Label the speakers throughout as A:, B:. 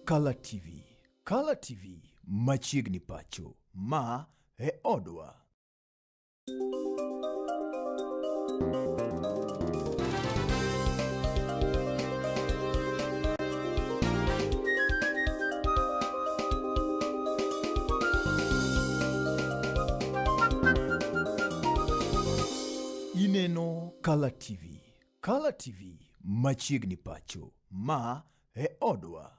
A: Kala TV. Kala TV machiegni pacho. Ma e odwa. Ineno Kala TV. Kala TV machiegni pacho. Ma e odwa.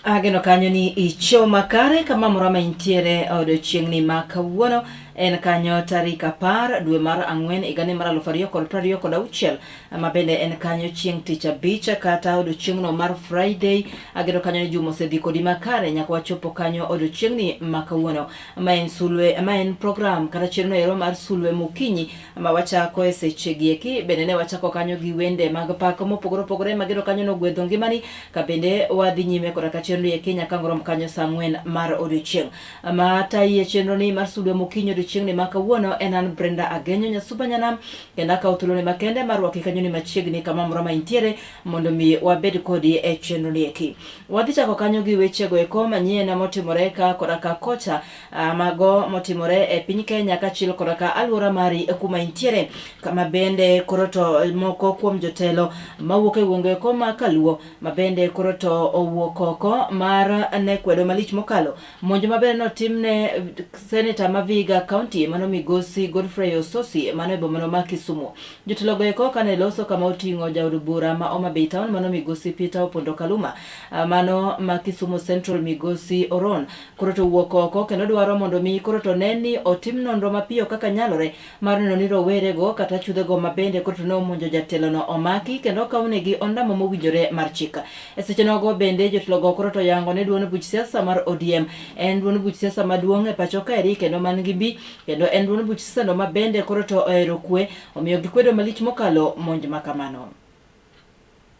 B: Ageno kanyo ni ichiew makare kama moro ma intiere odiochieng'ni ma kawuono en kanyo tarik 10 dwe mar 4 higani mar 2026 ma bende en kanyo chieng' tich abich kata odiochieng'no mar Friday. Ageno kanyo ni juma osedhi kodi makare nyaka wachopo kanyo odiochieng'ni ma kawuono ma en sulwe ma en program kata chenro ero mar sulwe mokinyi ma wachako e sechegi eki bende ne wachako kanyo gi wende mag pak mopogore opogore mageno kanyo nogwedho ngimani ka bende wadhi nyime koda ka chenro eki nyaka ang' rom kanyo saa ang'wen mar odiochieng'. Ma tayi e chenro ni mar sulwe mokinyi odiochieng'ni ma kawuono en an Brenda Agenyo Nyasuba Nyanam kendo akawo thuoloni makende mar rwaki kanyo ni machiegni kama moro ma intiere mondo mi wabed kodi e chenro ni eki. Wadhi chako kanyo gi wechego eko manyien motimore ka koda ka kocha mago motimore e piny Kenya kaachiel koda ka alwora mari kuma intiere, kama bende koro to moko kuom jotelo mawuok e gwenge eko ma Kaluo ma bende koro to owuok oko mar ne kwedo malich mokalo monj ma bende notimne seneta ma Vihiga County mano migosi Godfrey Osotsi mano e bomano ma Kisumu. Jotelo go eko kane loso kama oting'o jaod bura ma Homa Bay Town mano migosi Peter Opondo Kaluma mano ma Kisumu Central migosi Oron Koro to wuok oko kendo dwaro mondo mi koro to ne ni otim nonro mapiyo kaka nyalore mar neno ni rowerego kata chudhego ma bende koro to ne omonjo jatelono omaki kendo okawnegi ondamo mowinjore mar chik. E seche nogo bende jotelogo koro to oyango ni duond buch siasa mar ODM en duond buch siasa maduong' e pacho kaeri kendo man gi mbi kendo en duond buch siasa no ma bende koro to ohero kwe omiyo gikwedo malich mokalo monj ma kamano.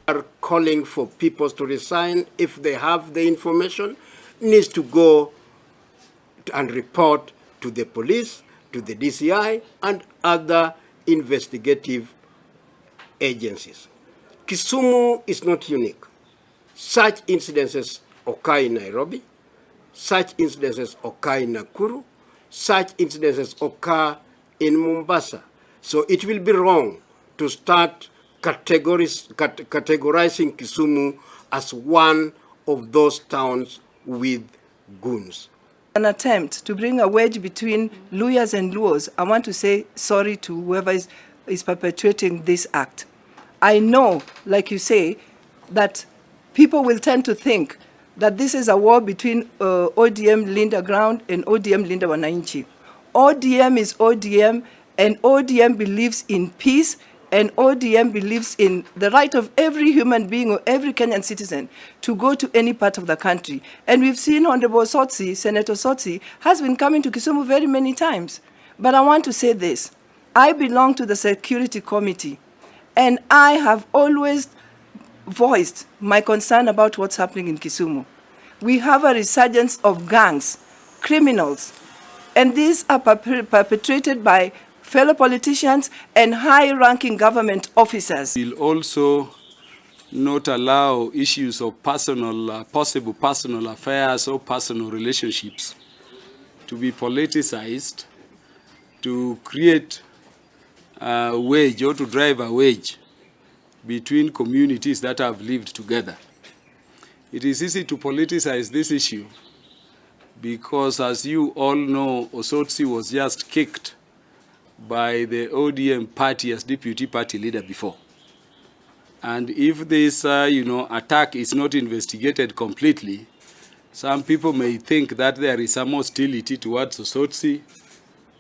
C: Are calling for people to resign if they have the information, needs to go and report to the police, to the DCI, and other investigative agencies. Kisumu is not unique. Such incidences occur in Nairobi, such incidences occur in Nakuru, such incidences occur in Mombasa. So it will be wrong to start categorizing Kisumu as one of those towns with goons.
D: An attempt to bring a wedge between Luhyas and Luos, I want to say sorry to whoever is perpetuating this act. I know, like you say, that people will tend to think that this is a war between ODM Linda Ground and ODM Linda Wananchi. ODM is ODM, and ODM believes in peace, and ODM believes in the right of every human being or every Kenyan citizen to go to any part of the country. And we've seen Honorable Osotsi, Senator Osotsi, has been coming to Kisumu very many times. But I want to say this. I belong to the Security Committee, and I have always voiced my concern about what's happening in Kisumu. We have a resurgence of gangs, criminals, and these are perpetrated by fellow politicians and high-ranking government officers.
E: We'll also not allow issues of possible personal affairs or personal relationships to be politicized to create a wedge or to drive a wedge between communities that have lived together. It is easy to politicize this issue because, as you all know, Osotsi was just kicked by the ODM party as deputy party leader before. And if this attack is not investigated completely, some people may think that there is some hostility towards Osotsi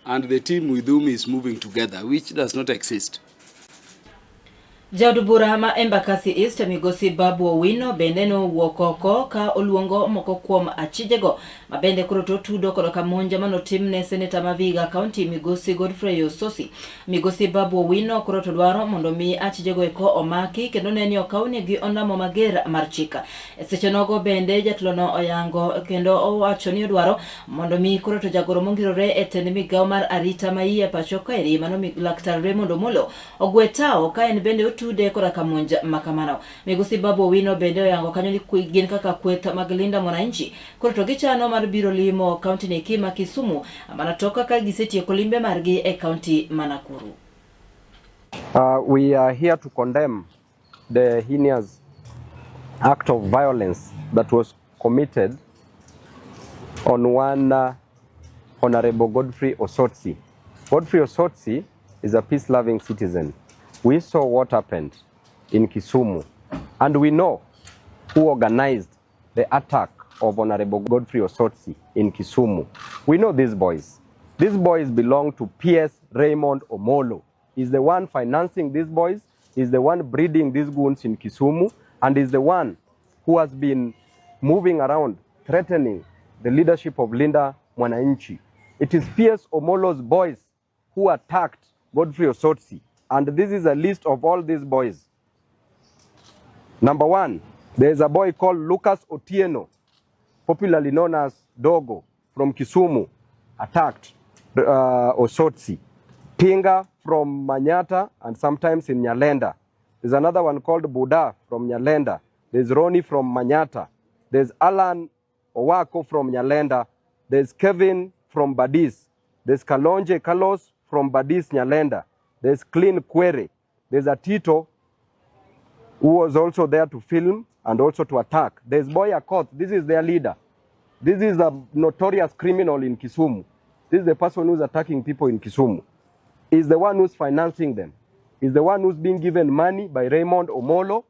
E: and the team with whom he is moving together, which does not exist.
B: Jaod bura ma Embakasi East migosi Babu Owino bende nowuok oko ka oluongo moko kuom achijego ma bende koro to tudo koda ka monj manotimne seneta ma Vihiga County migosi Godfrey Osotsi. Migosi Babu Owino koro to dwaro mondo mi achijego eko omaki kendo ne ni okawnegi ondamo mager mar chik. E seche nogo bende jatelono oyango kendo owacho ni odwaro mondo mi koro to jagoro mongirore e tend migawo mar arita ma iye pacho kaeri mano Laktar Raymond Omolo ogwe tawo ka en bende otude koda ka monj makamano. Migosi Babu Owino bende oyango kanyo ni gin kaka kweth mag Linda Mwananchi koro to gichano mar biro limo kaunti ni eki ma Kisumu mana tok kaka gisetieko limbe margi e kaunti ma Nakuru.
F: We are here to condemn the heinous act of violence that was committed on one Honorable Godfrey Osotsi. Godfrey Osotsi is a peace-loving citizen. We saw what happened in Kisumu, and we know who organized the attack of Honorable Godfrey Osotsi in Kisumu. We know these boys. These boys belong to PS Raymond Omolo. He's the one financing these boys, he's the one breeding these goons in Kisumu, and is the one who has been moving around threatening the leadership of Linda Mwananchi. It is PS Omolo's boys who attacked Godfrey Osotsi, and this is a list of all these boys. Number one, there is a boy called Lucas Otieno, popularly known as Dogo, from Kisumu, attacked Osotsi. Tinga from Manyata and sometimes in Nyalenda. There's another one called Buddha from Nyalenda. There's Ronnie from Manyata. There's Alan Owako from Nyalenda. There's Kevin from Badis. There's Kalonje Carlos from Badis Nyalenda. There's Clean Kwere. There's Atito who was also there to film and also to attack. There's Boy Akoth. This is their leader. This is a notorious criminal in Kisumu. This is the person who's attacking people in Kisumu. He's the one who's financing them. He's the one who's being given money by Raymond Omolo,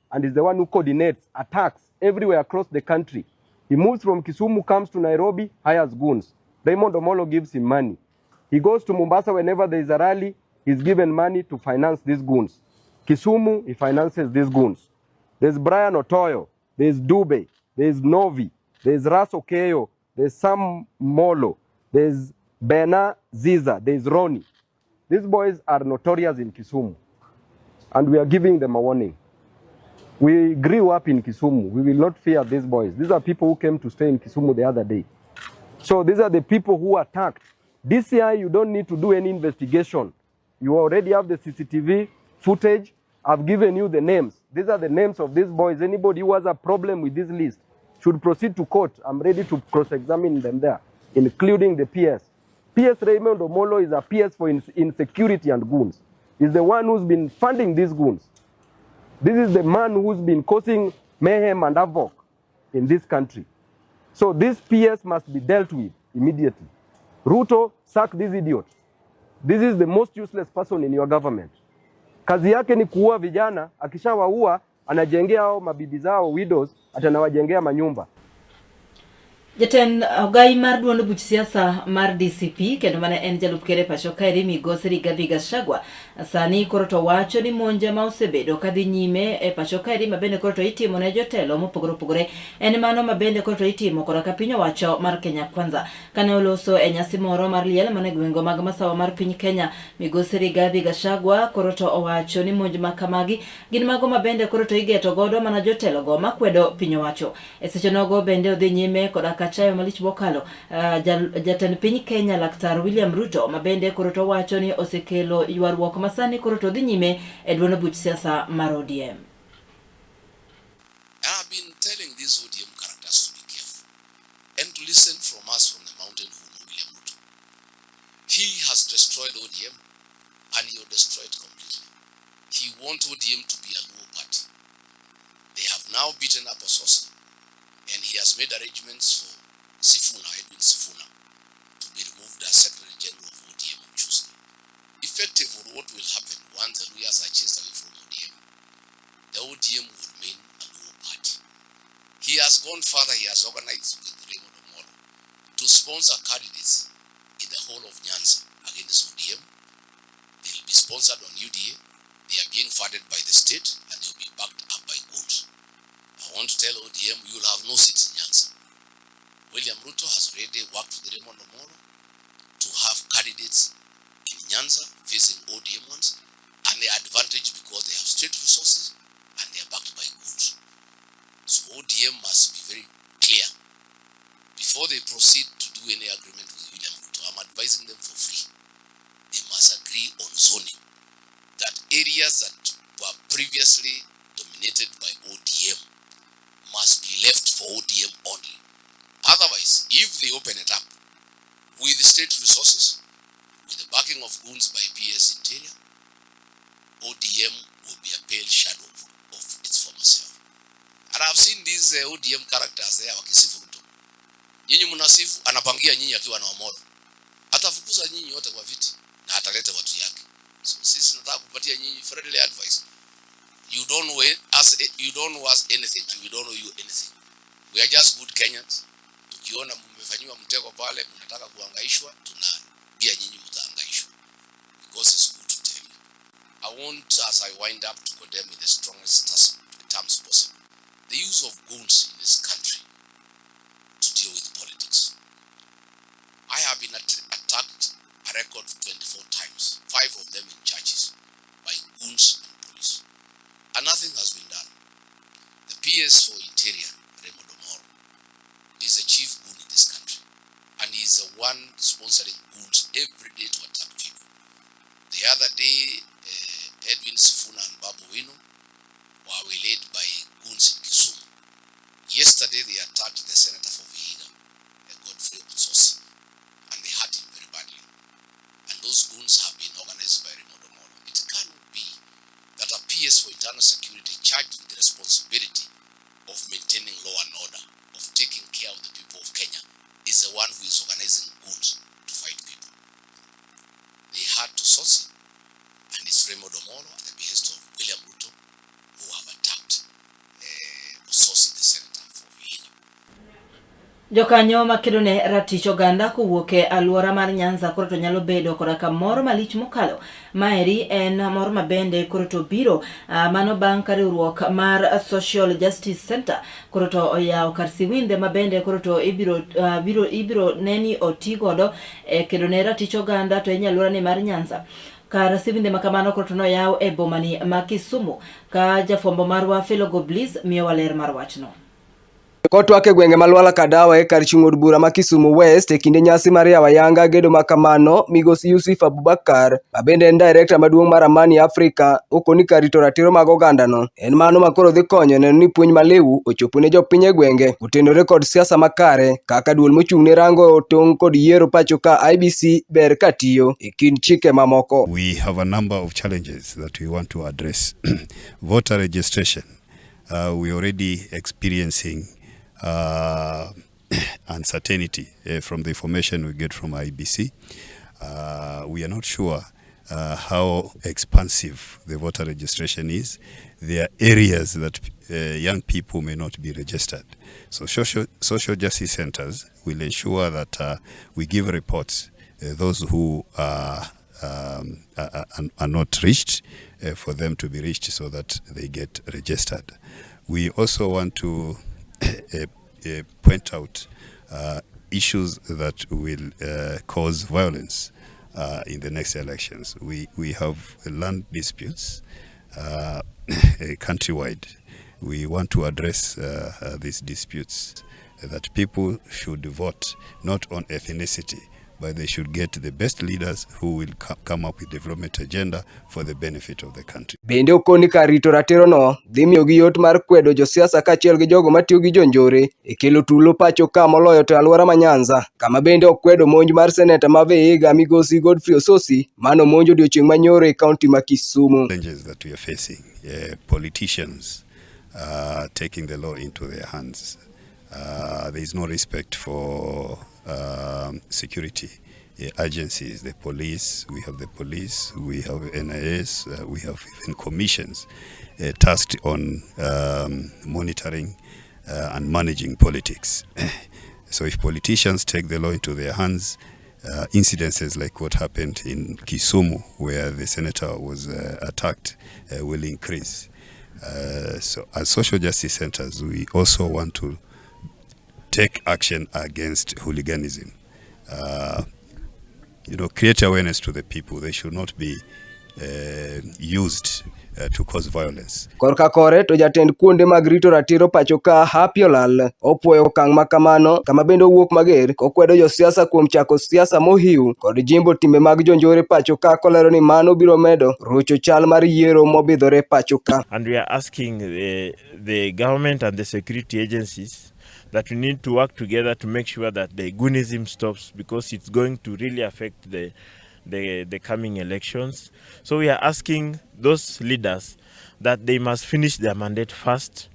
F: and is the one who coordinates attacks everywhere across the country. He moves from Kisumu, comes to Nairobi, hires goons. Raymond Omolo gives him money. He goes to Mombasa whenever there is a rally, he's given money to finance these goons. Kisumu, he finances these goons. There's Brian Otoyo, there's Dube, there's Novi, there's Ras Okeyo, there's Sam Molo, there's Bena Ziza, there's Ronnie. These boys are notorious in Kisumu, and we are giving them a warning. We grew up in Kisumu. We will not fear these boys. These are people who came to stay in Kisumu the other day. So these are the people who attacked. DCI, you don't need to do any investigation. You already have the CCTV footage. I've given you the names. These are the names of these boys. Anybody who has a problem with this list should proceed to court. I'm ready to cross-examine them there, including the PS. PS Raymond Omolo is a PS for insecurity and goons. He's the one who's been funding these goons. This is the man who's been causing mayhem and havoc in this country. So this PS must be dealt with immediately. Ruto, sack this idiot. This is the most useless person in your government. Kazi yake ni kuua vijana, akishawaua anajengea hao mabibi zao widows, atanawajengea manyumba.
B: Jatend ogai mar duond buch siasa mar DCP kendo mane en jalup ker e pacho kaeri migosi Rigathi Gachagua sani koro to wacho ni monj ma osebedo kadhi nyime e pacho kaeri ma bende koro to itimo ne jotelo mopogore opogore en mano ma bende koro to itimo koda ka piny owacho mar Kenya Kwanza. Kane oloso e nyasi moro mar liel mane gwenge mag masawa mar piny Kenya, migosi Rigathi Gachagua koro to owacho ni monj ma kamagi gin mago ma bende koro to igeto godo mana jotelo go makwedo piny owacho. E seche nogo bende odhi nyime koda ka chayo malich mokalo jatend piny Kenya Laktar William Ruto ma bende koro to wacho ni osekelo ywaruok ma sani koro to dhi nyime e duond buch siasa mar ODM.
G: I've been telling these ODM characters to be careful and to listen from us from the mountain who know William Ruto. He has destroyed ODM and he will destroy it completely. He wants ODM to be a Luo party. They have now beaten up Osotsi and he has made arrangements for Sifuna, Edwin Sifuna, to be removed as Secretary General of ODM on Tuesday. Effectively, what will happen once the Luhyas are chased away from ODM? The ODM will remain a Luo party. He has gone further, he has organized with Raymond Omolo to sponsor candidates in the whole of Nyanza against ODM. They'll be sponsored on UDA. They are being funded by the state and they'll be backed up by gold. I want to tell ODM you will have no seats in Nyanza. William Ruto has already worked with Raymond Omolo to have candidates in Nyanza facing ODM ones, and they are advantage because they have state resources and they are backed by goods. So ODM must be very clear before they proceed to do any agreement with William Ruto. I'm advising them for free. They must agree on zoning. That areas that were previously dominated by ODM must be left for ODM only. Otherwise, if they open it up with state resources, with the backing of goons by PS Interior, ODM will be a pale shadow of its former self. And I've seen these ODM characters there wakisifu Ruto. Nyinyi mnasifu, anapangia nyinyi akiwa na Omolo. Atafukuza nyinyi wote kwa viti na ataleta watu yake. So sisi nataka kupatia nyinyi friendly advice. You don't know us, you don't know us anything and we don't know you anything. We are just good Kenyans. Tukiona mmefanyiwa mtego pale, mnataka kuhangaishwa, tunaambia nyinyi mtahangaishwa. Because it's good to tell you. I want, as I wind up, to condemn with the strongest terms possible the use of guns in this country to deal with politics. I have been attacked a record 24 times, 5 of them in churches, by goons and police. And nothing has been done. The PS for Interior, Raymond Omolo, is the chief goon in this country. And he is the one sponsoring goons every day to attack people. The other day, Edwin Sifuna and Babu Owino were waylaid by goons in Kisumu. Yesterday, they attacked the senator for Vihiga, Godfrey Osotsi, and they hurt him very badly. And those goons have been organized by Raymond Omolo. It cannot be that a PS for internal security charged with the responsibility of maintaining law and order, of taking care of the people of Kenya, is the one who is organizing goons to fight people. They had to source it, and it's Raymond Omolo at the behest of William Ruto who have attacked Osotsi, the senator for Vihiga.
B: Jokanyo makedo ne ratich oganda kowuok e alwora mar Nyanza koro to nyalo bedo koda ka mor malich mokalo. Maeri en mor mabende koro to biro mano bang' ka riwruok mar Social Justice Center koro to oyawo kar siwinde mabende koro to ibiro neni oti godo e kedo ne ratich oganda to e alwora ni mar Nyanza. Kar siwinde ma kamano koro to noyaw e bomani ma Kisumu ka jafwambo marwa Felogo Bliss miyowa ler mar wachno.
H: Kotwak e gwenge ma Lwala Kadawa e kar chung' od bura ma Kisumu West e kinde nyasi mar yawo ayanga gedo ma kamano, migosi Yusuf Abubakar ma bende en director maduong' mar Amani Africa okoni kar rito ratiro mag ogandano en mano ma koro dhi konyo neno ni puonj maliw ochopo ne jopiny e gwenge otenore kod siasa makare kaka duol mochung' ne rango tong' kod yiero pacho ka IEBC ber ka tiyo e kind chike mamoko.
I: We have a number of challenges that we want to address. Voter registration, we're already experiencing uncertainty from the information we get from IEBC. We are not sure how expansive the voter registration is. There are areas that young people may not be registered. So social justice centers will ensure that we give reports, those who are not reached, for them to be reached so that they get registered. We also want to point out issues that will cause violence in the next elections. We have land disputes countrywide. We want to address these disputes, that people should vote not on ethnicity, but they should get the best leaders who will come up with development agenda for the benefit of the country.
H: Bende okoni kar rito ratirono dhi miyogi yot mar kwedo josiasa kaachiel gi jogo matiyo gi jonjore e kelo tulo pacho ka moloyo to e alwora ma Nyanza, kama bende okwedo monj mar seneta ma Vihiga migosi Godfrey Osotsi manomonj odiochieng' manyoro e kaunti ma Kisumu.
I: Challenges that we are facing, politicians taking the law into their hands. There is no respect for security agencies, the police, we have the police, we have NIS, we have even commissions tasked on monitoring and managing politics. So if politicians take the law into their hands, incidences like what happened in Kisumu, where the senator was attacked, will increase. So as social justice centers, we also want to take action against hooliganism. Create awareness to the people. They should not be used to cause violence.
H: Korka kore to jatend kuonde mag rito ratiro pacho ka Happy Olal opuoyo okang' ma kamano kama bende owuok mager kokwedo josiasa kuom chako siasa mohiu kod jimbo timbe mag jonjore pacho ka kolero ni mano biro medo rocho chal mar yiero mobidhore pacho ka.
J: And we are asking the government and the security agencies that we need to work together to make sure that the goonism stops, because it's going to really affect the coming elections. So we are asking those leaders that they must finish their mandate first.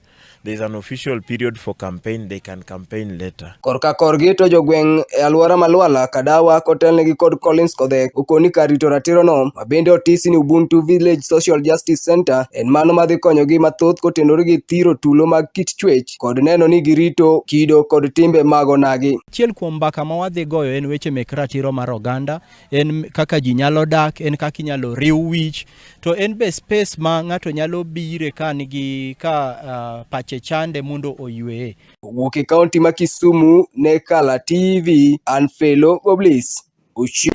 J: There is an official period for campaign, they can campaign later.
H: Korka korgi to jogweng' e alwora ma Lwala Kadawa kotelnegi kod Collins Kodhek okoni kar rito ratirono ma bende otisi ni Ubuntu Village Social Justice Center en mano madhi konyogi mathoth kotenore gi thiro tulo mag kit chwech kod neno ni girito kido kod timbe mag onagi.
K: Achiel kuom mbaka ma wadhi goyo en weche mek ratiro mar oganda, en kaka ji nyalo dak, en kaka inyalo riw wich, to en be space ma ng'ato nyalo bire ka nigi ka pache chande mondo oyweye.
H: Owuok e kaunti ma Kisumu ne Kala TV, an Felo Goblis. Ochieng.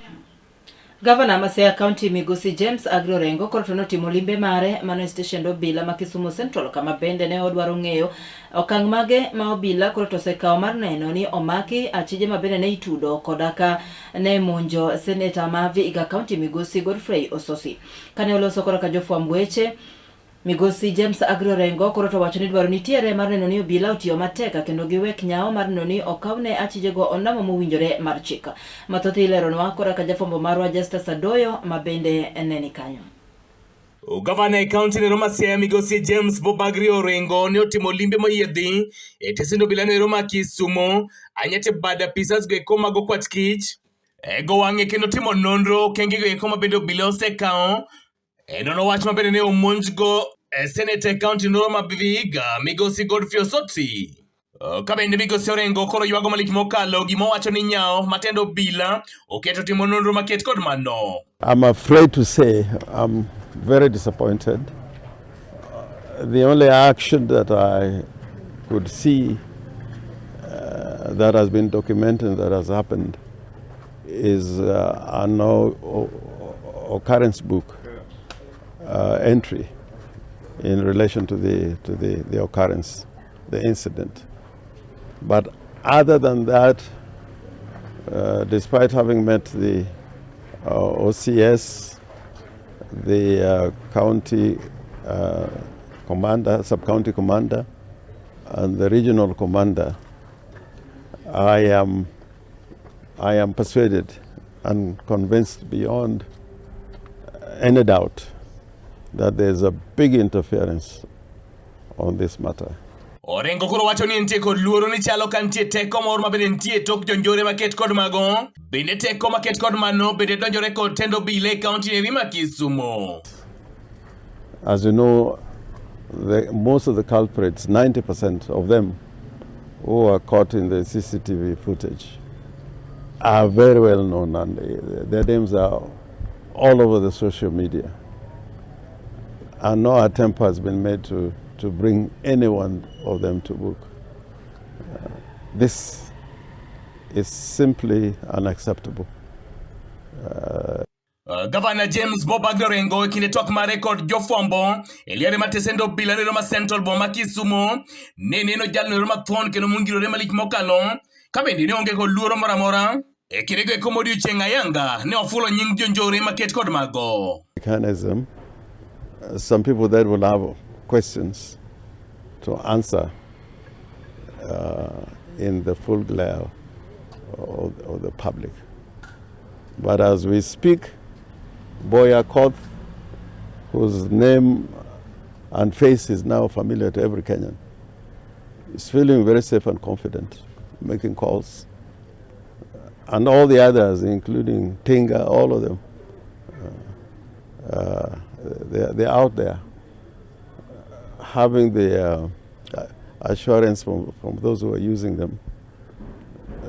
B: Gavana ma Siaya County Migosi James Agro Orengo koro to notimo limbe mare mano e steshend obila ma Kisumu Central kama bende ne odwaro ng'eyo okang' mage ma obila koro to osekawo mar neno ni omaki achije ma bende ne itudo koda ka ne monjo seneta ma Vihiga County Migosi Godfrey Ososi. Kane oloso koro ka jofwamb weche Migosi James Agri Orengo koro to wacho ni dwaro nitiere mar neno ni obila otiyo matek kendo giwek nyawo mar neno ni okawne achijego ondamo mowinjore mar chik. Mathoth ileronwa kora ka jafwambo marwa Justus Adoyo ma bende ne ni kanyo.
L: Gavana e kaunti nero ma Siaya Migosi James Bobagri Orengo ne otimo limbe moyiedhi e tesend obila nero ma Kisumo anyate bad apisas go eko mag okwach kich e go wang'e kendo timo nonro okenge go eko ma bende obila osekawo e nono wach ma bende ne omonjgo e seneta e kaunti nero ma Vihiga Migosi Godfrey Osotsi. Ka bende Migosi Orengo koro ywago malich mokalo gima owacho ni nyawo matend obila oketo timo nonro maket kod mano.
M: I'm afraid to say I'm very disappointed. The only action that I could see that has been documented that has happened is an occurrence book entry in relation to the occurrence, the incident. But other than that, despite having met the OCS, the county commander, sub-county commander, and the regional commander, I am persuaded and convinced beyond any doubt that there's a big interference on this matter.
L: Orengo koro wacho ni nitie kod luoro ni chalo ka nitie teko moro ma bende nitie tok jonjore maket kod mago. Bende teko maket kod mano bende donjore kod tend obila e kaunti eri ma Kisumo.
M: As you know, most of the culprits, 90% of them who are caught in the CCTV footage, are very well known, and their names are all over the social media. And no attempt has been made to bring any one of them to book. This is simply unacceptable.
L: Governor James Bobagri Orengo e kinde twak mare kod jofwambo e liare mar tesend obila nero ma Central boma Kisumo ne neno jalno ero mathuon kendo mongirore malich mokalo ka bende ne onge kod luoro moro amora e kindego eko modiochieng' ayanga ne ofulo nying jonjore maket kod mago.
M: Mechanism. Some people that will have questions to answer in the full glare of the public. But as we speak, Boya Koth, whose name and face is now familiar to every Kenyan, is feeling very safe and confident, making calls. And all the others, including Tinga, all of them, they're out there having the assurance from those who are using them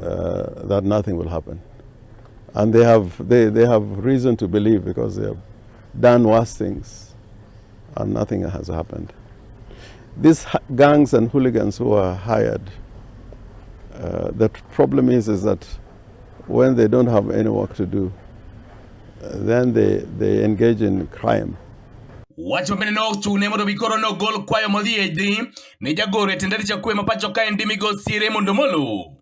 M: that nothing will happen. And they have reason to believe, because they have done worse things and nothing has happened. These gangs and hooligans who are hired, the problem is that when they don't have any work to do, Then they engage in crime.
L: Wach mabende ne ochune mondo mi koro nogol kwayo modhi e dhi ne jagoro e tend arita kwe ma pacho kaendi migosi Raymond Omolo.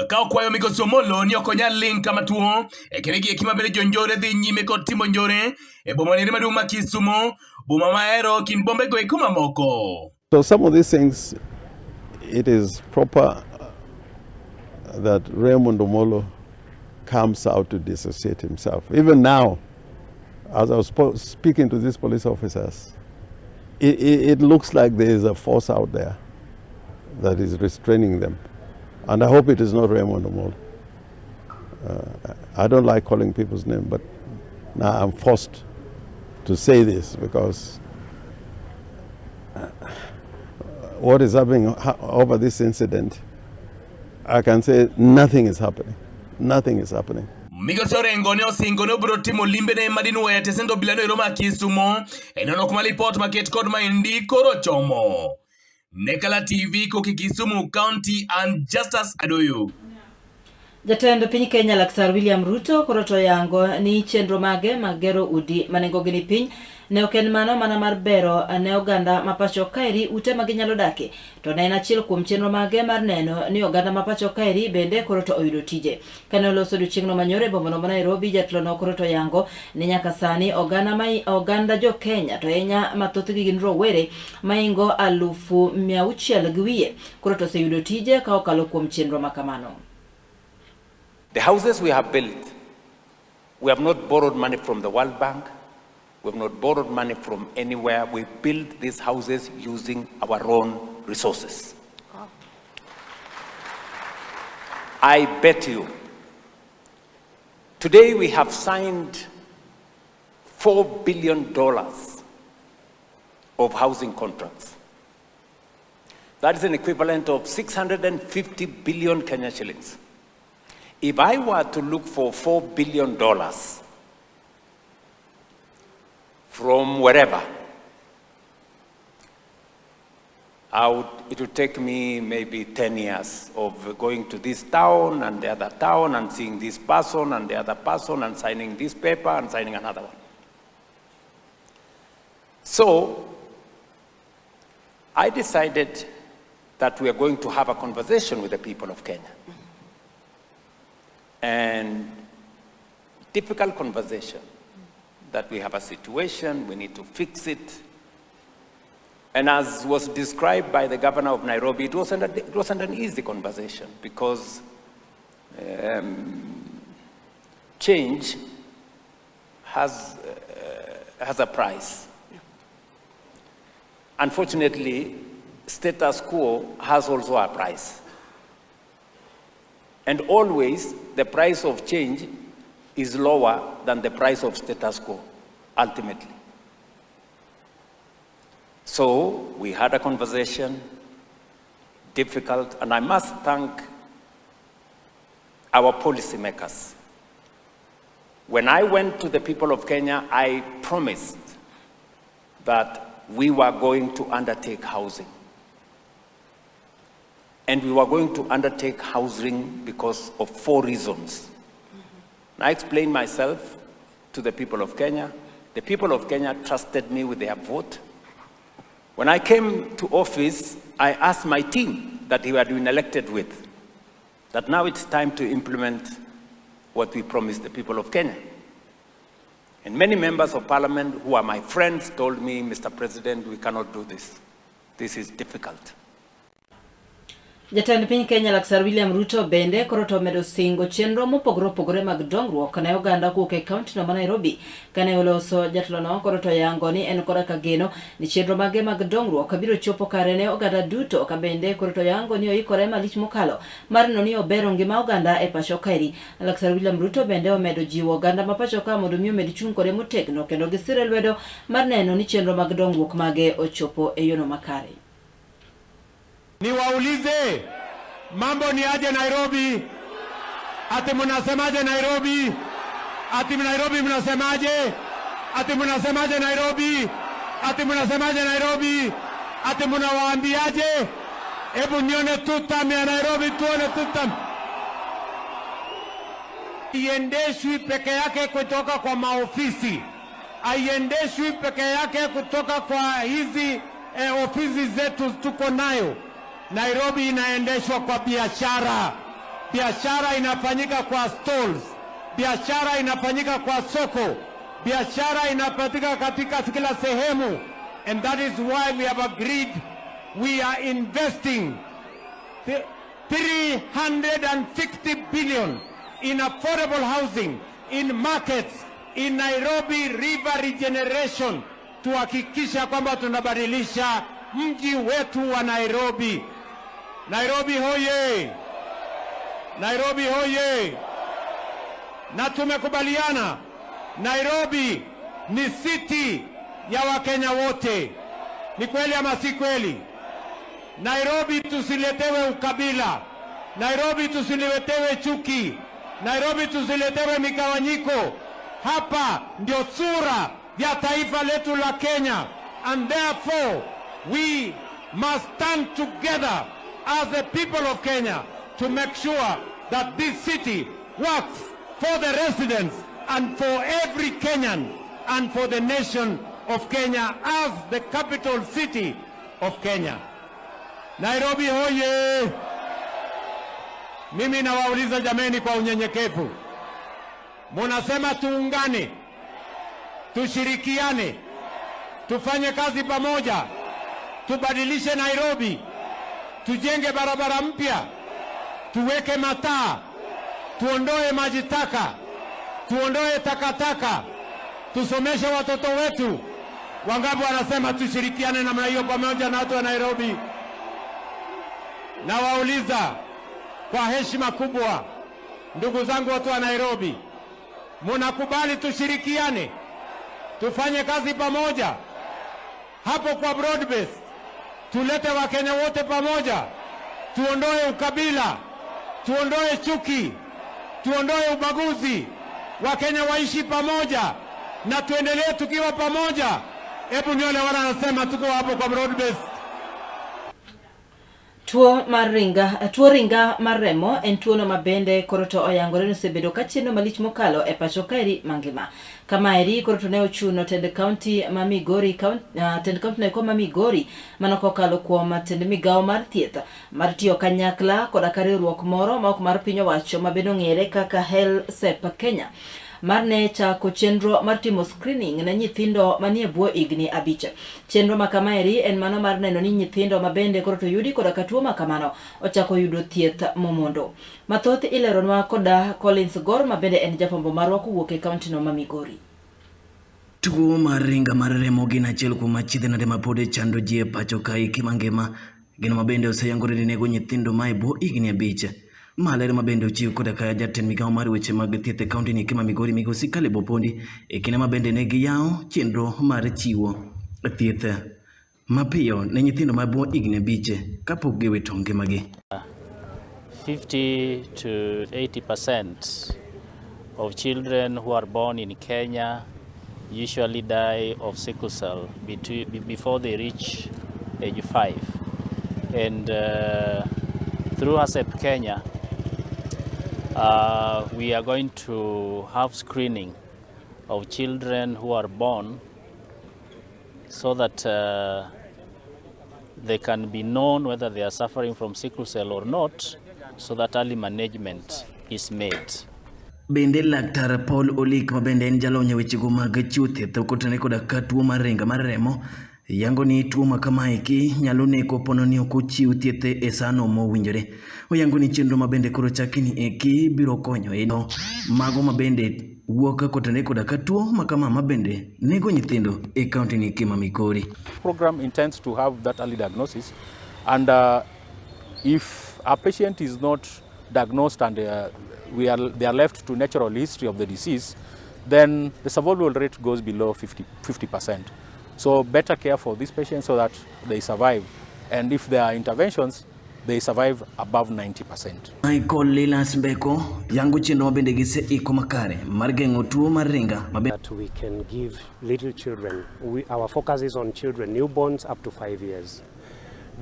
L: Ka okwayo migosi Omolo ni ok onyal ling' kama tuo e kinde gi eki mabende jonjore dhi nyime kod timo njore e boma nere maduong' ma Kisumo, boma mahero kind bombe go eko mamoko.
M: So some of these things, it is proper that Raymond Omolo comes out to dissociate himself. Even now, as I was speaking to these police officers, it looks like there is a force out there that is restraining them. And I hope it is not Raymond Omolo. I don't like calling people's name, but now I'm forced to say this because what is happening over this incident, I can say nothing is happening. Nothing is happening.
L: Migosi Orengo ne osingo ni obiro timo limbene madinwoya e tesend obila no ero ma Kisumo e nono kuma lipot maket kod maendi koro chomo. Nekala TV koki Kisumu County and Justus Adoyo.
B: Jatend piny Kenya Laktar William Ruto koro to yango ni chenro mage mag gero udi ma nengogi ni piny ne ok en mano mana mar bero ne oganda ma pacho kaeri ute ma ginyalo dake to ne en achiel kuom chenro mage mar neno ni oganda ma pacho kaeri bende koro to oyudo tije. Kane oloso odiochieng'no manyoro e bomano ma Nairobi, jatelono koro to yango ni nyaka sani oganda ma oganda jo Kenya to ahinya ma thothgi gin rowere maingo 600,000 gi wiye koro to oseyudo tije ka okalo kuom chenro ma kamano.
N: The houses we have built, we have not borrowed money from the World Bank, we have not borrowed money from anywhere. We built these houses using our own resources. Wow. I bet you, today we have signed $4 billion of housing contracts. That is an equivalent of 650 billion Kenya shillings. If I were to look for $4 billion from wherever, it would take me maybe 10 years of going to this town and the other town and seeing this person and the other person and signing this paper and signing another one. So I decided that we are going to have a conversation with the people of Kenya. And difficult conversation, that we have a situation, we need to fix it. And as was described by the governor of Nairobi, it wasn't an easy conversation because change has a price. Unfortunately, status quo has also a price. And always, the price of change is lower than the price of status quo, ultimately. So we had a conversation, difficult, and I must thank our policymakers. When I went to the people of Kenya, I promised that we were going to undertake housing. And we were going to undertake housing because of 4 reasons. And I explained myself to the people of Kenya. The people of Kenya trusted me with their vote. When I came to office, I asked my team that he had been elected with, that now it's time to implement what we promised the people of Kenya. And many members of parliament who are my friends told me, Mr. President, we cannot do this. This is difficult.
B: Jatend piny Kenya Laktar William Ruto bende koro to omedo singo chenro mopogore opogore mag dongruok ne oganda kowuok e kaunti no ma Nairobi. Kane oloso jatelono koro to yango ni en koda ka geno ni chenro mage mag dongruok biro chopo kare ne oganda duto, ka bende koro to yango ni oikore malich mokalo mar neno ni obero ngima oganda e pacho kaeri. Laktar William Ruto bende omedo jiwo oganda ma pacho ka mondo mi omed chung' kode motegno kendo gisire lwedo mar neno ni chenro mag dongruok mage ochopo e yono makare.
O: Niwaulize, mambo ni aje Nairobi? Ati mnasemaje Nairobi? Ati Nairobi mnasemaje? Ati mnasemaje Nairobi? Ati mnasemaje Nairobi? Ati mnawaambiaje? Hebu nione tutam ya Nairobi, tuone tutam. Haiendeshwi peke yake kutoka kwa maofisi, haiendeshwi peke yake kutoka kwa hizi ofisi zetu tuko nayo. Nairobi inaendeshwa kwa biashara, biashara inafanyika kwa stalls, biashara inafanyika kwa soko, biashara inafanyika katika kila sehemu, and that is why we have agreed we are investing 360 billion in affordable housing, in markets, in Nairobi River regeneration, tuhakikisha kwamba tunabadilisha mji wetu wa Nairobi. Nairobi hoye! Nairobi hoye! Na tumekubaliana Nairobi ni city ya Wakenya wote. Ni kweli ama si kweli? Nairobi tusiletewe ukabila, Nairobi tusiletewe chuki, Nairobi tusiletewe migawanyiko. Hapa ndio sura ya taifa letu la Kenya, and therefore we must stand together as the people of Kenya to make sure that this city works for the residents and for every Kenyan and for the nation of Kenya as the capital city of Kenya. Nairobi hoye! Mimi nawauliza jameni, kwa unyenyekevu, munasema tuungane, tushirikiane, tufanye kazi pamoja, tubadilishe Nairobi, tujenge barabara mpya, tuweke mataa, tuondoe maji taka, tuondoe takataka, tusomeshe watoto wetu. Wangapi wanasema tushirikiane namna hiyo pamoja na watu wa Nairobi? Nawauliza kwa heshima kubwa, ndugu zangu watu wa Nairobi, munakubali tushirikiane, tufanye kazi pamoja hapo kwa broad base, tulete Wakenya wote pamoja, tuondoe ukabila, tuondoe chuki, tuondoe ubaguzi, Wakenya waishi pamoja na tuendelee tukiwa pamoja. Hebu nione wale wanasema tuko hapo kwa broad base.
B: Tuo mar ringa, tuo ringa mar remo en tuono ma bende koro to oyangore ni osebedo ka chendo malich mokalo e pacho kaeri mangima. Kamaeri koro to ne ochuno tend kaunti ma Migori, tend kaunti noeko ma Migori mano kokalo kuom tend migawo mar thieth mar tiyo kanyakla koda ka riwruok moro ma ok mar piny owacho ma bende ong'ere kaka HealthSep Kenya mar ne chako chenro mar timo screening ne nyithindo manie bwo higni 5. Chenro ma kamaeri en mano mar neno ni nyithindo ma bende koro to yudi koda ka tuo ma kamano ochako yudo thieth momondo. Mathoth ileronwa koda Collins Gor ma bende en jafwambo marwa kowuok e kaunti no ma Migori.
P: Tuo mar ringa mar remo gin achiel kuom achiedh nade ma pod chando ji e pacho kae mangima. Gino ma bende oseyangore ni nego nyithindo ma e bwo higni 5. Ma ler ma bende ochiw koda ka jatend migawo mar weche mag thieth e kaunti ni ma Migori migosi Caleb Opondi e kinde ma bende ne giyawo chenro mar chiwo thieth mapiyo ne nyithindo ma bwo higni 5 kapok giwito ngimagi.
Q: 50 to 80% of children who are born in Kenya usually die of sickle cell before they reach age 5. And through ASEP Kenya, we are going to have screening of children who are born so that they can be known whether they are suffering from sickle cell or not, so that early management is made.
P: Bende Laktar Paul Olik ma bende en jalony e wechego mag chiwo thieth kotenore koda ka tuo mar ringa mar remo yango ni tuo ma kamaeki nyalo neko pono ni ok ochiw thieth e sano mowinjore. Oyango ni chenro ma bende koro chaki ni eki biro konyo e mago ma bende wuok kotenore koda ka tuo ma kama ma bende nego nyithindo e kaunti ni ma Migori.
R: Program intends to have that early diagnosis, and if a patient is not diagnosed and they are left to natural history of the disease, then the survival rate goes below 50%. So better care for these patients so that they survive, and if there are interventions, they survive above 90%.
P: Michael Lilas Mbeko yango chenro ma bende giseiko makare mar geng'o tuo mar ringa ma
S: That we can give little children. Our focus is on children, newborns up to 5 years,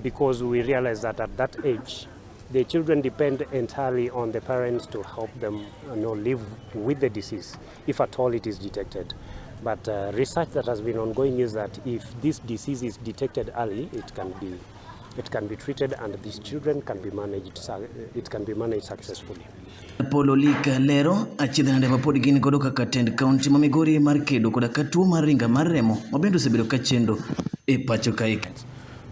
S: because we realize that at that age, The children depend entirely on the parents to help them live with the disease, if at all it is detected. But research that has been ongoing is that if this disease is detected early, it can be treated and these children can be managed, it can be managed successfully.
P: Paul Olika lero achiedh nade ma pod gin godo kaka tend kaunti ma Migori mar kedo koda ka tuo mar ringa mar remo ma bende osebedo ka chendo e pacho kae.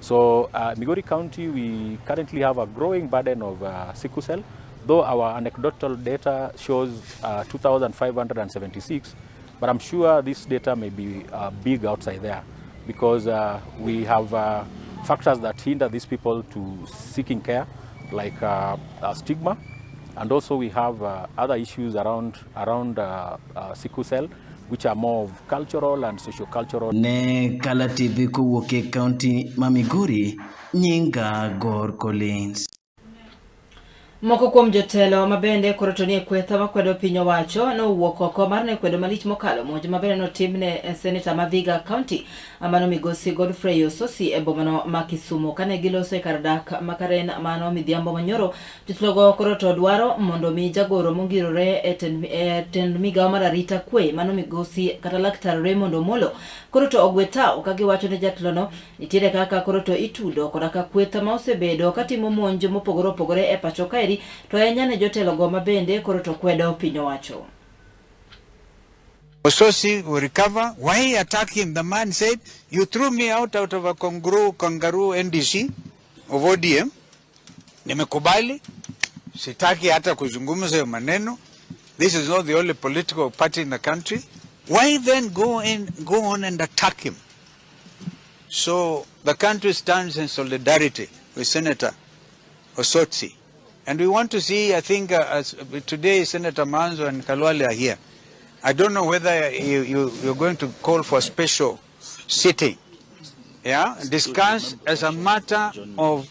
R: So Migori County, we currently have a growing burden of sickle cell, though our anecdotal data shows 2,576, but I'm sure this data may be big outside there because we have factors that hinder these people to seeking care, like stigma, and also we have other issues around sickle cell, which are more of cultural and socio-cultural.
P: Ne Kala TV kowuok e kaunti ma Migori, nyinga Gor Collins.
B: Moko kuom jotelo mabende koro to nie kweth makwedo piny owacho nowuok oko mar ne kwedo malich mokalo monj mabende notimne seneta ma Vihiga County mano migosi Godfrey Osotsi e bomano ma Kisumu kane giloso e kar dak ma Karen mano midhiambo manyoro. Jotelogo koro to dwaro mondo mi jagoro mongirore e tend migawo mar arita kwe mano migosi kata laktar Raymond Omolo koro to ogwe tao ka giwacho ni jatelono nitiere kaka koro to itudo koda ka kweth ma osebedo katimo monj mopogore opogore e pacho kaeri to ahinya ne jotelogo ma bende koro to kwedo piny owacho.
T: Osotsi will recover. Why attack him? The man said, "You threw me out of a kangaroo NDC of ODM. Nimekubali. Sitaki hata kuzungumza hiyo maneno. This is not the only political party in the country." Why then go on and attack him? So the country stands in solidarity with Senator Osotsi. And we want to see, I think, as today Senator Maanzo and Khalwale are here. I don't know whether you're going to call for a special sitting. Yeah, discuss as a matter of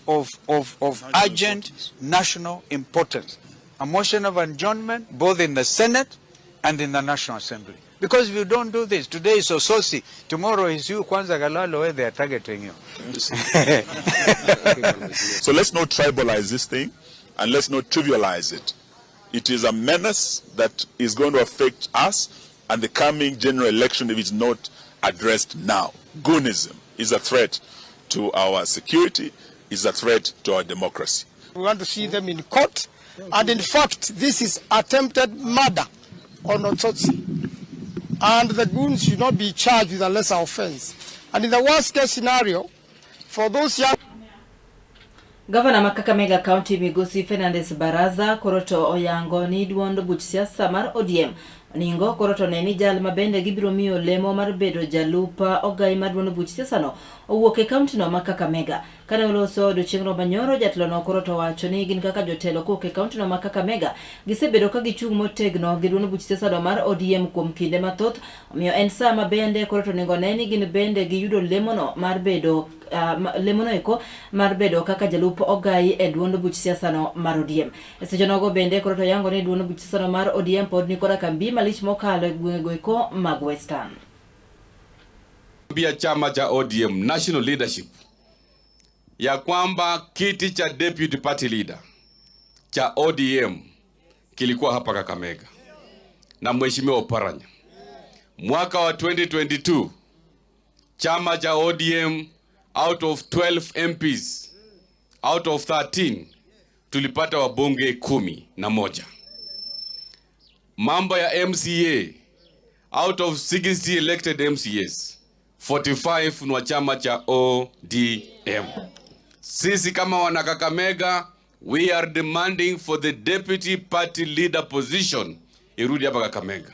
T: urgent national importance. A motion of adjournment both in the Senate and in the National Assembly. Because if you don't do this, today is Osotsi, tomorrow is you, Kwanza Khalwale, where they are targeting you.
U: So let's not tribalize this thing and let's not trivialize it. It is a menace that is going to affect us and the coming general election if it's not addressed now. Goonism is a threat to our security, is a threat to our democracy.
V: We want to see them in court. And in fact, this is attempted murder on Osotsi. And the goons should not be charged with a lesser offense. And in the worst case scenario, for those young
B: Gavana ma Kakamega County migosi Fernandes Baraza koro to oyango ni duond buch siasa mar ODM oningo koro to ne ni jal ma bende gibiro miyo lemo mar bedo jalup ogai mar duond buch siasa no owuok e kaunti no ma Kakamega. Kane oloso odiochieng'no manyoro, jatelo no koro to wacho ni gin kaka jotelo kowuok e kaunti no ma Kakamega gisebedo ka gichung' motegno gi duond buch siasa no mar ODM kuom kinde mathoth, omiyo en saa ma bende koro to onego ne ni gin bende giyudo lemono mar bedo lemono eko mar bedo kaka jalup ogai e duond buch siasa no mar ODM. E seche nogo bende koro to yango ni duond buch siasa no mar ODM pod ni koda kambi malich mokalo e gwengego eko mag Western.
W: Bia chama cha ODM national leadership ya kwamba kiti cha deputy party leader cha ODM kilikuwa hapa Kakamega na Mheshimiwa Oparanya. Mwaka wa 2022 chama cha ODM, out of 12 MPs, out of 13 tulipata wabunge 11. Mambo ya MCA, out of 60 elected MCAs, 45 ni wa chama cha ODM. Sisi kama wana Kakamega, we are demanding for the deputy party leader position irudi hapa Kakamega.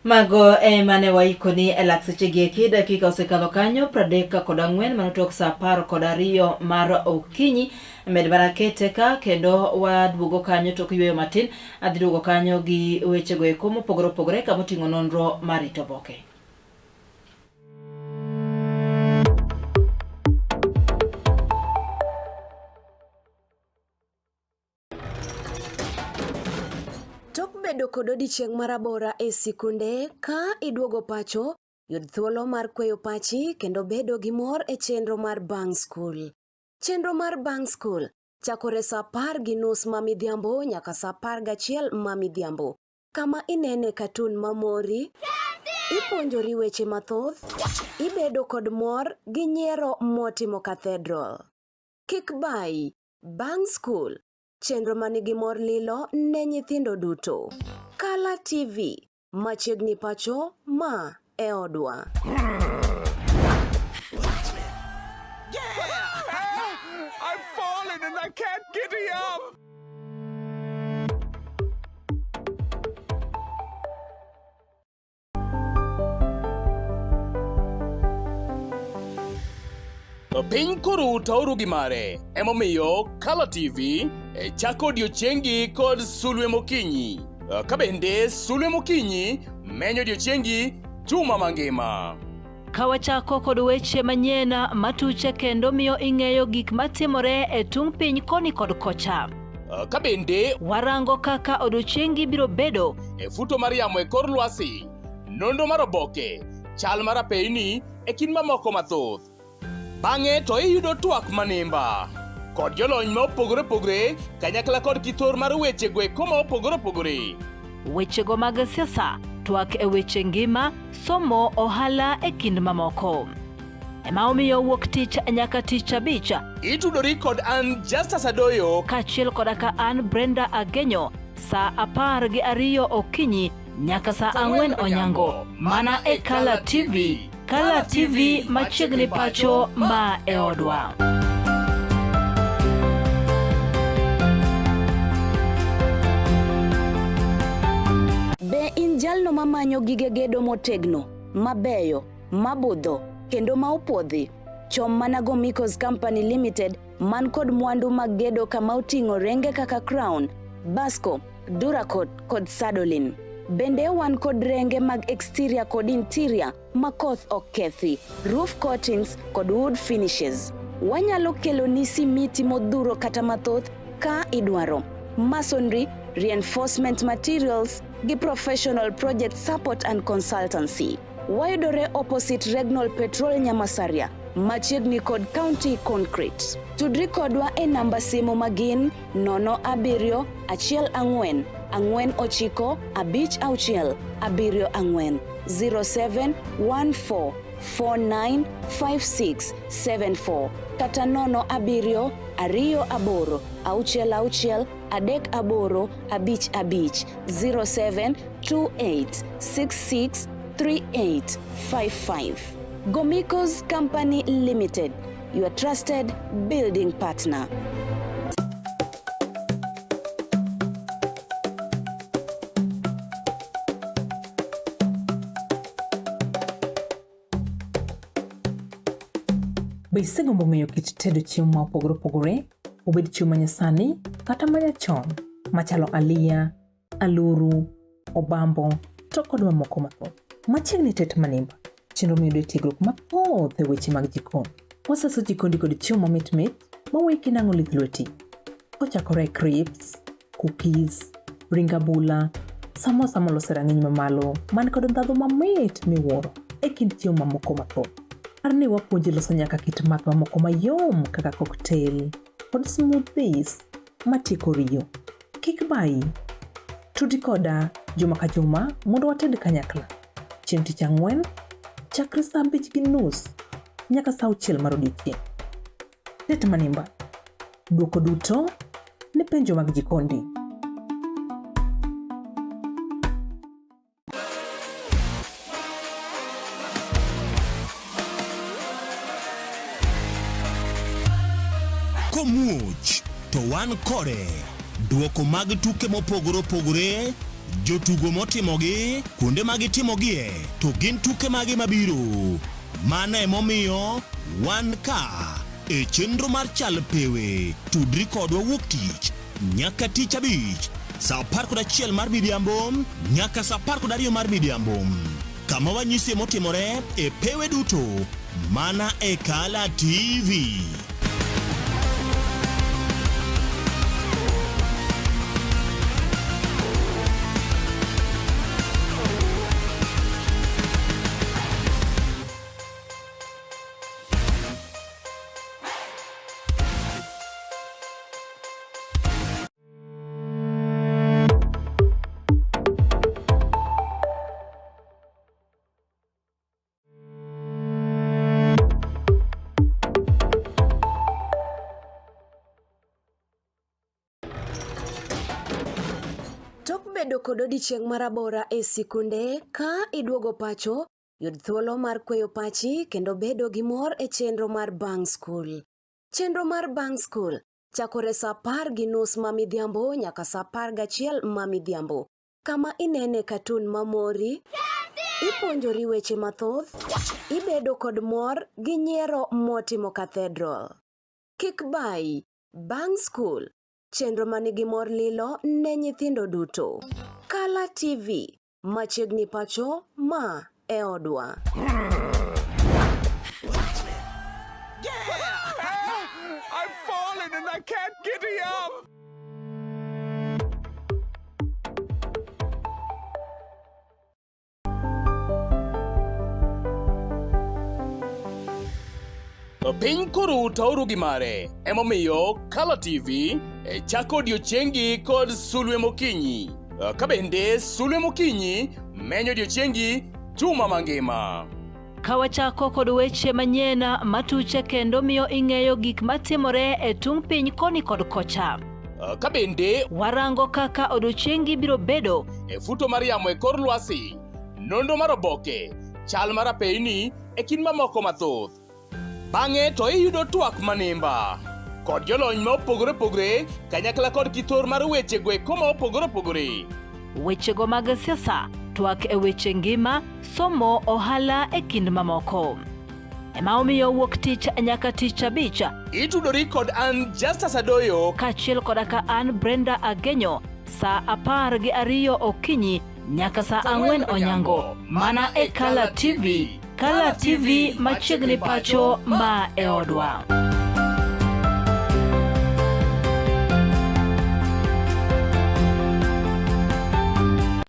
B: Mago ema ne waikoni e lak seche gi eki. Dakika osekalo kanyo 34 mano tok sa 12 mar okinyi. Med mana kete ka kendo waduogo kanyo tok yweyo matin. Adhi duogo kanyo gi wechego eko mopogore opogore kamoting'o nonro mar rito oboke.
X: Tok bedo kod odiechieng' marabora e sikunde, ka iduogo pacho.
A: Yud thuolo mar kweyo pachi kendo bedo gi mor e chenro mar Bang' Skul. Chenro mar Bang' Skul chakore saa 10:30 ma midhiambo nyaka saa 11 ma midhiambo, kama inene katun mamori, ipuonjori weche mathoth, ibedo kod mor gi nyiero motimo cathedral. Kik bayi, Bang' Skul, chenro manigi mor lilo ne nyithindo duto. Kala TV, machiegni pacho ma e odwa.
C: I've fallen and I can't get up.
L: Piny koro tauru gi mare, emomiyo Kala TV e chako odiechiengi kod sulwe mokinyi. Ka bende sulwe mokinyi menyo odiechiengi juma mangima.
B: Ka wachako kod weche manyien matuche kendo miyo ing'eyo gik matimore e tung' piny koni kod kocha.
L: Ka bende
B: warango kaka odiechiengi biro bedo
L: e futo mar yamo e kor lwasi, nonro mar oboke, chal mar apeyni e kind mamoko mathoth. Bang'e to iyudo twak manimba kod jolony ma opogore opogore kanyakla kod kithor mar weche go eko ma opogore opogore.
B: Wechego mag siasa, twak e weche ngima, somo, ohala e kind mamoko. Ema omiyo wuok tich nyaka tich abich.
L: Itudori kod an Justus Adoyo
B: kaachiel koda ka an Brenda Agenyo saa 12 okinyi nyaka saa 4 onyango mana e Kala TV. Kala TV machiegni pacho ma e odwa.
A: Be in jalno mamanyo gige gedo motegno, mabeyo, mabudho, kendo ma opuodhi? Chom mana Gomicos Company Limited man kod mwandu mag gedo kama oting'o renge kaka Crown, Basco, Duracot kod Sadolin. Bende wan kod renge mag exterior kod interior ma koth ok kethi, roof coatings kod wood finishes. Wanyalo keloni simiti modhuro kata mathoth ka idwaro. Masonry, reinforcement materials gi professional project support and consultancy. Wayudore opposite Regnol Petrol Nyamasaria, machiegni kod County Concrete. Tudri kodwa e namba simu magin 0 7 1 4 9 5 6 7 4 07 14 49 56 74 kata 0 7 2 8 6 6 3 8 5 5 07 28 66 38 55. Gomicos Company Limited, your trusted building partner.
D: Be isegombo ng'eyo kit tedo chiemo ma opogore opogore, obed chiemo ma nyasani kata ma nyachon, machalo aliya, aluru, obambo, to kod mamoko mathoth? Machiegni tet manimba, chenro miyudo e tiegruok mathoth e weche mag jikon. Wasaso jikondi kod chiemo mamit mit maweyi kinang'o lith lweti. Kochakore e crisps, cookies, ring abula, samosa molos e rang'iny mamalo man kod ndhadhu mamit miwuoro e kind chiemo mamoko mathoth. Par ni wapuonji loso nyaka kit math mamoko mayom kaka cocktail kod smoothies matieko riyo. Kik bayi. Tudi koda juma ka juma mondo wated kanyakla. Chieng' tich ang'wen, chakre saa 5:30 nyaka saa 6 mar odiechieng'. Tet manimba. Dwoko duto ne penjo mag jikondi.
X: Komuoch to wan kode. Duoko mag tuke mopogore opogore, jotugo motimogi, kuonde ma gitimogie, to gin tuke mage mabiro. Mano emomiyo wan ka e chenro mar Chal Pewe. Tudri kodwa wuok tich nyaka tich abich saa 11 mar midhiambo nyaka saa 12 mar midhiambo kama wanyisie motimore e pewe duto mana e Kala TV.
E: bedo kod odiechieng' marabora e sikunde ka iduogo pacho, yud thuolo mar kweyo pachi kendo bedo gi mor e chenro mar bang' skul. Chenro mar bang' skul chakore sa 10:30 ma midhiambo nyaka sa 11 ma midhiambo, kama inene katun mamori, ipuonjori weche mathoth, ibedo kod mor gi nyiero motimo cathedral. Kik bayi, bang' skul, chenro manigi mor lilo ne nyithindo duto. Kala TV, machiegni pacho, ma e odwa.
C: I've fallen and I can't get up.
L: Piny koro utauru gi mare, emomiyo Kala TV e chako odiechiengi kod sulwe mokinyi. Ka bende sulwe mokinyi menyo odiechiengi juma mangima.
B: Ka wachako kod weche manyien matuche kendo miyo ing'eyo gik matimore e tung' piny koni kod kocha.
L: Ka bende
B: warango kaka odiechiengi biro bedo
L: e futo mar yamo e kor lwasi, nonro mar oboke, chal mar apeyni e kind mamoko mathoth. Bang'e to iyudo twak manimba kod jolony ma opogore opogore kanyakla kod kithor mar weche go eko ma opogore opogore.
B: Wechego mag siasa, twak e weche ngima, somo, ohala e kind mamoko. Ema omiyo wuok tich nyaka tich abich.
L: Itudori kod an Justus Adoyo
B: kaachiel koda ka an Brenda Agenyo saa 12 okinyi nyaka saa 4 onyango mana e Kala TV. Kala TV machiegni pacho ma e odwa.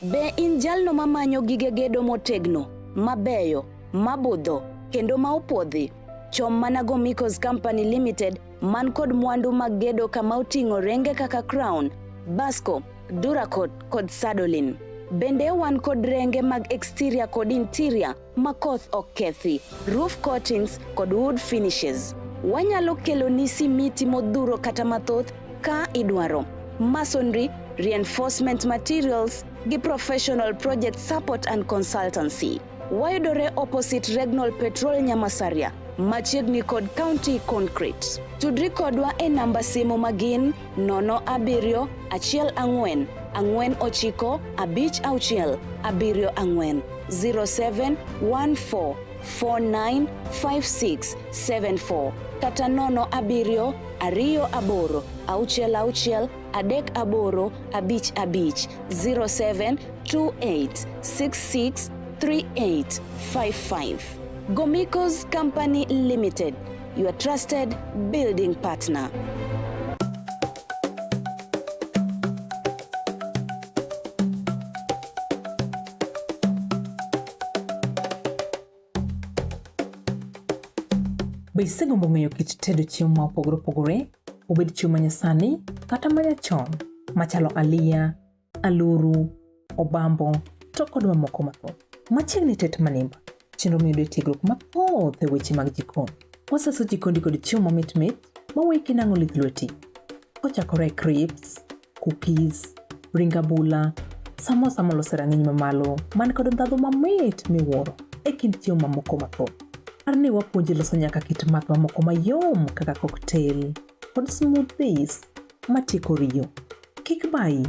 A: Be in jalno mamanyo gige gedo motegno, mabeyo, mabudho, kendo ma opuodhi? Chom mana Gomicos Company Limited man kod mwandu mag gedo kama oting'o renge kaka Crown, Basco, Duracot kod Sadolin. Bende wan kod renge mag exterior kod interior ma koth ok kethi, roof coatings kod wood finishes. Wanyalo keloni simiti modhuro kata mathoth ka idwaro. Masonry, reinforcement materials gi professional project support and consultancy. Wayudore opposite Regnol Petrol Nyamasaria, machiegni kod County Concrete. Tudri kodwa e namba simu magin 0 7 1 4 9 5 6 7 4 07 14 49 56 74 kata 0 7 2 8 6 6 3 8 5 5 07 28 66 38 55. Gomicos Company Limited, your trusted building partner.
D: Be isegombo ng'eyo kit tedo chiemo ma opogore opogore, obed chiemo manyasani kata manyachon, machalo aliya, aluru, obambo, to kod mamoko mathoth? Machiegni tet manimba, chenro miyudo e tiegruok mathoth e weche mag jikon. Wasaso jikondi kod chiemo mamit mit maweyi kinang'o lith lweti. Kochakore e crisps, cookies, ring abula, samosa molos e rang'iny mamalo man kod ndhadhu mamit miwuoro e kind chiemo mamoko mathoth. Par ni wapuonji loso nyaka kit math mamoko mayom kaka cocktail kod smoothies matieko riyo. Kik bayi.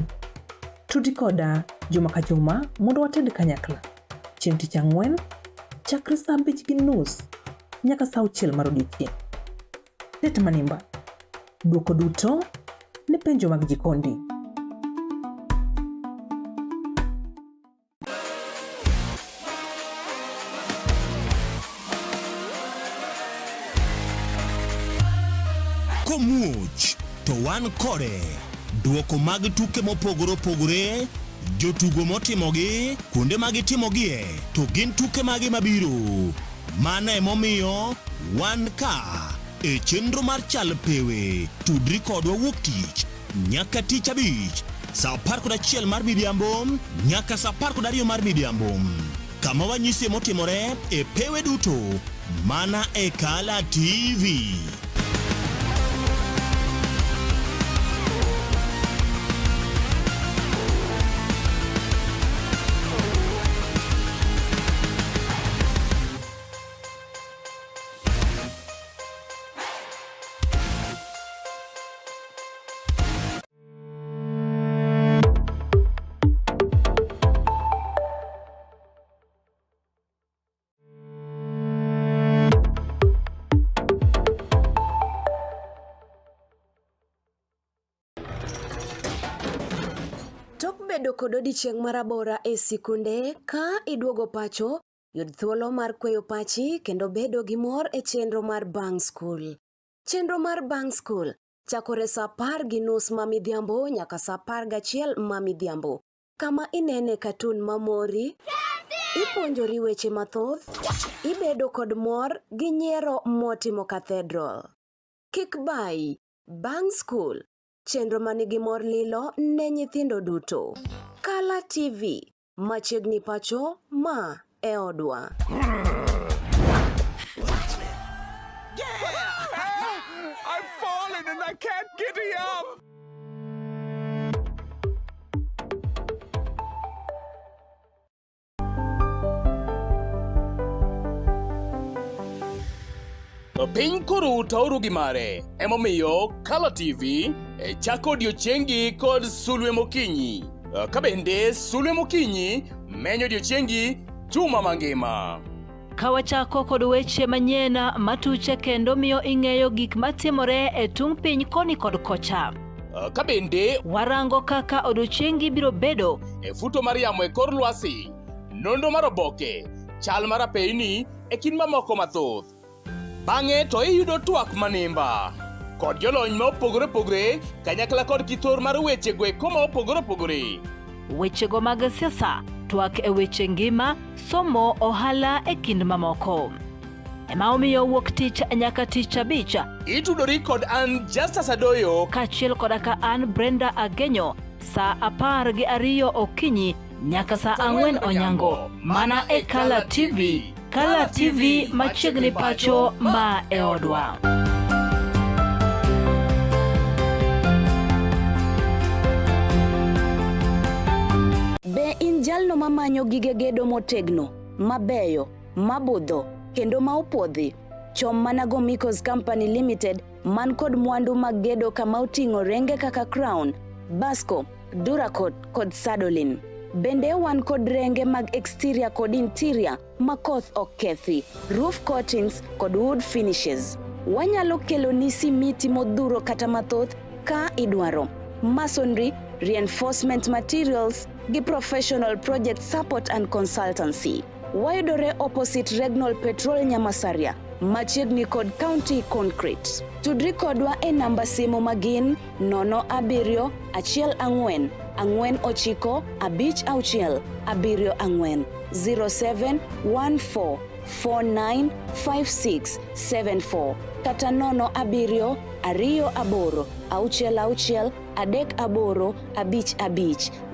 D: Tudi koda juma ka juma mondo wated kanyakla. Chieng' tich ang'wen, chakre saa 5:30 nyaka saa 6 mar odiechieng'. Tet manimba. Dwoko duto ne penjo mag jikondi.
X: Komuoch to wan kode. Dwoko mag tuke mopogore opogore, jotugo motimogi, kuonde ma gitimogie, to gin tuke mage mabiro. Mano emomiyo wan ka e chenro mar Chal Pewe. Tudri kodwa wuok tich nyaka tich abich saa 11 mar midhiambo nyaka saa 12 mar midhiambo kama wanyisie motimore e pewe duto mana e Kala TV.
E: Bedo kod odiechieng' marabora e sikunde ka iduogo pacho, yud thuolo mar kweyo pachi kendo bedo gi mor e chenro mar bang' skul. Chenro mar bang' skul chakore sa 10:30 ma midhiambo nyaka sa 11 ma midhiambo, kama inene katun mamori, ipuonjori weche mathoth, ibedo kod mor gi nyiero motimo cathedral. Kik bayi, bang' skul Chenro ma nigi mor lilo ne nyithindo duto. Kala TV, machiegni pacho, ma e odwa.
C: I've fallen and I can't get up.
L: Piny koro utauru gi mare, emomiyo Kala TV e chako odiechiengi kod sulwe mokinyi. Ka bende sulwe mokinyi menyo odiechiengi juma mangima.
B: Ka wachako kod weche manyien matuche kendo miyo ing'eyo gik matimore e tung' piny koni kod kocha.
L: Ka bende
B: warango kaka odiechiengi biro bedo
L: e futo mar yamo e kor lwasi, nonro mar oboke, chal mar apeyni e kind mamoko mathoth. Bang'e to iyudo twak manimba kod jolony ma opogore opogore kanyakla kod kithor mar weche go eko ma opogore opogore.
B: Wechego mag siasa, twak e weche ngima, somo, ohala e kind mamoko. Ema omiyo wuok tich nyaka tich abich.
L: Itudori kod an Justus Adoyo
B: kaachiel koda ka an Brenda Agenyo saa 12 okinyi nyaka saa 4 onyango mana e Kala TV. Kala TV machiegni pacho ma e odwa.
A: Be in jalno mamanyo gige gedo motegno, mabeyo, mabudho, kendo ma opuodhi? Chom mana Gomiko's Company Limited man kod mwandu mag gedo kama oting'o renge kaka Crown, Basco, Duracot kod Sadolin. Bende wan kod renge mag exterior kod interior ma koth ok kethi, roof coatings kod wood finishes. Wanyalo keloni simiti modhuro kata mathoth ka idwaro. Masonry, reinforcement materials gi professional project support and consultancy. Wayudore opposite Regnol Petrol Nyamasaria, machiegni kod County Concrete. Tudri kodwa e namba simu magin 0 7 1 4 9 5 6 7 4 07 14 49 56 74 kata 0 7 2 8 6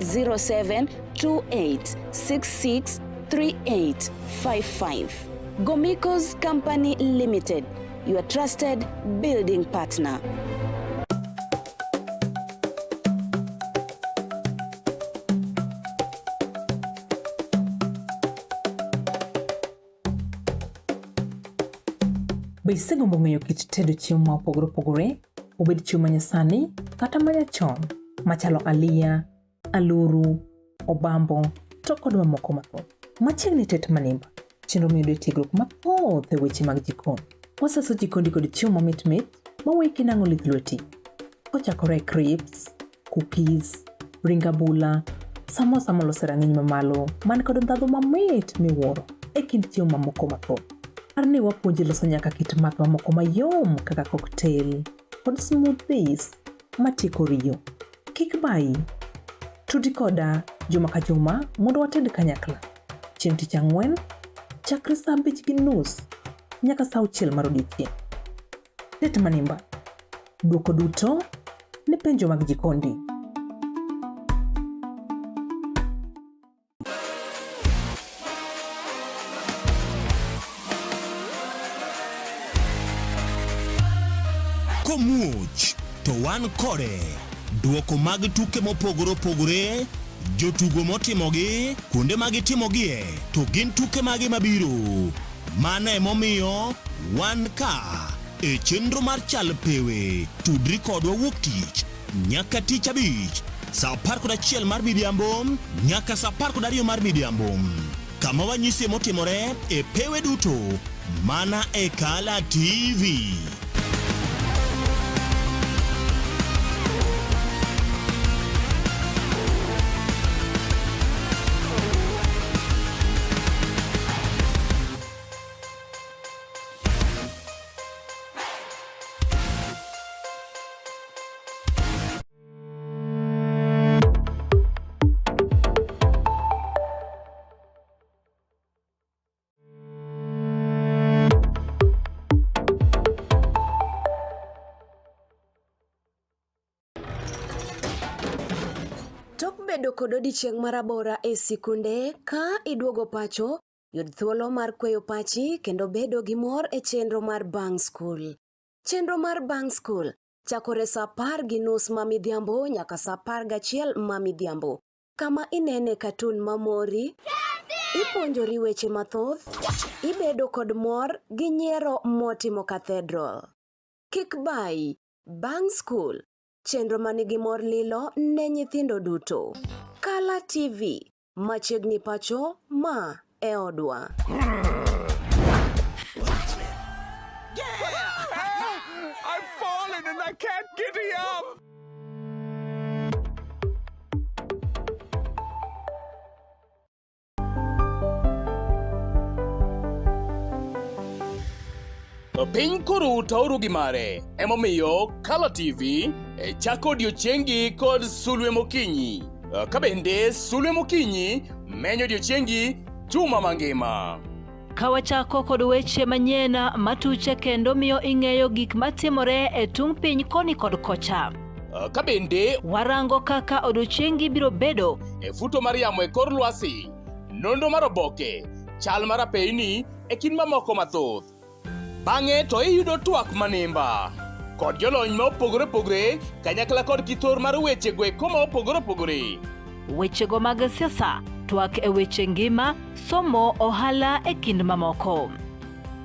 A: 6 3 8 5 5 07 28 66 38 55. Gomiko's Company Limited, your trusted building partner.
D: Be isegombo ng'eyo kit tedo chiemo ma opogore opogore, obed chiemo ma nyasani kata ma nyachon, machalo aliya, aluru, obambo, to kod mamoko mathoth? Machiegni tet manimba, chenro miyudo e tiegruok mathoth e weche mag jikon. Wasaso jikondi kod chiemo mamit mit maweki nang'o lith lweti. Kochakore e crisps, cookies, ring abula, samosa molos e rang'iny mamalo man kod ndhadhu mamit miwuoro e kind chiemo mamoko mathoth. Par ni wapuonji loso nyaka kit math mamoko mayom kaka cocktail kod smoothies matieko riyo. Kik bayi. Tudi koda juma ka juma mondo wated kanyakla. Chieng' tich ang'wen, chakre saa 5:30 nyaka saa 6 mar odiechieng'. Tet manimba. Dwoko duto ne penjo mag jikondi.
X: Komuoch to wan kode. Dwoko mag tuke mopogore opogore, jotugo motimogi, kuonde ma gitimogie, to gin tuke mage mabiro. Mano emomiyo wan ka e chenro mar Chal Pewe. Tudri kodwa wuok tich nyaka tich abich saa 11 mar midhiambo nyaka saa 12 mar midhiambo kama wanyisie motimore e pewe duto mana e Kala TV.
E: Tok bedo kod odiechieng' marabora e sikunde, ka iduogo pacho, yud thuolo mar kweyo pachi kendo bedo gi mor e chenro mar Bang' Skul. Chenro mar Bang' Skul chakore sa 10:30 ma midhiambo nyaka sa 11 ma midhiambo, kama inene katun mamori, ipuonjori weche mathoth, ibedo kod mor gi nyiero motimo cathedral. Kik bayi, Bang' Skul Chenro ma nigi mor lilo ne nyithindo duto. Kala TV, machiegni pacho, ma e odwa.
C: I've fallen and I can't get up.
L: Piny koru tauru gi mare, emomiyo Kala TV e chako odiechiengi kod sulwe mokinyi. Ka bende sulwe mokinyi menyo odiechiengi juma mangima.
B: Ka wachako kod weche manyien matuche kendo miyo ing'eyo gik matimore e tung' piny koni kod kocha.
L: Ka bende
B: warango kaka odiechiengi biro bedo
L: e futo mar yamo e kor lwasi, nonro mar oboke, chal mar apeyni e kind mamoko mathoth. Bang'e to iyudo twak manimba kod jolony ma opogore opogore kanyakla kod kithor mar weche go eko ma opogore opogore.
B: Wechego mag siasa, twak e weche ngima, somo, ohala e kind mamoko.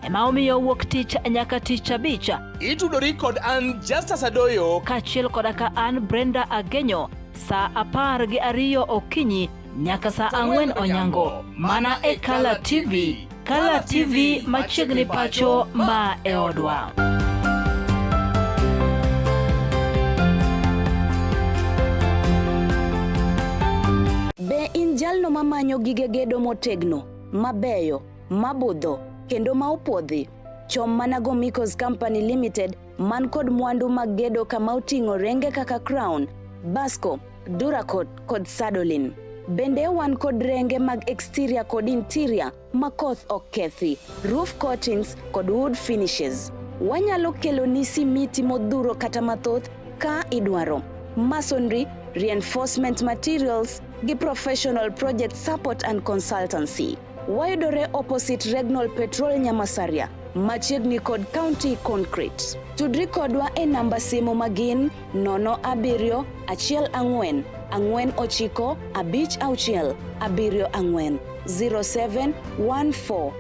B: Ema omiyo wuok tich nyaka tich abich.
L: Itudori kod an Justus Adoyo
B: kaachiel koda ka an Brenda Agenyo saa 12 okinyi nyaka saa 4 onyango mana e Kala TV. Kala TV machiegni pacho ma e odwa.
A: Be in jalno mamanyo gige gedo motegno, mabeyo, mabudho, kendo ma opuodhi? Chom mana Gomicos Company Limited man kod mwandu mag gedo kama oting'o renge kaka Crown, Basco, Duracot kod Sadolin. Bende wan kod renge mag exterior kod interior ma koth ok kethi, roof coatings kod wood finishes. Wanyalo keloni simiti modhuro kata mathoth ka idwaro. Masonry, reinforcement materials gi professional project support and consultancy. Wayudore opposite Regnol Petrol Nyamasaria, machiegni kod County Concrete. Tudri kodwa e namba simu magin 0 7 1 4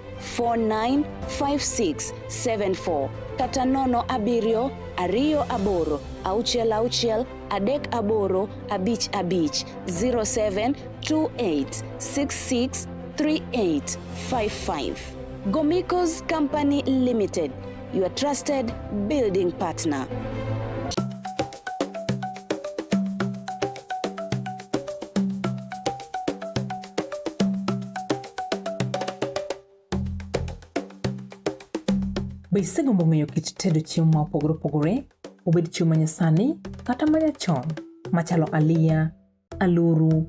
A: 9 5 6 7 4 07 14 49 56 74 kata 0 7 2 8 6 6 3 8 5 5 07 28 66 38 55. Gomicos Company Limited, your trusted building partner.
D: Be isegombo ng'eyo kit tedo chiemo ma opogore opogore, obed chiemo manyasani kata manyachon, machalo aliya, aluru,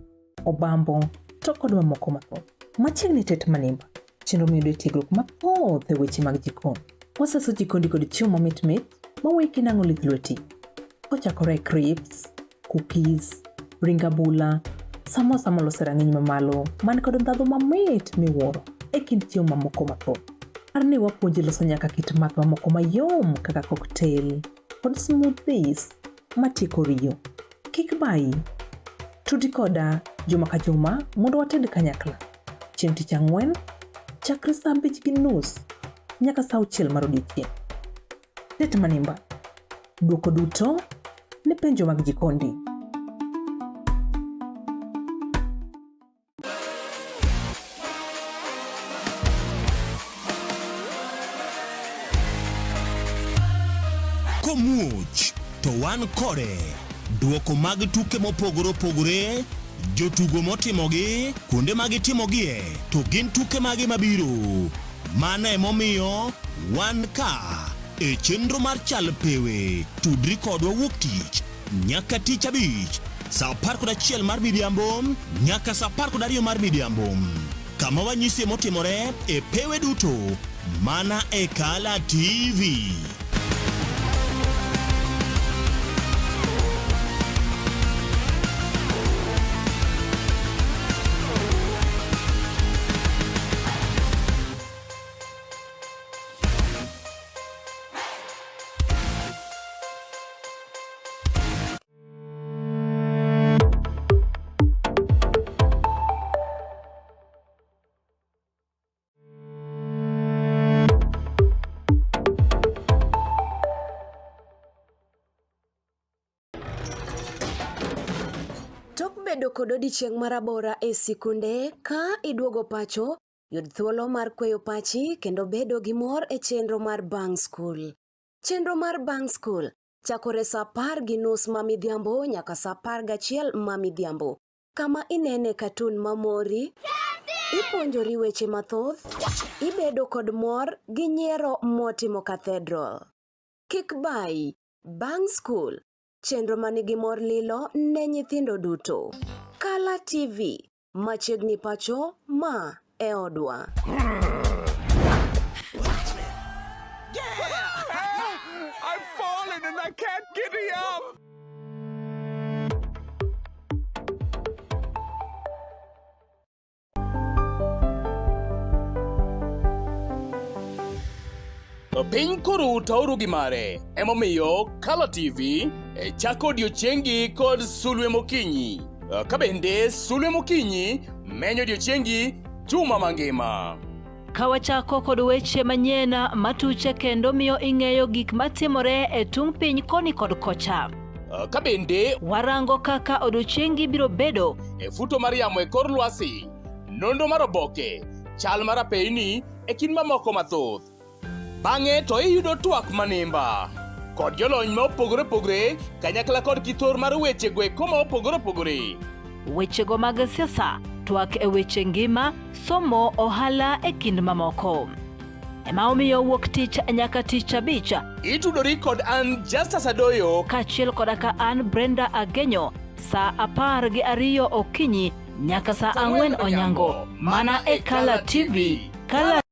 D: obambo to kod mamoko mathoth. Machiegni tet manimba, chenro miyudo e tiegruok mathoth e weche mag jikon. Wasaso jikondi kod chiemo mamit mit maweki nang'o lith lweti. Kochakore e crisps, cookies, ring abula, samosa molos e rang'iny mamalo man kod ndhadhu mamit miwuoro e kind chiemo mamoko mathoth. Par ni wapuonji loso nyaka kit math mamoko mayom kaka cocktail kod smoothies matieko riyo. Kik bayi. Tudi koda juma ka juma mondo wated kanyakla. Chieng' tich ang'wen, chakre saa 5:30 nyaka saa 6 mar odiechieng'. Tet manimba. Dwoko duto ne penjo mag jikondi.
X: Komuoch to wan kode. Duoko mag tuke mopogore opogore, jotugo motimogi, kuonde ma gitimogie, to gin tuke mage mabiro. Mano emomiyo wan ka e chenro mar Chal Pewe. Tudri kodwa wuok tich nyaka tich abich saa 11 mar midhiambo nyaka saa 12 mar midhiambo kama wanyisie motimore e pewe duto mana e Kala TV.
E: Tok bedo kod odiechieng' marabora e sikunde, ka iduogo pacho, yud thuolo mar kweyo pachi kendo bedo gi mor e chenro mar Bang' Skul. Chenro mar Bang' Skul chakore sa 10:30 ma midhiambo nyaka sa 11 ma midhiambo, kama inene katun mamori, ipuonjori weche mathoth, ibedo kod mor gi nyiero motimo cathedral. Kik bayi, Bang' Skul Chenro ma nigi mor lilo ne nyithindo duto. Kala TV, machiegni pacho, ma e odwa.
C: I've fallen and I can't get up.
L: Piny koro tauru gi mare, emomiyo Kala TV e chako odiechiengi kod sulwe mokinyi. Ka bende sulwe mokinyi menyo odiechiengi juma mangima.
B: Ka wachako kod weche manyien matuche kendo miyo ing'eyo gik matimore e tung' piny koni kod kocha.
L: Ka bende
B: warango kaka odiechiengi biro bedo
L: e futo mar yamo e kor lwasi, nonro mar oboke, chal mar apeyni e kind mamoko mathoth. Bang'e to iyudo twak manimba kod jolony ma opogore opogore kanyakla kod kithor mar weche go eko ma opogore opogore.
B: Wechego mag siasa, twak e weche ngima, somo, ohala e kind mamoko. Ema omiyo wuok tich nyaka tich abich.
L: Itudori kod an Justus Adoyo
B: kaachiel koda ka an Brenda Agenyo saa 12 okinyi nyaka saa 4 onyango mana e Kala TV. Kala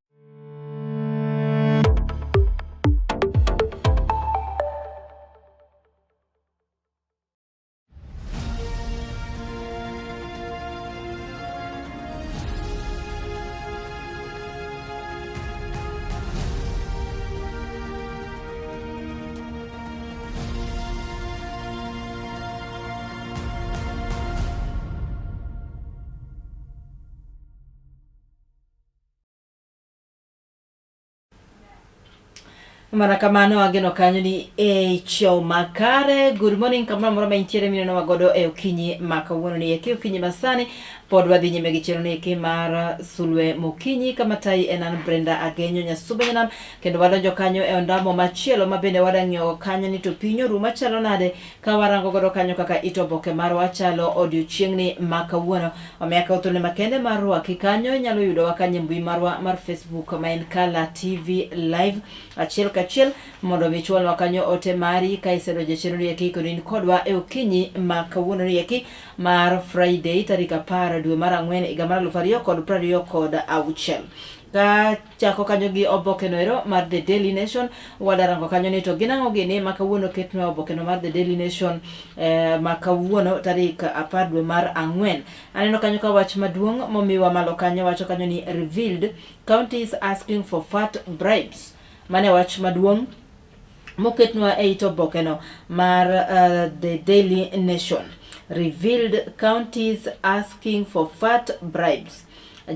B: Mana kamano ageno kanyo ni e chiew makare. Good morning kamoro amora ma intiere minenowa godo e okinyi ma kawuono ni eki okinyi masani pod wadhi nyime gi chenro ni eki mar sulwe mokinyi kama tayi en an Brenda Agenyo Nyasuba Nyanam kendo wadonjo kanyo e ondamo machielo ma bende wadang'iyo kanyo ni to piny oru machalo nade ka warango godo kanyo kaka it oboke marwa chalo odiochieng'ni ma kawuono. Omiyo akawo thuolo makende mar rwaki kanyo, inyalo yudowa kanyo e mbui marwa mar Facebook ma en Kala TV Live achiel kachiel mondo mi ichwalwa kanyo ote mari ka isedonjo e chenro eki kendo in kodwa e okinyi ma kawuono ni eki mar Friday tarik 10 dwe mar ang'wen higa mar 2026. Ka Chako kanyo gi oboke no ero mar The Daily Nation, wadarango kanyo ni to gin ang'o gini ma kawuono ketnwa oboke no mar The Daily Nation eh, ma kawuono tarik 10 dwe mar ang'wen. Aneno kanyo ka wach maduong' momiwa malo kanyo wacho kanyo ni revealed counties asking for fat bribes. Mane wach maduong' moketnwa e it obokeno mar uh, The Daily Nation revealed counties asking for fat bribes.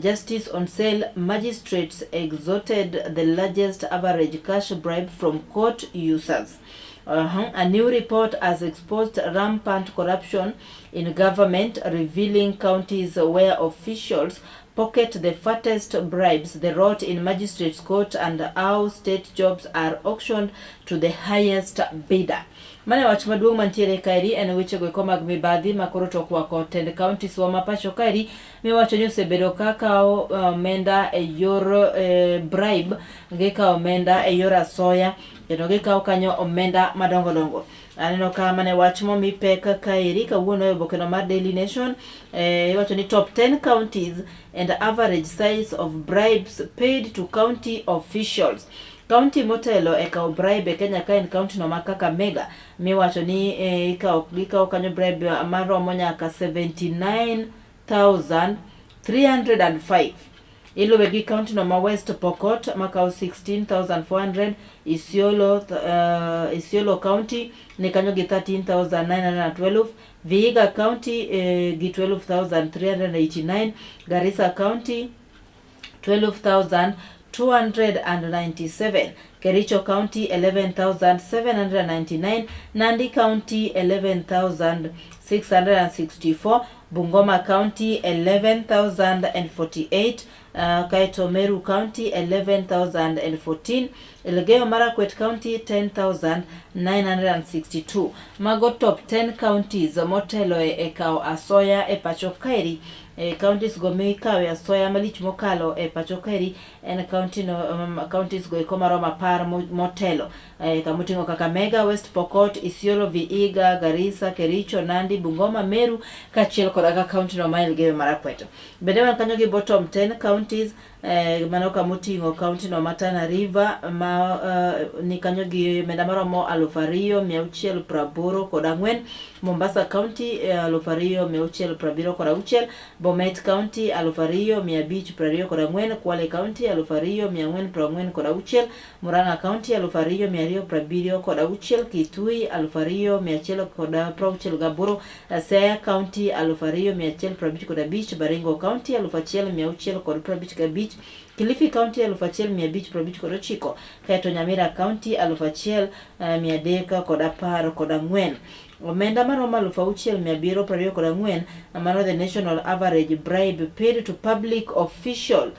B: Justice on sale magistrates extorted the largest average cash bribe from court users. Uh-huh. A new report has exposed rampant corruption in government, revealing counties where officials pocket the fattest bribes, the rot in magistrates court and how state jobs are auctioned to the highest bidder. Mane wach maduong' mantiere kaeri en wechego eko mag mibadhi ma koro to okwako tend counties wa ma pacho kaeri miwacho ni osebedo ka kawo eh, omenda e yor eh, bribe, gikawo omenda e yor asoya kendo gikawo kanyo omenda madongo dongo. Aneno ka mane wach momi pek kaeri kawuono e obokeno mar Daily Nation eh, iwacho ni top 10 counties and average size of bribes paid to county officials. County motelo e kawo bribe e Kenya ka en county no ma Kakamega miwacho ni eh, ikawo gikawo kanyo bribe maromo nyaka 79,305. Iluwe gi county no ma West Pokot makawo 16,400, Isiolo, Isiolo County ni kanyo gi 13,912, Vihiga County gi 12,389, Garissa County 12,200. 297, Kericho County 11,799, Nandi County 11,664, Bungoma County 11,048, kaeto Meru County 11,014, Elgeyo Marakwet County 10,962. Mago top 10 counties motelo e kawo asoya e pacho kaeri. E counties go mikawe asoya malich mokalo e pacho kaeri en county no, counties go eko maromo 10 motelo kamoting'o Kakamega, West Pokot, Isiolo, Vihiga, Garissa, Kericho, Nandi, Bungoma, Meru kaachiel koda ka county no ma Elgeyo Marakwet. Bende wan kanyo gi bottom 10 counties mano kamoting'o county no ma Tana River ma ni kanyo gi omenda maromo 2684, Mombasa County 2676, Bomet County 2524, Kwale County 2446, Murang'a County 2276, Kitui 2168, Siaya County 2155, Baringo County 1655, Kilifi County 1559, kaeto Nyamira County 1314. Omenda maromo 6724, mano the national average bribe paid to public official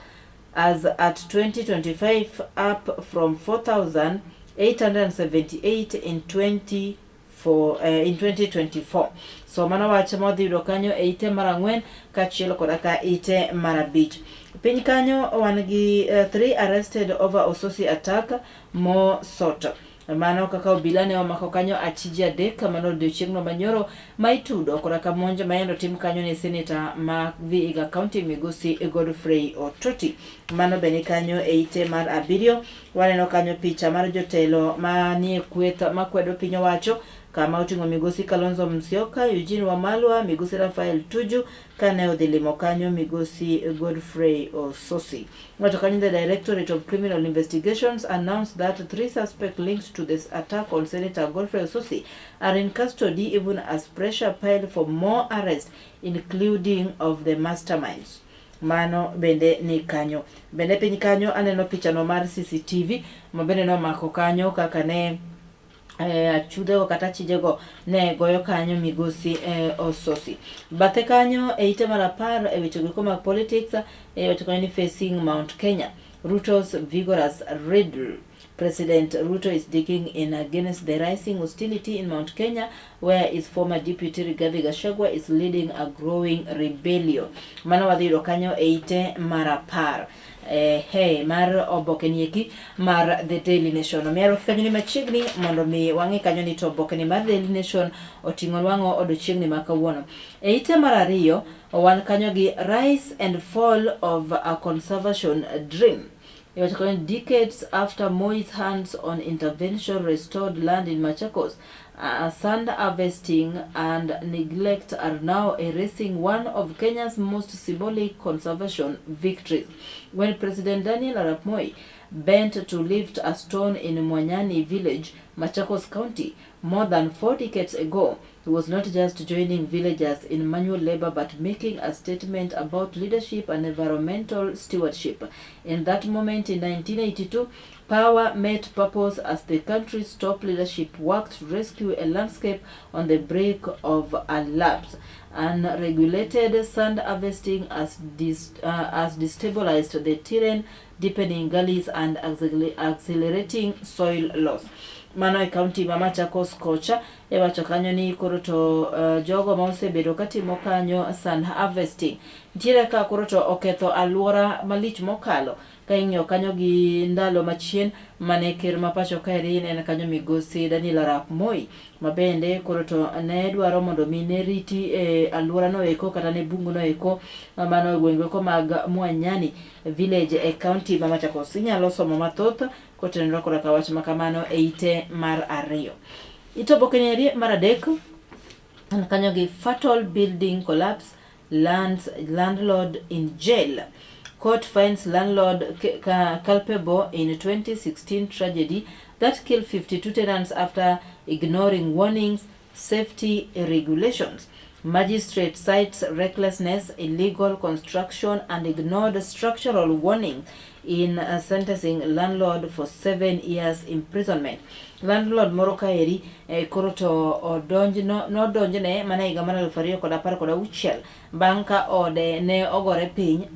B: as at 2025, up from 4,878 in 20 for in 2024. So mano wach ma wadhi yudo kanyo e ite mar 4 kaachiel koda ka ite mar 5. Piny kanyo wan gi three arrested over Osotsi attack mo sort. Mano kaka obila ne omako kanyo achije 3 mano odiochieng'no manyoro ma itudo koda ka monj ma yande otim kanyo ne seneta ma Vihiga County migosi Godfrey Ototi. Mano be ni kanyo e ite mar 7. Waneno kanyo picha mar jotelo manie kweth makwedo piny owacho kama oting'o migosi Kalonzo Musyoka, Eugene Wamalwa, migosi Raphael Tuju kane odhi limo kanyo migosi Godfrey Osotsi. Wacho kanyo the Directorate of Criminal Investigations announced that three suspects linked to this attack on Senator Godfrey Osotsi are in custody even as pressure piled for more arrests, including of the masterminds. Mano bende ni kanyo. Bende piny kanyo aneno pichano mar CCTV ma bende nomako kanyo kaka ne achudhego kata achijego ne goyo kanyo migosi Osotsi. Bathe kanyo e ite mar 10 e weche goeko mag politics e wacho kanyo ni facing Mount Kenya. Ruto's vigorous riddle. President Ruto is digging in against the rising hostility in Mount Kenya, where his former deputy Rigathi Gachagua is leading a growing rebellion. Mano wadhi yudo kanyo e ite mar 10. Hey, mar oboke ni eki mar The Daily Nation. Omiyo kanyo ni machiegni mondo mi wang'i kanyo ni to oboke ni mar Daily Nation oting'o nwang'o odiochieng'ni ma kawuono. E ite mar 2 wan kanyo gi Rise and Fall of a Conservation Dream. Iwacho kanyo decades after Moi's hands-on intervention restored land in Machakos, sand harvesting and neglect are now erasing one of Kenya's most symbolic conservation victories. When President Daniel Arap Moi bent to lift a stone in Mwanyani village, Machakos County, more than 4 decades ago, he was not just joining villagers in manual labor but making a statement about leadership and environmental stewardship. In that moment in 1982, power met purpose as the country's top leadership worked to rescue a landscape on the brink of a lapse. Unregulated sand harvesting has destabilized the terrain, deepening gullies and accelerating soil loss. Mano e county ma Machakos kocha iwacho kanyo ni koro to jogo ma osebedo katimo kanyo sand harvesting nitiere ka koro to oketho alwora malich mokalo ka ing'iyo kanyo gi ndalo machien mane ker ma pacho kaeri ne en kanyo migosi Daniel Arap Moi ma bende koro to ne dwaro mondo mi ne riti e alwora no eko kata ne bungu no eko mano e gwenge eko mag Mwanyani village e county ma Machakos. Inyalo somo mathoth kotenore koda ka wach ma kamano e ite mar 2. Ite oboke ni mar 3 en kanyo gi fatal building collapse lands landlord in jail. Court finds landlord culpable in 2016 tragedy that killed 52 tenants after ignoring warnings, safety regulations. Magistrate cites recklessness, illegal construction, and ignored structural warning in sentencing landlord for 7 years imprisonment. Landlord moro kaeri eh, koro to odonj no, nodonjne mana higa mar 2016 bang' ka ode ne ogore piny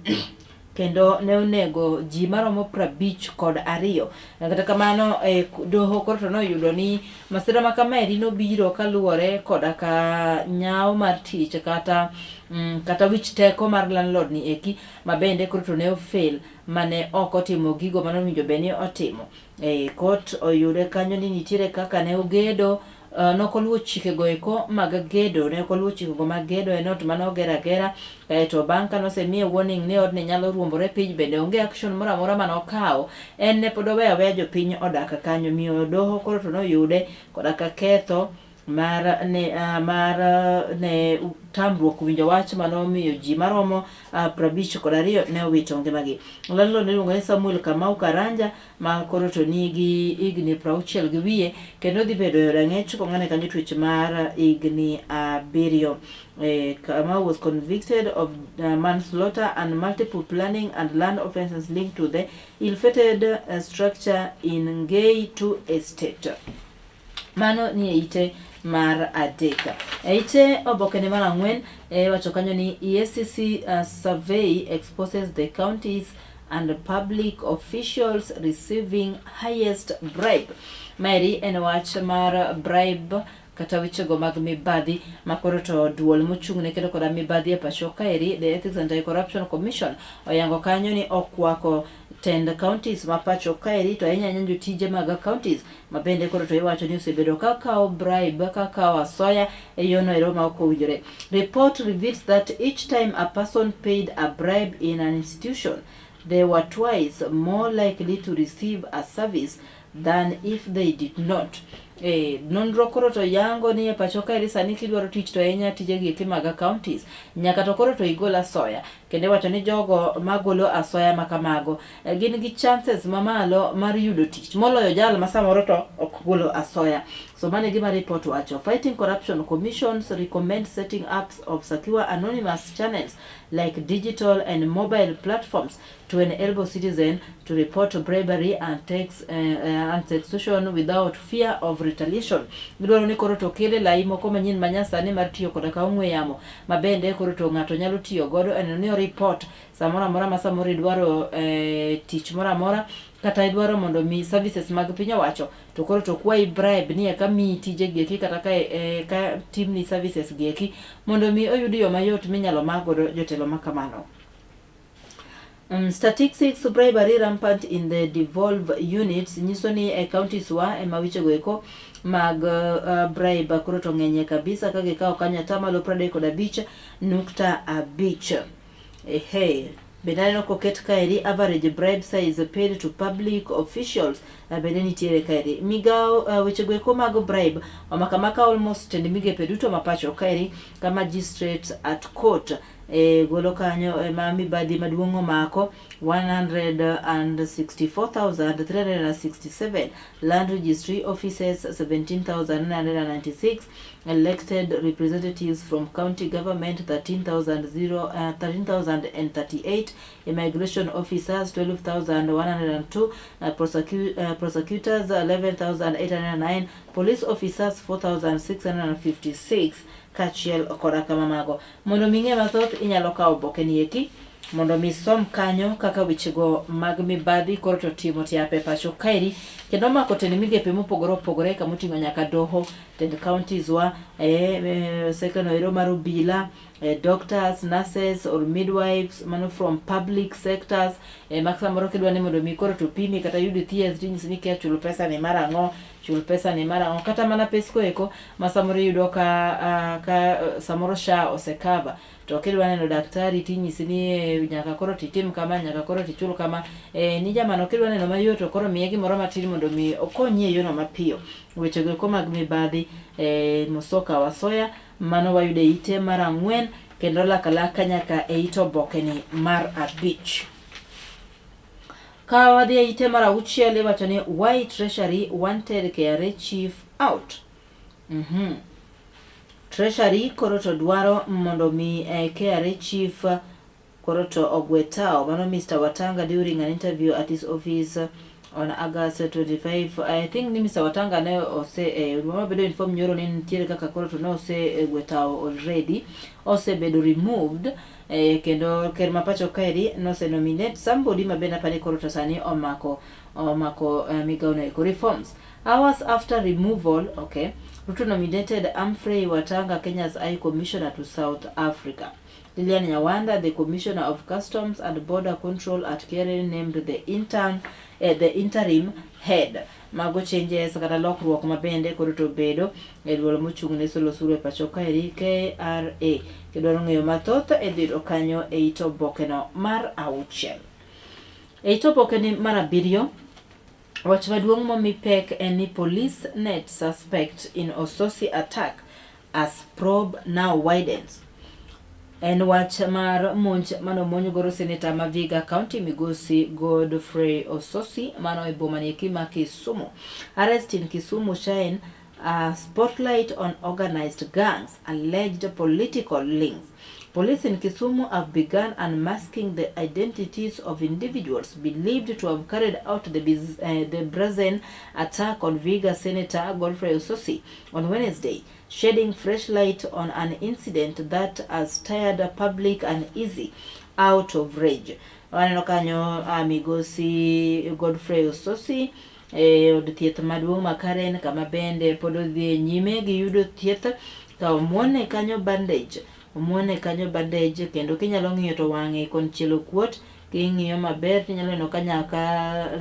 B: kendo ne onego ji maromo 52. Kata kamano e doho koro to noyudo ni masira ma kamaeri nobiro kaluwore koda ka nyawo mar tich kata mm, kata wich teko mar landlord ni eki ma bende koro to ne ofail mane ok otimo gigo mane owinjo bed ni otimo. E kot oyude kanyo ni nitiere kaka ne ogedo Uh, nokoluwo chikego eko mag gedo, ne ok oluwo chikego mag gedo en ot mane oger agera kaeto bang' ka nosemiye warning ni odni nyalo ruombore piny bende onge action moro amora mane okawo en ne pod oweyo aweya jopiny odak kanyo miyo doho koro to noyude koda ka ketho mar ne, uh, mar ne tamruok winjo wach mane omiyo ji maromo uh, 52 ne owito ngimagi. Landlord iluongo ni Samuel Kamau Karanja ma koro to nigi higni 60 gi wiye kendo dhi bedo e od ang'ech kong'ane kanyo twech mar higni abiriyo. Eh, Kamau was convicted of manslaughter and multiple planning and land offences linked to the ill-fated structure in Ngei 2 Estate. Mano ni e ite mar adek. E ite obokene mar ang'wen e wacho kanyo ni EACC survey exposes the counties and public officials receiving highest bribe. Maeri en wach mar bribe kata wechego mag mibadhi ma koro to duol mochung' ne kedo koda mibadhi e pacho kaeri the Ethics and Anti-Corruption Commission oyango kanyo ni okwako tend counties ma pacho kaeri to ahinya ahinya jotije mag counties ma bende koro to iwacho ni osebedo ka kawo bribe ka kawo asoya e yono ero ma ok owinjore. Report reveals that each time a person paid a bribe in an institution, they were twice more likely to receive a service than if they did not. E, nonro koro to yango ni e pacho kaeri sani kidwaro tich to ahinya tijegi eki mag counties nyaka to koro to igol asoya kendo iwacho ni jogo magolo asoya ma kamago eh, gin gi chances mamalo mar yudo tich moloyo jal ma samoro to ok golo asoya. So mano e gima report wacho. Fighting Corruption Commissions recommend setting up of secure anonymous channels like digital and mobile platforms to enable citizen to report bribery and tax, and extortion without fear of retaliation. Gidwaro ni koro to kele lai moko manyien manyasani mar tiyo koda ka ong'we yamo ma bende koro to ng'ato nyalo tiyo godo e neno ni o report samoro amora ma samoro idwaro eh, tich moro amora kata idwaro mondo mi services mag piny owacho to koro to kwayi bribe ni eka miyi tije gi eki kata ka, eh, ka timni services gi eki mondo mi oyud yo mayot minyalo mak godo jotelo ma kamano. Statistics bribery rampant in the devolved units nyiso ni e counties wa ema wechego eko mag bribe koro to ng'enyie kabisa ka gikawo kanyo atamalo 35.5. Ehe. Bende aneno koket kaeri average bribe size paid to public officials bende nitiere kaeri. Migawo wechego eko mag bribe omako amaka almost tend migepe duto ma pacho kaeri ka magistrates at court E golo kanyo ema mibadhi maduong' omako 164,367 land registry offices 17,996 elected representatives from county government 13,038 immigration officers 12,102 prosecutors 11,809 police officers 4,656 kaachiel koda kama mago. Mondo mi ing'e mathoth inyalo kawo oboke ni eki mondo mi isom kanyo kaka wechego mag mibadhi koro to timo tiape pacho kaeri kendo omako tend migepe mopogore opogore kama oting'o nyaka doho, tend counties wa, e, e, sekta no ero mar obila, e, doctors, nurses or midwives mano from public sectors e, ma samoro kidwa ni mondo mi koro to pimi kata yud thieth tinyisi ni kia chul pesa ni mar ang'o chul pesa ni mar ang'o kata mana pesko eko ma samoro iyudo ka, uh, ka uh, samoro SHA osekava to kidwa neno daktari tinyisi ni eh, nyaka koro titim kama nyaka koro tichul kama eh, ni jamano kidwa neno mayot to koro miye gimoro matin mondo mi okonyi e yono mapiyo wechego eko mag mibadhi eh, Musoka Wasoya mano wayudo e ite mar ang'wen kendo lak alaka nyaka e it obokeni mar abich Ka wadhi e ite mar auchiel iwacho ni why Treasury wanted KRA chief out. Treasury koro to dwaro mondo mi eh, KRA chief koro to ogwe tao. Mano Mr. Watanga during an interview at his office on August 25. I think ni Mr. Watanga ne ose eh, mabedo inform nyoro ni nitiere kaka koro to ne ose eh, gwe tao already osebedo removed eh, kendo ker ma pacho kaeri nose nominate somebody ma bende apani koro to sani omako omako eh, migawo no eko reforms hours after removal okay Ruto nominated Humphrey Watanga Kenya's High Commissioner to South Africa Lilian Nyawanda, the Commissioner of Customs and Border Control at KRA, named the intern, eh, the interim head. Mago changes kata lokruok ma bende koro to bedo e duol mochung' ne solo osuru e pacho kaeri KRA. Kidwaro ng'eyo mathoth e dhiro kanyo e it obokeno mar auchiel. E it obokeni mar abiriyo, wach maduong' momi pek en ni police net suspect in Ososi attack as probe now widens. En wach mar monj mane omonj godo seneta ma Vihiga County migosi Godfrey Ososi mano e boma ni ma Kisumu. Arrest in Kisumu shine a spotlight on organized gangs, alleged political links. Police in Kisumu have begun unmasking the identities of individuals believed to have carried out the, the brazen attack on Vihiga Senator Godfrey Ososi on Wednesday, shedding fresh light on an incident that has stirred public uneasy out of rage. Waneno kanyo uh, migosi Godfrey Ososi e od thieth maduong' ma Karen kama bende pod odhi nyime gi yudo thieth ka omuone kanyo bandage omuone kanyo bandage kendo kinyalo ng'iyo to wang'e konchiel okuot king'iyo maber tinyalo neno ka nyaka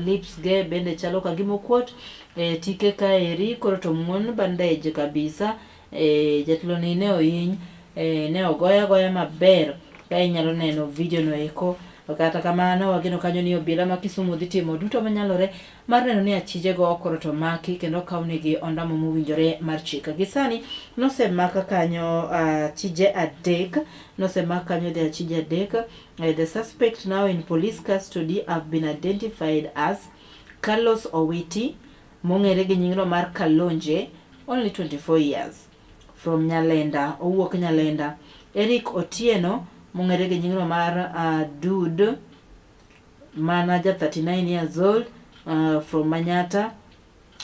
B: lips ge bende chalo ka gima okuot e tike kaeri koro to omuon bandage kabisa e, jatulo ni ne ohiny e, ne ogoye agoya maber ka inyalo neno video no eko kata kamano wageno kanyo ni obila ma Kisumu dhi timo duto manyalore mar neno ni achijego koro to maki kendo okawnegi ondamo mowinjore mar chik. Gi sani nosemak kanyo achije adek nosemak kanyo dhi achije adek the suspect now in police custody have been identified as Carlos Owiti mong'ere gi nyingno mar Kalonje only 24 years from Nyalenda owuok Nyalenda Eric Otieno mong'ere gi nyingno mar Dude mana ja 39 years old from Manyata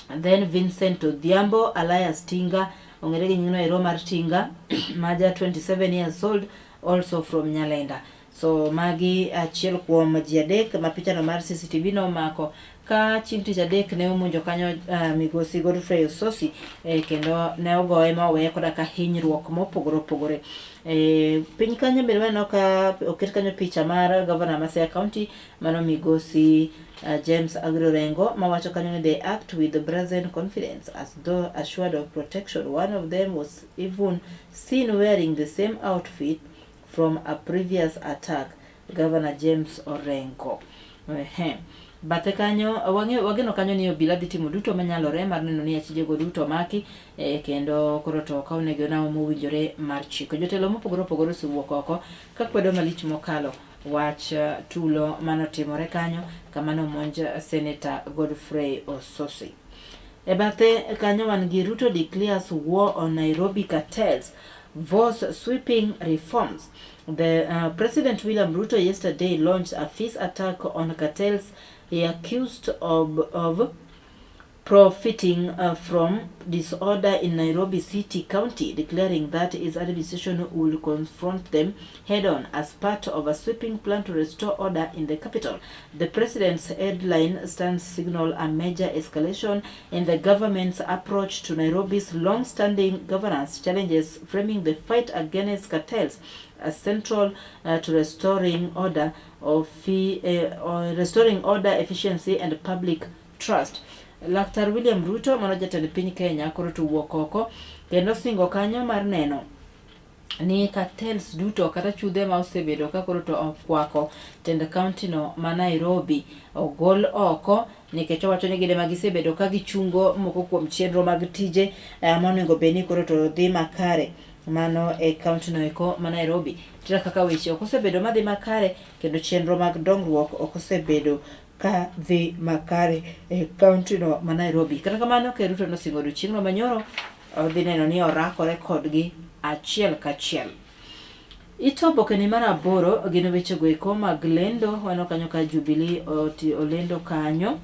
B: then Vincent Odhiambo alias Tinga ong'ere gi nyingno ero mar Tinga ma ja 27 years old also from Nyalenda. So magi achiel kuom ji adek ma pichano mar CCTV nomako ka chieng' tich adek ne omonjo kanyo uh, migosi Godfrey Ososi eh, kendo ne ogoye ma oweye koda ka hinyruok mopogore opogore. Eh, piny kanyo bende waneno ka oket kanyo picha mar gavana ma Siaya County mano migosi uh, James Agri Orengo mawacho kanyo ni they act with brazen confidence as though assured of protection. One of them was even seen wearing the same outfit from a previous attack. Governor James Orengo. Ehe. Bathe kanyo wang'e wageno kanyo ni obila dhi timo duto manyalore mar neno ni achijego duto omaki eh, kendo koro to okawnegi onamo mowinjore mar chik. Jotelo mopogore opogore osewuok oko ka kwedo malich mokalo wach eh, tulo manotimore kanyo kama nomonj Senator Godfrey Ososi. E bathe kanyo wan gi Ruto declares war on Nairobi cartels, vows sweeping reforms. The uh, President William Ruto yesterday launched a fierce attack on cartels he accused of, of profiting uh, from disorder in Nairobi City County, declaring that his administration will confront them head on as part of a sweeping plan to restore order in the capital. The president's headline stands signal a major escalation in the government's approach to Nairobi's long standing governance challenges, framing the fight against cartels as central uh, to restoring order of fee, uh, restoring order, efficiency and public trust. Laktar William Ruto mano jatend piny Kenya koro to wuok oko kendo singo kanyo mar neno ni cartels duto kata chudhe ma osebedo ka koro to okwako tend county no ma Nairobi ogol oko nikech owacho ni gin ema gisebedo ka gichungo moko kuom chenro mag tije eh, monego bed ni koro to dhi makare mano e county no eko ma Nairobi. Tira kaka weche ok osebedo madhi makare kendo chenro mag dongruok ok osebedo ka dhi makare e county no ma Nairobi. Kata kamano Ker Ruto nosingo odiochieng'no manyoro odhi neno ni orakore kodgi achiel kachiel. It obokeni mar aboro gin wechego eko mag lendo. Waneno kanyo ka Jubilee oti, olendo kanyo.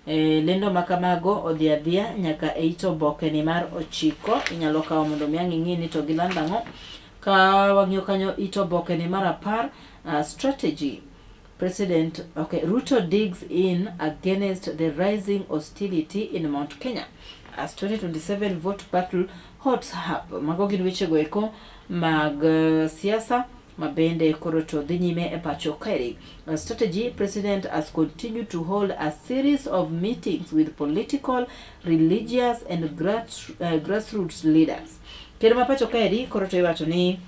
B: E, lendo ma kamago odhi adhiya nyaka e it obokeni mar ochiko. Inyalo kawo mondo mi ang' ing'i ni to gilando ang'o. Ka wang'iyo kanyo it obokeni mar apar, uh, strategy. President okay, Ruto digs in against the rising hostility in Mount Kenya as 2027 vote battle hots up. Mago gin wechego eko mag eh, siasa ma bende koro to dhi nyime e pacho kaeri. A strategy president has continued to hold a series of meetings with political, religious and grass, grassroots leaders. Ker ma pacho kaeri koro to iwacho ni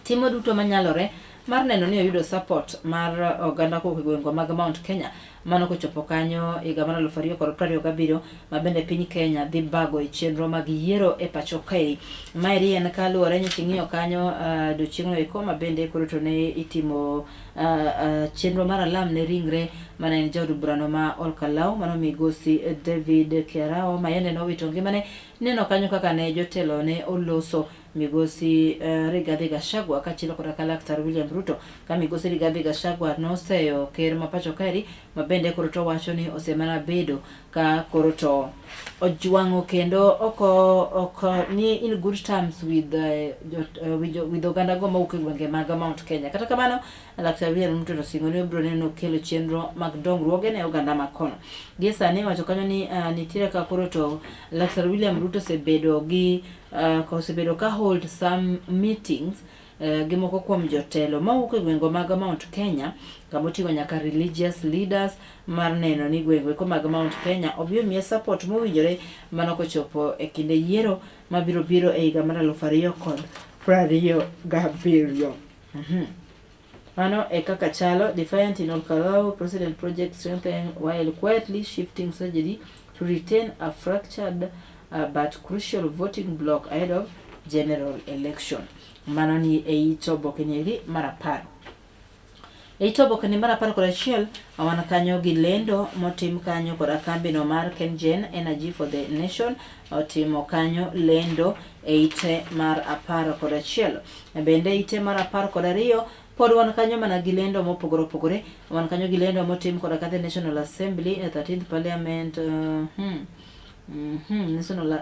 B: timo duto manyalore mar neno ni oyudo support mar oganda kowuok e gwenge mag Mount Kenya mano kochopo kanyo higa mar 2027 ma bende piny Kenya dhi bago e chenro mag yiero e pacho kae. Maeri en kaluwore nyocha ing'iyo kanyo uh, odiochieng'no eko ma bende koro to ne itimo uh, uh, chenro mar alam ne ringre mane en jaod burano ma Olkalau mano migosi David Kiarao ma yande nowito ngimane. Neno kanyo kaka ne jotelo ne oloso Migosi uh, Rigathi Gachagua kaachiel koda ka Laktar William Ruto ka Migosi Rigathi Gachagua noseyo ker ma pacho kaeri ma bende koro to wacho ni osemana bedo ka koro to ojwang'o kendo oko ok ni in good terms with, uh, jot, uh, with, with oganda go mawuok e gwenge mag Mount Kenya. Kata kamano Laktar William Ruto to osingo ni obiro neno kelo chenro mag dongruoge ne oganda ma kono. Gie sani wacho kanyo ni uh, nitiere ka koro to Laktar William Ruto osebedo gi uh, osebedo ka hold some meetings uh, gi moko kuom jotelo mawuok e gwenge mag Mount Kenya kama oting'o nyaka religious leaders mar neno ni gwenge eko mag Mount Kenya obi omiye support mowinjore mano kochopo e kinde yiero mabiro biro e higa mar 2027. Mano e kaka chalo. Defiant in Olkalau, President Project strengthen while quietly shifting strategy to retain a fractured but crucial voting bloc ahead of general election. Mano ni e it oboke ni mar apar. E it oboke ni mar apar kod achiel, wan kanyo gi lendo motim kanyo kod kambino mar KenGen Energy for the Nation otimo kanyo lendo e ite mar apar kod achiel. Bende ite mar apar kod ariyo pod wan kanyo mana gi lendo mopogore opogore. Wan kanyo gi lendo motim koda ka the National Assembly e 13th Parliament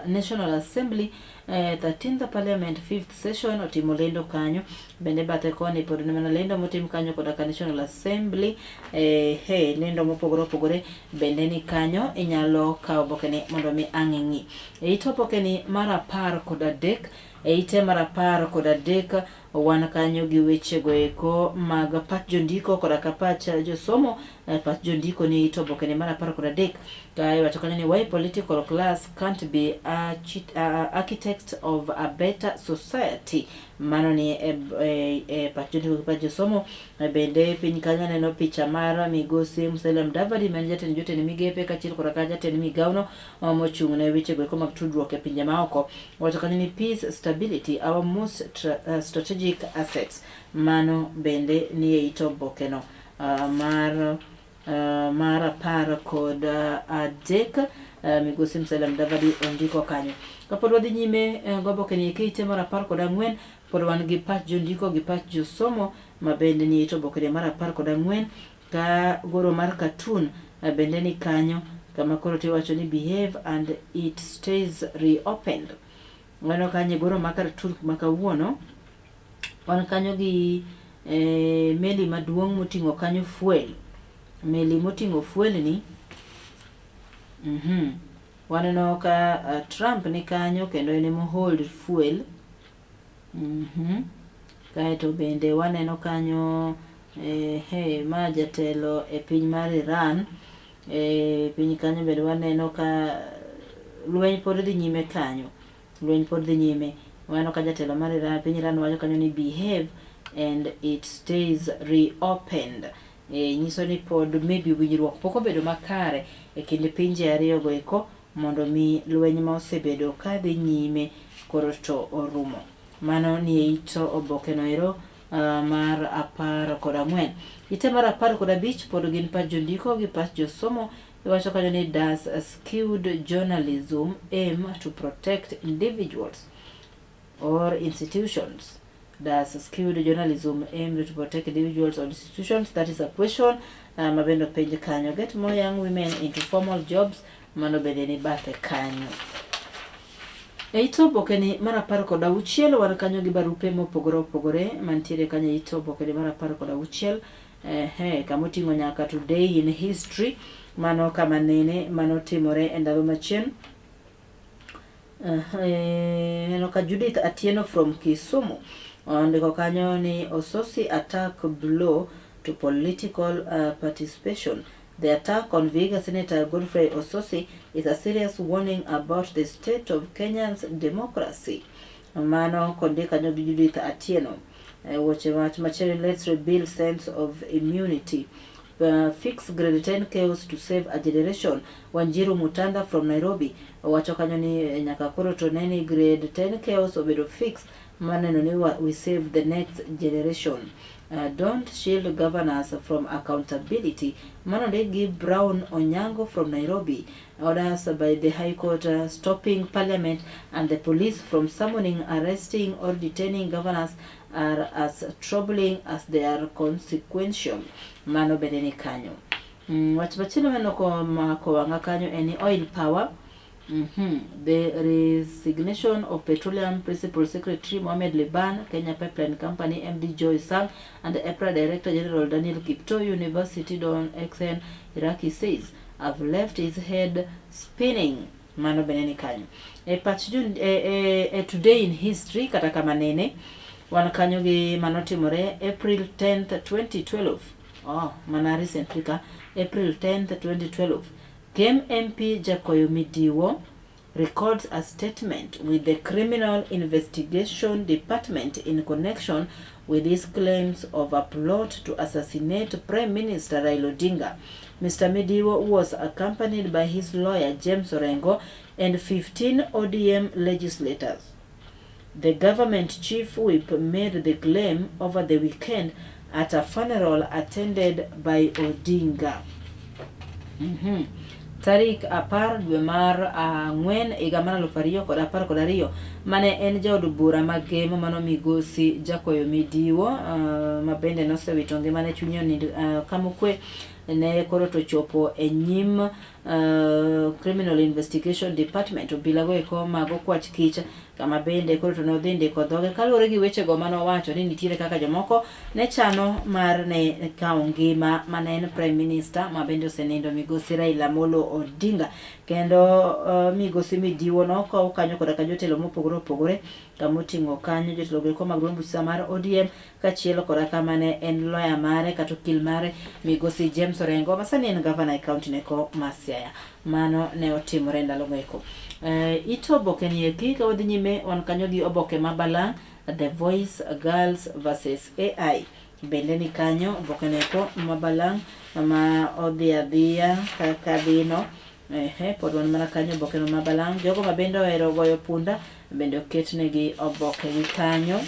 B: National Assembly 13th Parliament 5th session otimo lendo kanyo. Bende bathe koni pod ni mana lendo motim kanyo koda ka National Assembly he lendo mopogore opogore bende ni kanyo inyalo kawo oboke ni mondo mi ang' ing'i. E it oboke ni mar apar kod adek e ite mar apar kod adek wan kanyo gi wechego eko mag pach jondiko koda ka pach josomo. Pach jondiko ni it oboke ni mar apar kod adek ka iwacho kanyo ni why political class can't be architect of a better society. Mano ni e, e, e pach jondiko gi pach josomo. Bende piny kanyo aneno picha mar migosi Musalia Mudavadi ma en jatend jotend migepe kaachiel koda ka jatend migawono mochung' ne wechego eko mag tudruok e pinje maoko. Wacho kanyo ni peace, stability, our most strategic assets. Mano bende ni e it obokeno mar mar apar kod adek migosi Musalia Mudavadi ondiko kanyo. Kapod wadhi nyime goboke ni eki ite mar apar kod ang'wen pod wan gi pach jondiko gi pach josomo ma bende ni it oboke mar apar kod ang'wen ka goro mar cartoon bende ni kanyo kama koro tiwacho ni behave and it stays reopened. Waneno kanyo e goro mar cartoon ma kawuono wan kanyo gi meli maduong' moting'o kanyo fuel. Meli moting'o fuel ni waneno ka Trump ni kanyo kendo en ema hold fuel. Kaeto bende waneno kanyo ma jatelo e piny mar Iran. E piny kanyo bende waneno ka lweny pod dhi nyime kanyo. Lweny pod dhi nyime. Waneno ka jatelo mar Iran, piny Iran wacho kanyo ni behave and it stays reopened. Nyiso ni pod maybe winjruok pok obedo makare e kind pinje ariyogo eko mondo mi lweny ma osebedo ka dhi nyime koro to orumo. Mano ni e it oboke no ero mar apar kod ang'wen. Ite mar apar kod abich pod gin pach jondiko gi pach josomo. Iwacho kanyo ni does skewed journalism aim to protect individuals or institutions? Does skewed journalism aim to protect individuals or institutions? That is a question ma bende openj kanyo. Get more young women into formal jobs, mano bende ni bathe kanyo. E it obokeni mar 16 wan kanyo gi barupe mopogore opogore mantiere kanyo e it obokeni mar 16 ehe, kama oting'o nyaka today in history mano kama nene manotimore e ndalo machien. Aneno ka Judith Atieno from Kisumu ondiko kanyo ni Ososi attack blow to political participation. The attack on Vihiga Senator Godfrey Ososi is a serious warning about the state of Kenya's democracy. Mano kondik kanyo gi Judith Atieno. Weche wach machielo let's rebuild sense of immunity. Fix grade 10 chaos to save a generation. Wanjiru Mutanda from Nairobi owacho kanyo ni nyaka koro to ne ni grade 10 chaos obedo fix maneno ni we save the next generation. Don't shield governors from accountability. Mano ndik gi Brown Onyango from Nairobi. Orders by the High Court stopping Parliament and the police from summoning, arresting or detaining governors are as troubling as they are consequential. Mano bende ni kanyo. Wach machielo maneno komako wang'a kanyo en ni oil power. The resignation of Petroleum Principal Secretary Mohamed Liban, Kenya Pipeline Company MD Joy Sang, and EPRA Director General Daniel Kiptoo, University Don XN Iraqi says have left his head spinning. Mano bende ni kanyo. E pach jo, e today in history kata kama nene wan kanyo gi manotimore April 10th 2012. Oh, mana recently ka April 10th 2012. Gem MP Jakoyo Midiwo records a statement with the Criminal Investigation Department in connection with his claims of a plot to assassinate Prime Minister Raila Odinga. Mr. Midiwo was accompanied by his lawyer James Orengo and 15 ODM legislators. The government chief whip made the claim over the weekend at a funeral attended by Odinga. Tarik 10 dwe mar ang'wen higa mar 2012 mane en jaod bura ma Gem mano migosi Jakoyo Midiwo ma bende nosewito ngimane chunye onind kamokwe ne koro to chopo e nyim Criminal Investigation Department obila go eko mag okwach kich kama bende koro to nodhi ndiko dhoge kaluwore gi wechego mane owacho ni nitiere kaka jomoko ne chano mar ne kawo ngima mane en Prime Minister ma bende osenindo migosi Raila Amolo Odinga kendo migosi Midiwo nokow kanyo koda ka jotelo mopogore opogore kama oting'o kanyo jotelo go eko mag duond bucha mar ODM kaachiel koda ka mane en lawyer mare kata okil mare migosi James Orengo ma sani en gavana e kaunti neko ma Siaya. Mano ne otimore ndalogo eko. It oboke ni eki ka wadhi nyime wan kanyo gi oboke ma Balang' The Voice Girls versus AI bende ni kanyo oboke neko ma Balang' ma odhi adhiya kaka dhino. Ehe, pod wan mana kanyo oboke no ma Balang'. Jogo ma bende ohero goyo punda bende oketnegi oboke gi kanyo.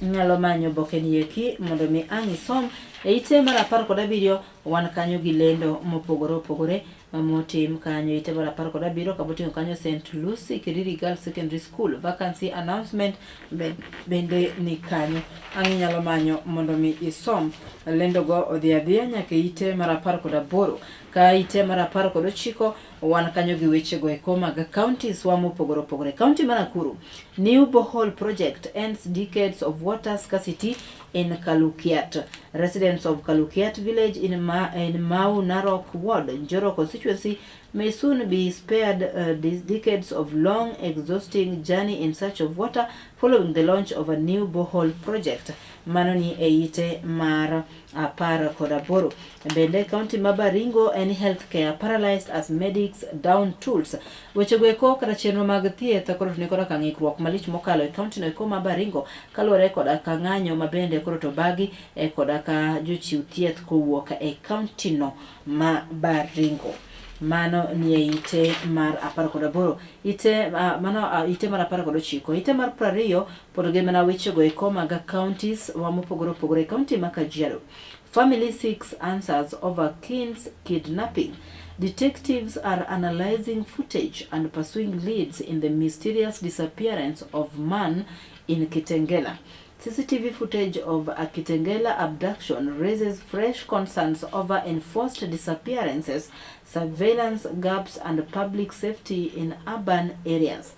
B: Inyalo manyo oboke ni eki mondo mi ang' isom. E ite mar 17 wan kanyo gi lendo mopogore opogore motim kanyo. Ite mar 17 kama oting'o kanyo St. Lucy Kiriri Girls Secondary School vacancy announcement bende ni kanyo. Ang' inyalo manyo mondo mi isom. Lendo go odhi adhiya nyaka e ite mar 18. Ka ite mar 19 wan kanyo gi wechego eko mag counties wa mopogore opogore. County mar Nakuru, new borehole project ends decades of water scarcity in Kalukiat. Residents of Kalukiat village in Mau Narok ward, Njoro constituency, may soon be spared these decades of long, exhausting journey in search of water following the launch of a new borehole project. Mano ni e ite mar 18. Bende county ma Baringo en healthcare paralyzed as medics down tools. Wechego eko kata chenro mag thieth koro to ni koda ka ng'ikruok malich mokalo e county no eko ma Baringo kaluwore koda ka ng'anyo ma bende koro to bagi e koda ka jochiw thieth kowuok e county no ma Baringo. Mano ni e ite mar 18. Ite, mano ite mar 19. Ite mar 20 pod gin mana wechego eko mag counties wa mopogore opogore. County ma Kajiado. Family seeks answers over King's kidnapping. Detectives are analyzing footage and pursuing leads in the mysterious disappearance of man in Kitengela. CCTV footage of a Kitengela abduction raises fresh concerns over enforced disappearances, surveillance gaps, and public safety in urban areas.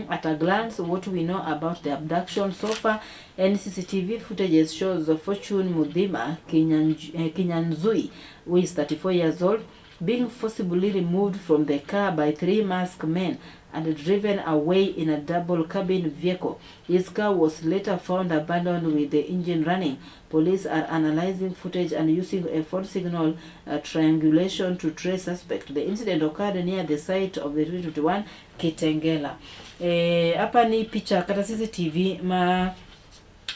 B: At a glance, what we know about the abduction so far, NCCTV footage shows Fortune Mudhima Kinyanzui, who is 34 years old, being forcibly removed from the car by three masked men and driven away in a double cabin vehicle. His car was later found abandoned with the engine running. Police are analyzing footage and using a phone signal triangulation to trace suspect. The incident occurred near the site of the 2021 Kitengela. Hapa ni picha kata CCTV ma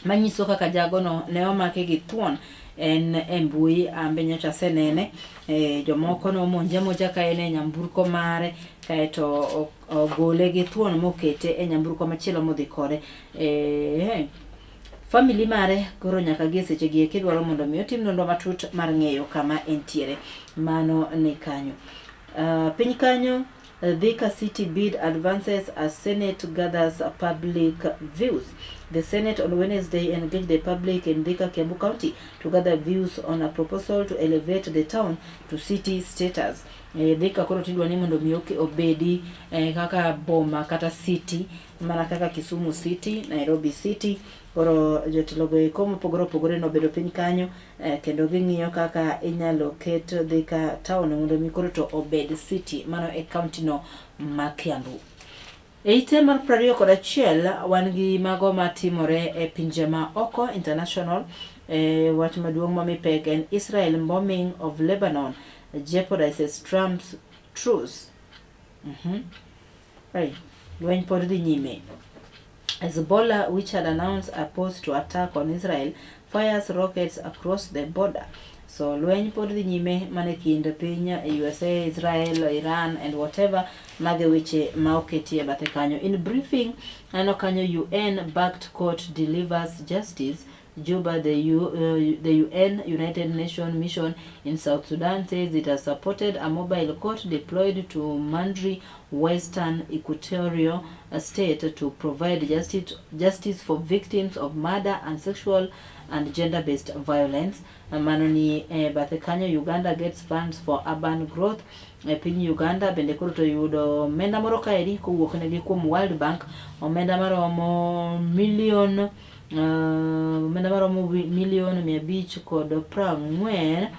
B: manyiso kaka jagono ne omake gi thuon en e mbui ambe nyocha asenene e, jomoko nomonje amonja ka en e nyamburko mare kaeto ogole gi thuon mokete e nyamburko machielo modhi kode e, family mare koro nyaka gi e seche gi eki dwaro mondo mi otim nonro matut mar ng'eyo kama entiere mano ni kanyo. Piny kanyo Thika City bid advances as Senate gathers public views. The Senate on Wednesday engaged the public in Thika, Kiambu County to gather views on a proposal to elevate the town to city status. Thika koro tidwa ni mondo mi obedi kaka boma kata city mana kaka Kisumu City, Nairobi City. Koro jotelo go eko mopogore opogore nobedo piny kanyo kendo ging'iyo kaka inyalo ket Thika town mondo mi koro to obed city mano e county no ma Kiambu. E ite mar 21 wan gi mago matimore e pinje ma oko international. Wach maduong' mami pek en Israel bombing of Lebanon jeopardizes Trump's truce. Right. Lweny pod dhi nyime. Hezbollah, which had announced a pause to attack on Israel, fires rockets across the border. So lweny pod dhi nyime mane kind piny USA, Israel, Iran and whatever mage weche ma oketi e bathe kanyo. In briefing, aneno kanyo UN backed court delivers justice. Juba, the UN United Nations mission in South Sudan says it has supported a mobile court deployed to Mandri, Western Equatorial State to provide justice for victims of murder and sexual and gender-based violence. Mano ni bathe kanyo Uganda gets funds for urban growth. E piny Uganda bende koro to yudo omenda moro kaeri kowuok negi kuom World Bank, omenda maromo milion omenda maromo milion 540.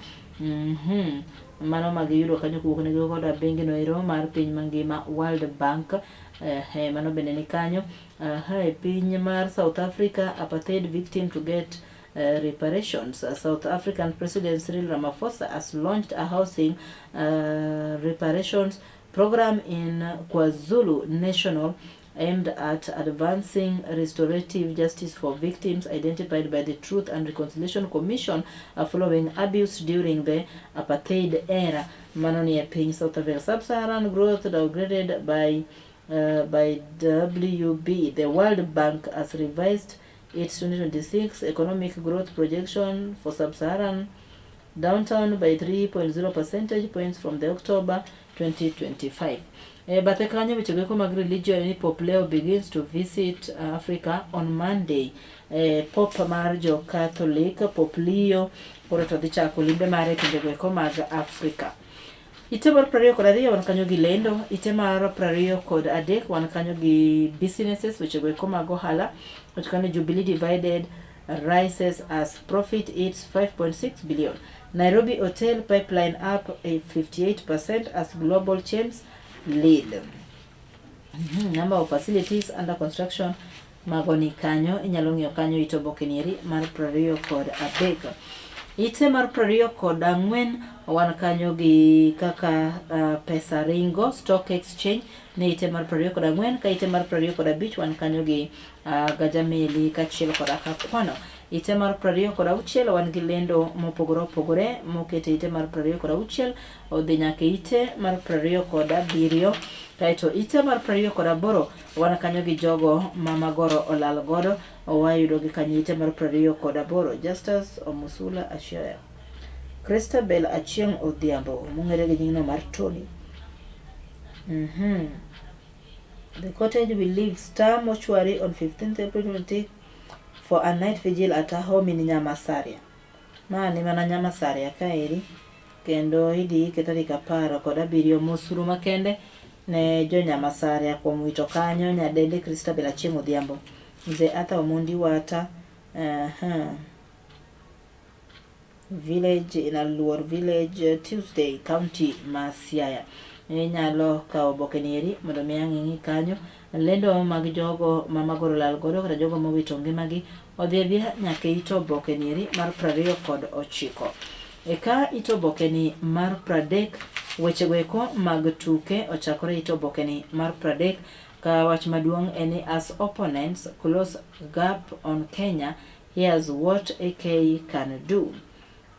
B: Mano magiyudo kanyo kowuok negi koda bengi no ero mar piny mangima World Bank. Mano bende ni kanyo. E piny mar South Africa, apartheid victim to get reparations. South African President Cyril Ramaphosa has launched a housing reparations program in KwaZulu National aimed at advancing restorative justice for victims identified by the Truth and Reconciliation Commission following abuse during the apartheid era. Mano ni e piny South Africa. Sub-Saharan growth downgraded by WB. The World Bank has revised its 2026 economic growth projection for Sub-Saharan downtown by 3.0 percentage points from the October 2025. Bathe kanyo weche goeko mag religion ni Pope Leo begins to visit Africa on Monday. Pope mar jo Catholic, Pope Leo, koro to dhi chako limbe mare e pinje goeko mag Africa. Ite mar 22 wan kanyo gi lendo, ite mar 23 wan kanyo gi businesses, weche goeko mag ohala, wacho kanyo Jubilee divided rises as profit hits 5.6 billion. Nairobi Hotel pipeline up a 58% as global chains lead. Number of facilities under construction mago ni kanyo, inyalo ng'iyo kanyo it oboke nieri mar 23. Ite mar 24 wan kanyo gi kaka pesa ringo stock exchange ne ite mar 24, ka ite mar 25 wan kanyo gi Gajameli kaachiel koda Kakwano. Ite mar 26 wan gi lendo mopogore opogore mokete ite mar 26 odhi nyaka ite mar 27, kaeto ite mar 28 wan kanyo gi jogo ma magoro olal godo, wayudo gi kanyo ite mar 28. Justus Omusula Ashaya. Christabel Achieng' Odhiambo mong'ere gi nyingno mar Tony. The cottage will leave Star Mortuary on 15th April 20 for a night vigil at her home in Nyamasaria. Ma ni mana Nyamasaria kaeri kendo idhi ike tarik 17 mosuru makende ne jo Nyamasaria kuom wito kanyo nyadende Christabel Achieng' Odhiambo. Mzee Arthur Omondi Wata, Village in Aluor Village, Tuesday, County ma Siaya. Inyalo kawo oboke ni eri mondo mi ang' ing'i kanyo lendo mag jogo ma magoro lal godo kata jogo mowito ngimagi odhi adhiya nyaka e it oboke ni eri mar 29. Eka it oboke ni mar 30 wechego eko mag tuke ochakore it oboke ni mar 30 ka wach maduong' en ni as opponents close gap on Kenya Here's what AK can do.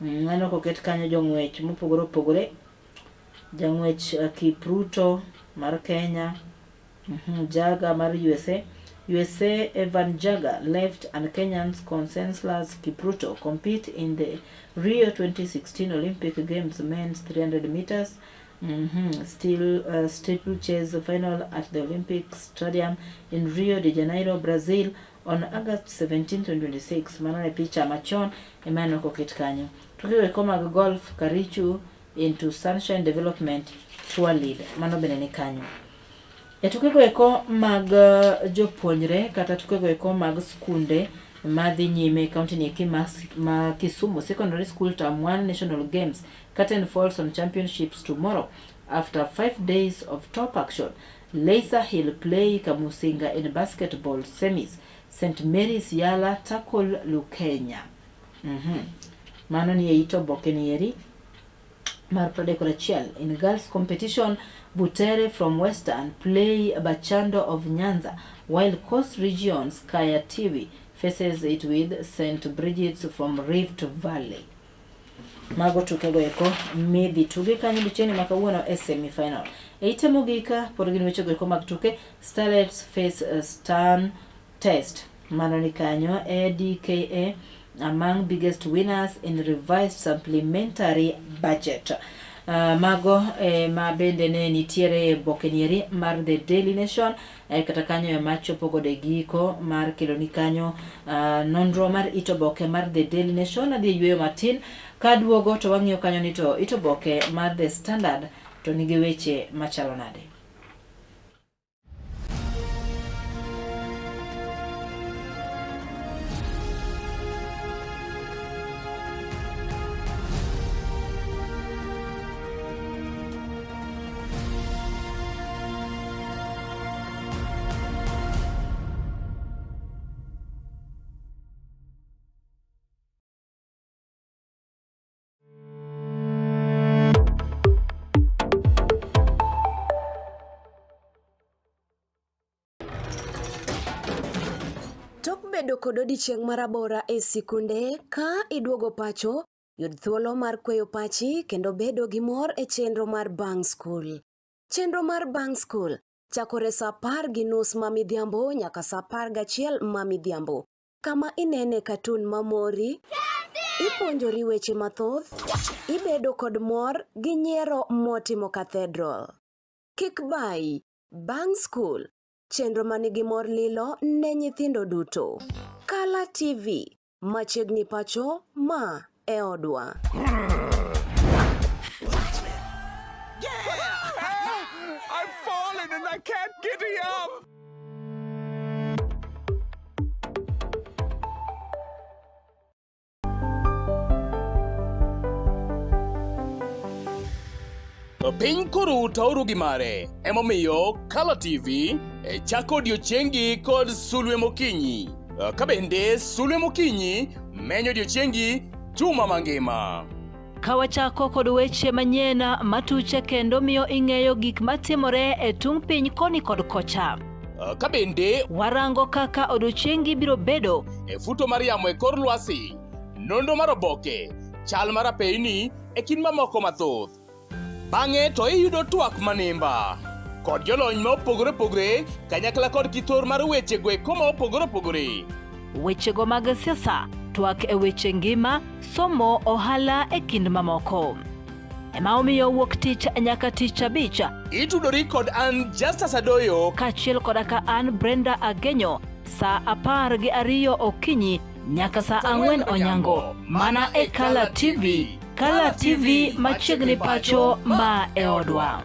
B: Aneno koket kanyo jong'wech mopogore opogore. Jang'wech Kipruto mar Kenya, Jaga mar USA. USA Evan Jaga left and Kenyans Conseslus Kipruto compete in the Rio 2016 Olympic Games men's 300 meters Still steeplechase final at the Olympic Stadium in Rio de Janeiro, Brazil on August 17, 2026. Mano ne picha machon ema aneno koket kanyo. Tuke weko mag golf Karichu into Sunshine Development Tour Lead. Mano bende ni kanyo. E tukego eko mag jopuonjre kata tukego eko mag skunde madhi nyime e kaunti ni eki ma Kisumu Secondary School Term 1 National Games Curtain falls on championships tomorrow after 5 days of top action. Laiser Hill play Kamusinga in basketball semis. St Mary's Yala tackle Lukenya. Mano ni e it oboke ni eri mar 31. In girls competition, Butere from Western play Bachando of Nyanza, while Coast Region's Kaya Tiwi faces it with St Bridget's from Rift Valley. Mago tukego eko midhi tuge kanyo odiechieng'ni ma kawuono e semi final. E ite mogik pod gin wechego eko mag tuke Starlets face Stern test. Mano ni kanyo ADKA among biggest winners in revised supplementary budget. Mago ma bende ne nitiere e boke nieri mar The Daily Nation kata kanyo ema chopo godo e giko mar keloni kanyo nonro mar it oboke mar The Daily Nation. Adhi e yueyo matin kaduogo to wang'iyo kanyo ni to it oboke mar The Standard to nigi weche machalo nade.
E: Tok bedo kod odiechieng' marabora e sikunde, ka iduogo pacho, yud thuolo mar kweyo pachi kendo bedo gi mor e chenro mar Bang' Skul. Chenro mar Bang' Skul chakore sa 10:30 ma midhiambo nyaka sa 11 ma midhiambo, kama inene katun mamori, ipuonjori weche mathoth, ibedo kod mor gi nyiero motimo cathedral. Kik bayi, Bang' Skul, chenro manigi mor lilo ne nyithindo duto. Kala TV, machiegni pacho, ma e odwa.
C: I've fallen and I can't get up.
L: Piny koro tauru gi mare, emomiyo Kala TV e chako odiechiengi kod sulwe mokinyi. Ka bende sulwe mokinyi menyo odiechiengi juma mangima.
B: Ka wachako kod weche manyien matuche kendo miyo ing'eyo gik matimore e tung' piny koni kod kocha.
L: Ka bende
B: warango kaka odiechiengi biro bedo
L: e futo mar yamo e kor lwasi, nonro mar oboke, chal mar apeyni e kind mamoko mathoth. Bang'e to iyudo twak manimba kod jolony ma opogore opogore kanyakla kod kithor mar weche go eko ma opogore opogore.
B: Wechego mag siasa. twak e weche ngima, somo, ohala e kind mamoko. Ema omiyo wuok tich nyaka tich abich.
L: Itudori kod an Justus Adoyo
B: kaachiel koda ka an Brenda Agenyo saa 12 okinyi nyaka saa 4 onyango mana e Kala TV. Kala TV machiegni pacho ma e odwa.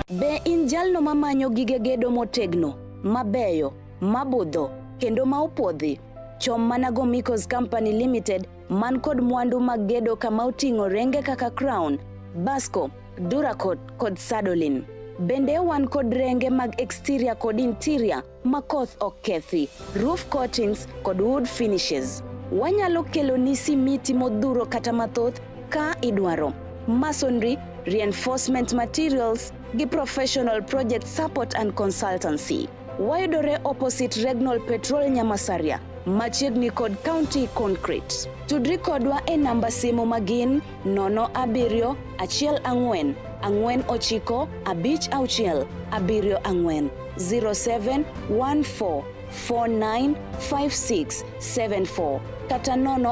A: Be in jalno mamanyo gige gedo motegno, mabeyo, mabudho kendo ma opuodhi? Chom mana Gomicos Company Limited man kod mwandu mag gedo kama oting'o renge kaka Crown, Basco, Duracot kod Sadolin. Bende wan kod renge mag exterior kod interior ma koth ok kethi, roof coatings kod wood finishes. Wanyalo keloni simiti modhuro kata mathoth ka idwaro. Masonry, reinforcement materials gi professional project support and consultancy. Wayudore opposite Regnol Petrol Nyamasaria, machiegni kod County Concrete. Tudri kodwa e namba simu magin 07 14 49 56 74 07 14 49 56 74 kata 0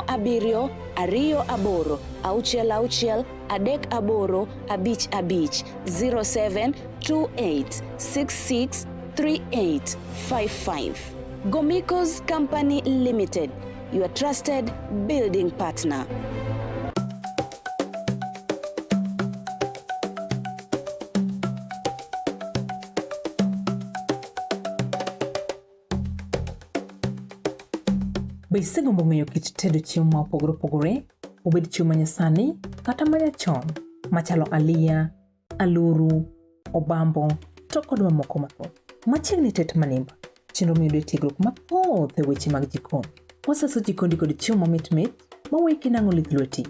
A: 7 2 8 6 6 3 8 5 5 07 28 66 38 55. Gomicos Company Limited, your trusted building partner.
D: Be isegombo ng'eyo kit tedo chiemo ma opogore opogore, obed chiemo ma nyasani kata ma nyachon, machalo aliya, aluru, obambo, to kod mamoko mathoth? Machiegni tet manimba, chenro miyudo e tiegruok mathoth e weche mag jikon. Wasaso jikondi kod chiemo mamit mit maweyi kinang'o lith lweti.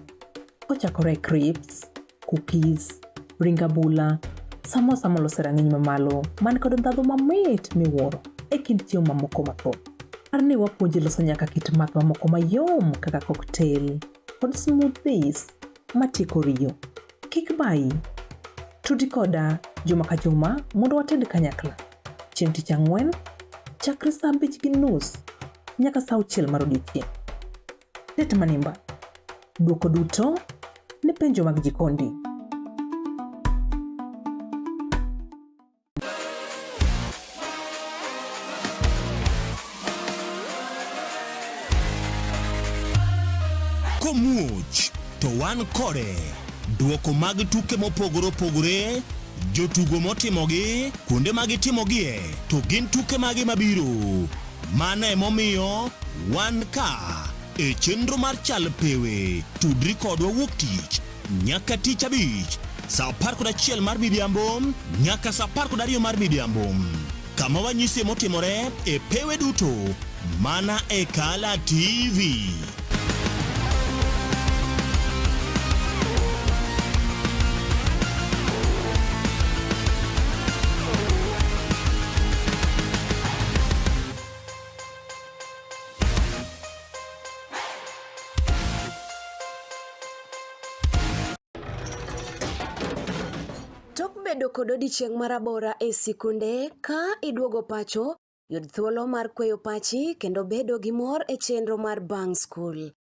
D: Kochakore e crisps, cookies, ring abula, samosa molos e rang'iny mamalo man kod ndhadhu mamit miwuoro e kind chiemo mamoko mathoth. Par ni wapuonji loso nyaka kit math mamoko mayom kaka cocktail kod smoothies matieko riyo. Kik bayi. Tudi koda juma ka juma mondo wated kanyakla. Chieng' tich ang'wen, chakre saa 5:30 nyaka saa 6 mar odiechieng'. Tet manimba. Dwoko duto ne penjo mag jikondi.
X: Komuoch to wan kode. Dwoko mag tuke mopogore opogore, jotugo motimogi, kuonde ma gitimogie, to gin tuke mage mabiro. Mano emomiyo wan ka e chenro mar Chal Pewe. Tudri kodwa wuok tich nyaka tich abich saa 11 mar midhiambo nyaka saa 12 mar midhiambo kama wanyisie motimore e pewe duto mana e Kala TV.
E: Tok bedo kod odiechieng' marabora e sikunde, ka iduogo pacho, yud thuolo mar kweyo pachi kendo bedo gi mor e chenro mar bang' skul.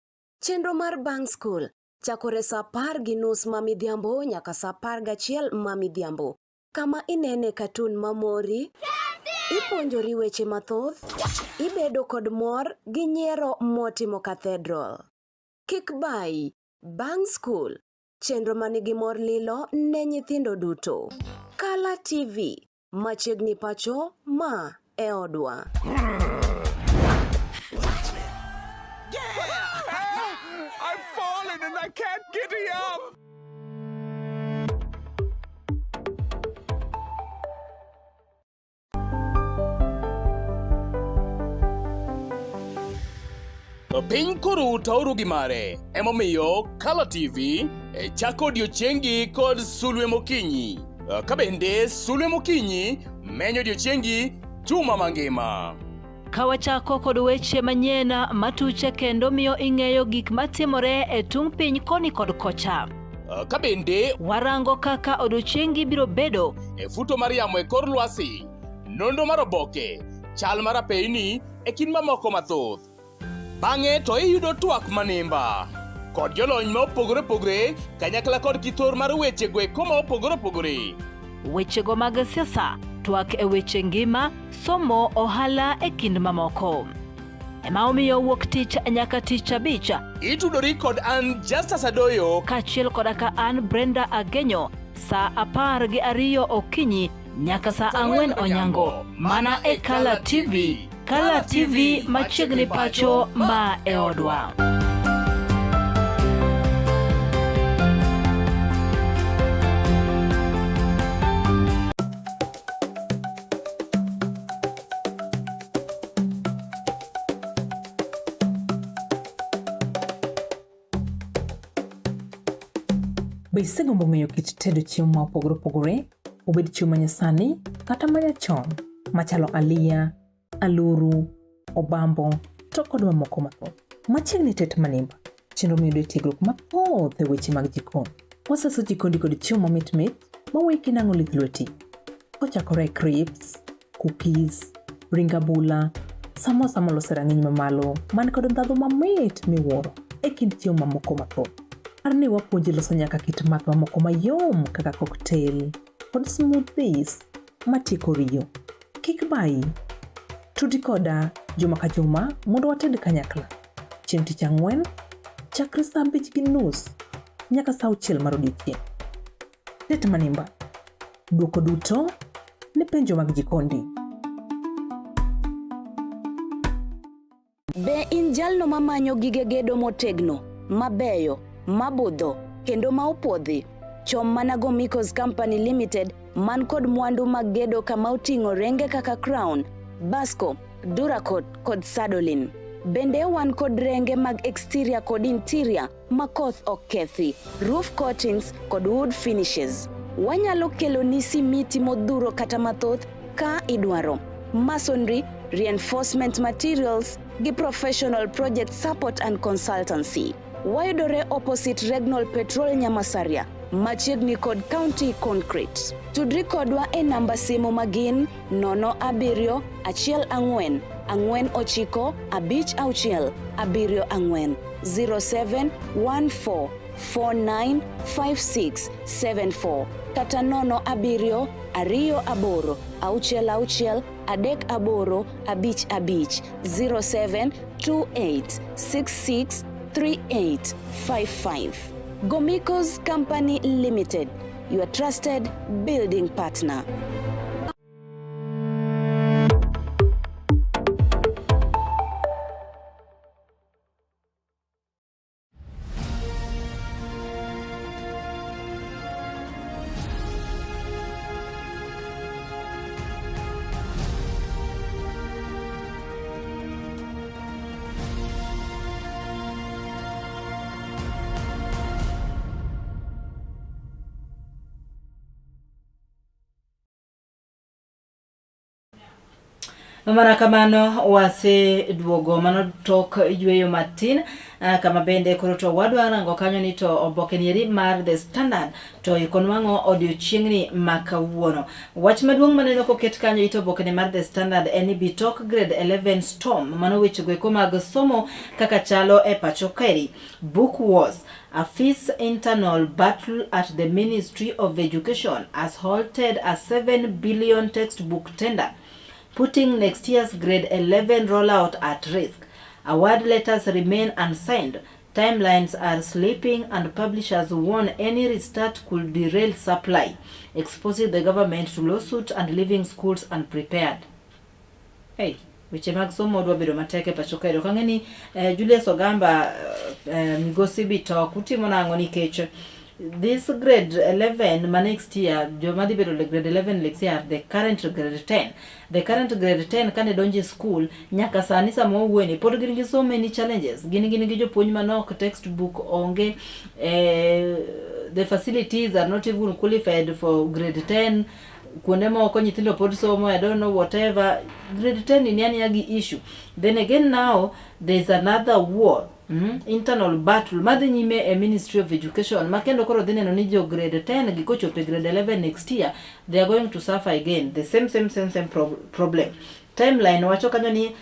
E: Chenro mar bang' skul chakore saa 10:30 ma midhiambo nyaka saa 11 ma midhiambo, kama inene katun mamori, ipuonjori weche mathoth, ibedo kod mor gi nyiero motimo cathedral. Kik bayi, bang' skul, chenro ma nigi mor lilo ne nyithindo duto. Kala TV, machiegni pacho, ma e odwa.
C: I've fallen and I can't get up.
L: Piny koro tauru gi mare, emomiyo Kala TV e chako odiechiengi kod sulwe mokinyi. Ka bende sulwe mokinyi menyo odiechiengi juma mangima.
B: Ka wachako kod weche manyien matuche kendo miyo ing'eyo gik matimore e tung' piny koni kod kocha.
L: Ka bende
B: warango kaka odiechiengi biro bedo.
L: e futo mar yamo e kor lwasi, nonro mar oboke, chal mar apeyni e kind mamoko mathoth. Bang'e to iyudo twak manimba kod jolony ma opogore opogore kanyakla kod kithor mar weche go eko ma opogore opogore.
F: Wechego mag siasa, twak e weche ngima, somo, ohala e kind mamoko. Ema omiyo wuok tich nyaka tich abich.
L: Itudori kod an Justus Adoyo
F: kaachiel koda ka an Brenda Agenyo saa 12 okinyi nyaka saa 4 onyango mana e Kala TV. Kala TV machiegni pacho ma e odwa.
D: Be isegombo ng'eyo kit tedo chiemo ma opogore opogore, obed chiemo ma nyasani kata ma nyachon, machalo aliya, aluru, obambo, to kod mamoko mathoth? Machiegni tet manimba, chenro miyudo e tiegruok mathoth e weche mag jikon. Wasaso jikondi kod chiemo mamit mit maweyi kinang'o lith lweti. Kochakore e crisps, cookies, ring abula, samosa molos e rang'iny mamalo man kod ndhadhu mamit miwuoro e kind chiemo mamoko mathoth. Par ni wapuonji loso nyaka kit math mamoko mayom kaka cocktail kod smoothies matieko riyo. Kik bayi. Tudi koda juma ka juma mondo wated kanyakla. Chieng' tich ang'wen, chakre saa 5:30 nyaka saa 6 mar odiechieng'. Tet manimba. Dwoko duto ne penjo mag jikondi.
A: Be in jalno mamanyo gige gedo motegno, mabeyo, mabudho, kendo ma opuodhi? Chom mana Gomicos Company Limited man kod mwandu mag gedo kama oting'o renge kaka Crown, Basco, Duracot kod Sadolin. Bende wan kod renge mag exterior kod interior ma koth ok kethi, roof coatings kod wood finishes. Wanyalo keloni simiti modhuro kata mathoth ka idwaro. Masonry, reinforcement materials gi professional project support and consultancy. Wayudore opposite Regnol Petrol Nyamasaria, machiegni kod County Concrete. Tudri kodwa e namba simu magin 0 7 1 4 9 5 6 7 4 0714495674 kata 0 7 2 8 6 6 3 8 5 5 0728663855. Gomicos Company Limited, your trusted building partner.
B: Mana kamano waseduogo mano tok yueyo matin ah, kama bende koro to wadwa rango kanyo ni to oboke nieri mar The Standard to ikonwang'o odiochieng'ni ma kawuono. Wach maduong' maneno koket kanyo it obokene mar The Standard en ni Bitok Grade 11 Storm mano wechego eko mag somo kaka chalo e pacho kaeri. Book Wars A fierce internal battle at the Ministry of Education has halted a 7 billion textbook tender, putting next year's grade 11 rollout at risk. Award letters remain unsigned, timelines are slipping, and publishers warn any restart could derail supply, exposing the government to lawsuit and leaving schools unprepared. Hey, weche mag somo dwa bedo matek e pacho kae. Ok ang'e ni eh, Julius Ogamba eh, migosi Bitok utimo nang'o nikech this grade 11 ma next year joma dhi bedo grade 11 next year the current grade 10 the current grade 10 kane donjo e school nyaka sani sama wawuoyeni pod gin gi so many challenges gin gin gi jopuonj manok textbook onge eh, the facilities are not even qualified for grade 10 kuonde moko nyithindo pod somo I don't know whatever grade 10 ni aniya gi issue then again now there's another war. Internal battle madhi nyime e Ministry of Education ma kendo koro dhi neno ni jo grade 10 gi kochopo e grade 11 next year they are going to suffer again the same same same same problem. Timeline wacho kanyo ni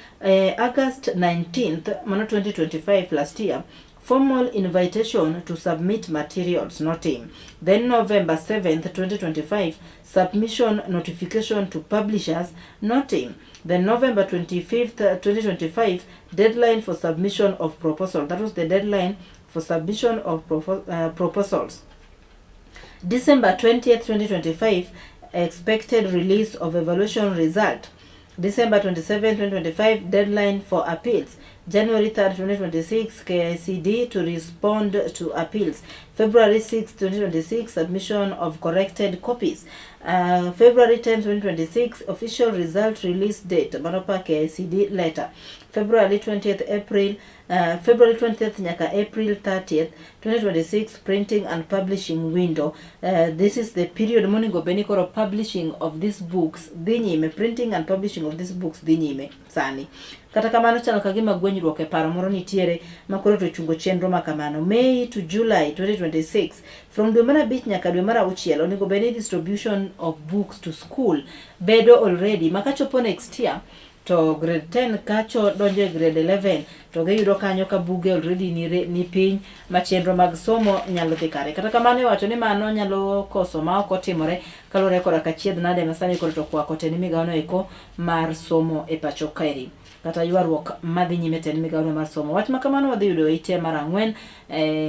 B: August 19th mano 2025 last year formal invitation to submit materials notim. Then November 7th 2025 submission notification to publishers notim. Then November 25th 2025 deadline for submission of proposal. That was the deadline for submission of proposals. December 20th 2025 expected release of evaluation result. December 27, 2025 deadline for appeals. January 3rd, 2026 KICD to respond to appeals. February 6, 2026 submission of corrected copies. February 10, 2026 official result release date. Manopa KICD letter. February 20th, April, February 20th nyaka April 30th, 2026 printing and publishing window. This is the period monego bed ni koro publishing of these books dhi nyime, printing and publishing of these books dhi nyime sani. Kata kamano chalo ka gima gwenyruok e paro moro nitiere ma koro to ochungo chenro ma kamano. May to July 2026, from dwe mar abich nyaka dwe mar auchiel onego bed ni distribution of books to school bedo already ma kachopo next year to grade 10 kacho donjo e grade 11 to giyudo kanyo ka buge already ni piny ma chenro mag somo nyalo dhi kare. Kata kamano iwacho ni mano nyalo koso ma ok otimore kaluwore koda ka chiedh nade ma sani koro to okwako tend migawono eko mar somo e pacho kaeri kata ywaruok madhi nyime tend migawono mar somo. Wach ma kamano wadhi yudo e ite mar ang'wen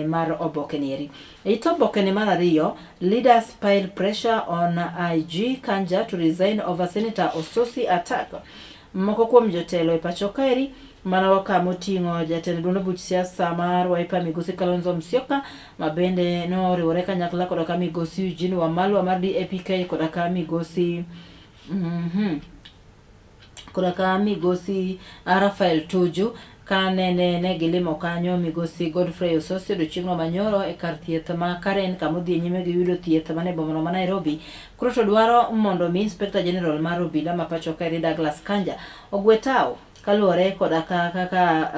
B: mar oboke ni eri. E it oboke ni mar ariyo, leaders pile pressure on IG Kanja to resign over Senator Osotsi attack. Moko kuom jotelo e pacho kaeri mano kama oting'o jatend duond buch siasa mar Wiper Migosi Kalonzo Musyoka ma bende noriwore kanyakla koda ka Migosi Eugene Wamalwa mar DAPK koda ka Migosi koda ka Migosi Raphael Tuju ka nene ne gilimo kanyo Migosi Godfrey Osotsi odiochieng'no manyoro e kar thieth ma Karen kama odhi nyime gi yudo thieth mane bomano ma Nairobi. Koro to dwaro mondo mi Inspector General mar obila ma pacho kaeri Douglas Kanja ogwe tawo kaluwore koda ka kaka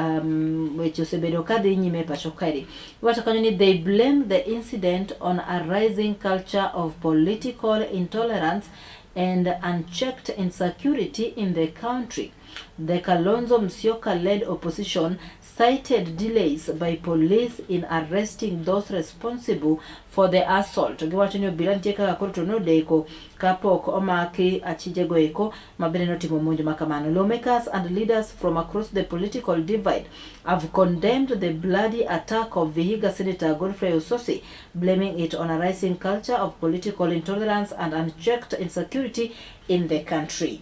B: weche osebedo kadhi nyime e pacho kaeri. Iwacho kanyo ni they blame the incident on a rising culture of political intolerance and unchecked insecurity in the country. The Kalonzo Musyoka-led opposition cited delays by police in arresting those responsible for the assault. Giwacho ni obila nitie kaka koro to nodeko kapok omaki achijego eko ma bende notimo monj ma kamano. Lawmakers and leaders from across the political divide have condemned the bloody attack of Vihiga Senator Godfrey Osotsi, blaming it on a rising culture of political intolerance and unchecked insecurity in the country.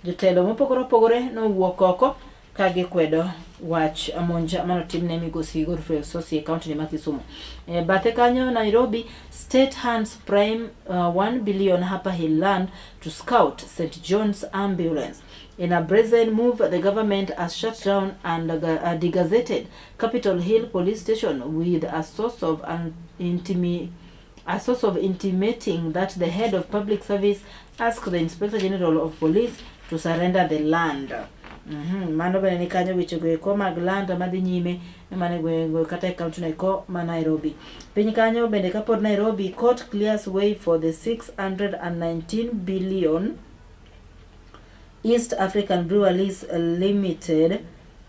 B: Jotelo mopogore opogore nowuok oko ka gikwedo wach monj manotimne migosi Godfrey Osotsi e kaunti ma Kisumu. E bathe kanyo Nairobi, state hands prime 1 billion Upper Hill land to scout St John's ambulance. In a brazen move, the government has shut down and degazetted Capitol Hill Police Station with a source of an intimi a source of intimating that the head of public service asked the Inspector General of Police to surrender the land. Mano bende ni kanyo wechego eko mag land madhi nyime mane gwenge kata e kaunti no eko ma Nairobi. Piny kanyo bende kapod Nairobi, court clears way for the 619 billion East African Breweries Limited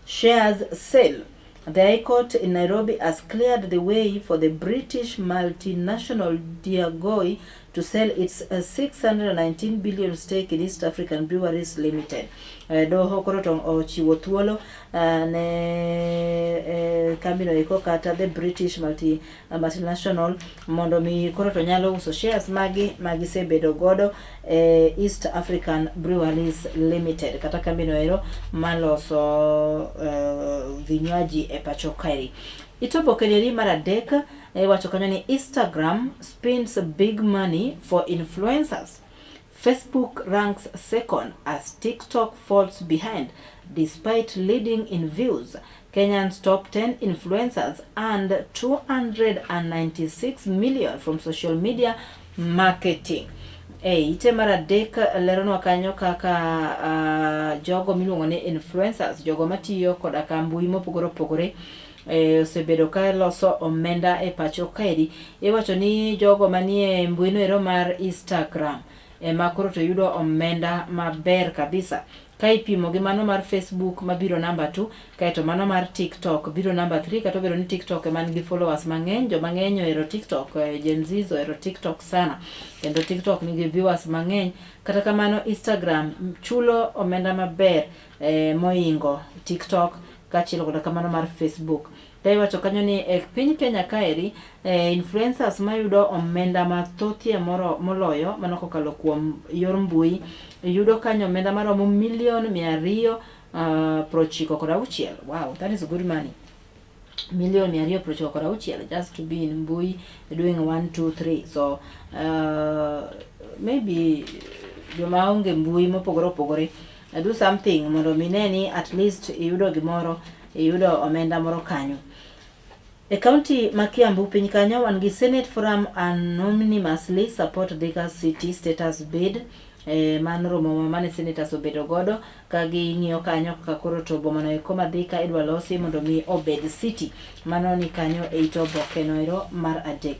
B: shares sale. The High Court in Nairobi has cleared the way for the British multinational Diageo to sell its 619 billion stake in East African Breweries Limited. Doho koro to ochiwo thuolo ne kambino eko kata the British multinational mondo mi koro to nyalo uso shares magi magisebedo godo e East African Breweries Limited kata kambino ero maloso vinywaji e pacho kaeri. Itoboke ni mar adek iwacho kanyo ni Instagram spends big money for influencers. Facebook ranks second as TikTok falls behind despite leading in views. Kenyan's top 10 influencers earned 296 million from social media marketing. E ite mar adek leronwa kanyo kaka uh, jogo miluongo ni influencers, jogo matiyo koda ka mbui mopogore opogore e, osebedo ka loso omenda e pacho kaeri. Iwacho ni jogo manie mbui no ero mar Instagram ema koro to yudo omenda maber kabisa ka ipimo gi mano mar Facebook mabiro namba 2 kaeto mano mar TikTok biro namba 3 kata obedo ni TikTok ema nigi followers mang'eny joma ng'eny ohero TikTok eh, Gen Z ohero TikTok sana kendo TikTok nigi viewers mang'eny kata kamano Instagram chulo omenda maber eh, moingo TikTok kaachiel koda kamano mar Facebook Ka iwacho kanyo ni e piny Kenya kaeri eh, influencers mayudo omenda mathothie moro moloyo mano kokalo kuom yor mbui yudo kanyo omenda maromo milion 296 ah, Wow, that is good money. Milion 296 just to be in mbui doing 1 2 3 so uh, maybe joma onge mbui mopogore opogore do something mondo mine ni at least iyudo gimoro iyudo omenda moro kanyo. E kaunti ma Kiambu piny kanyo wan gi Senate Forum anonymously support Thika City status bid e, mano romo mane senators obedo godo ka ging'iyo kanyo kaka koro to bomano eko ma Thika idwa losi mondo mi obed city. Mano ni kanyo e it oboke noero mar adek.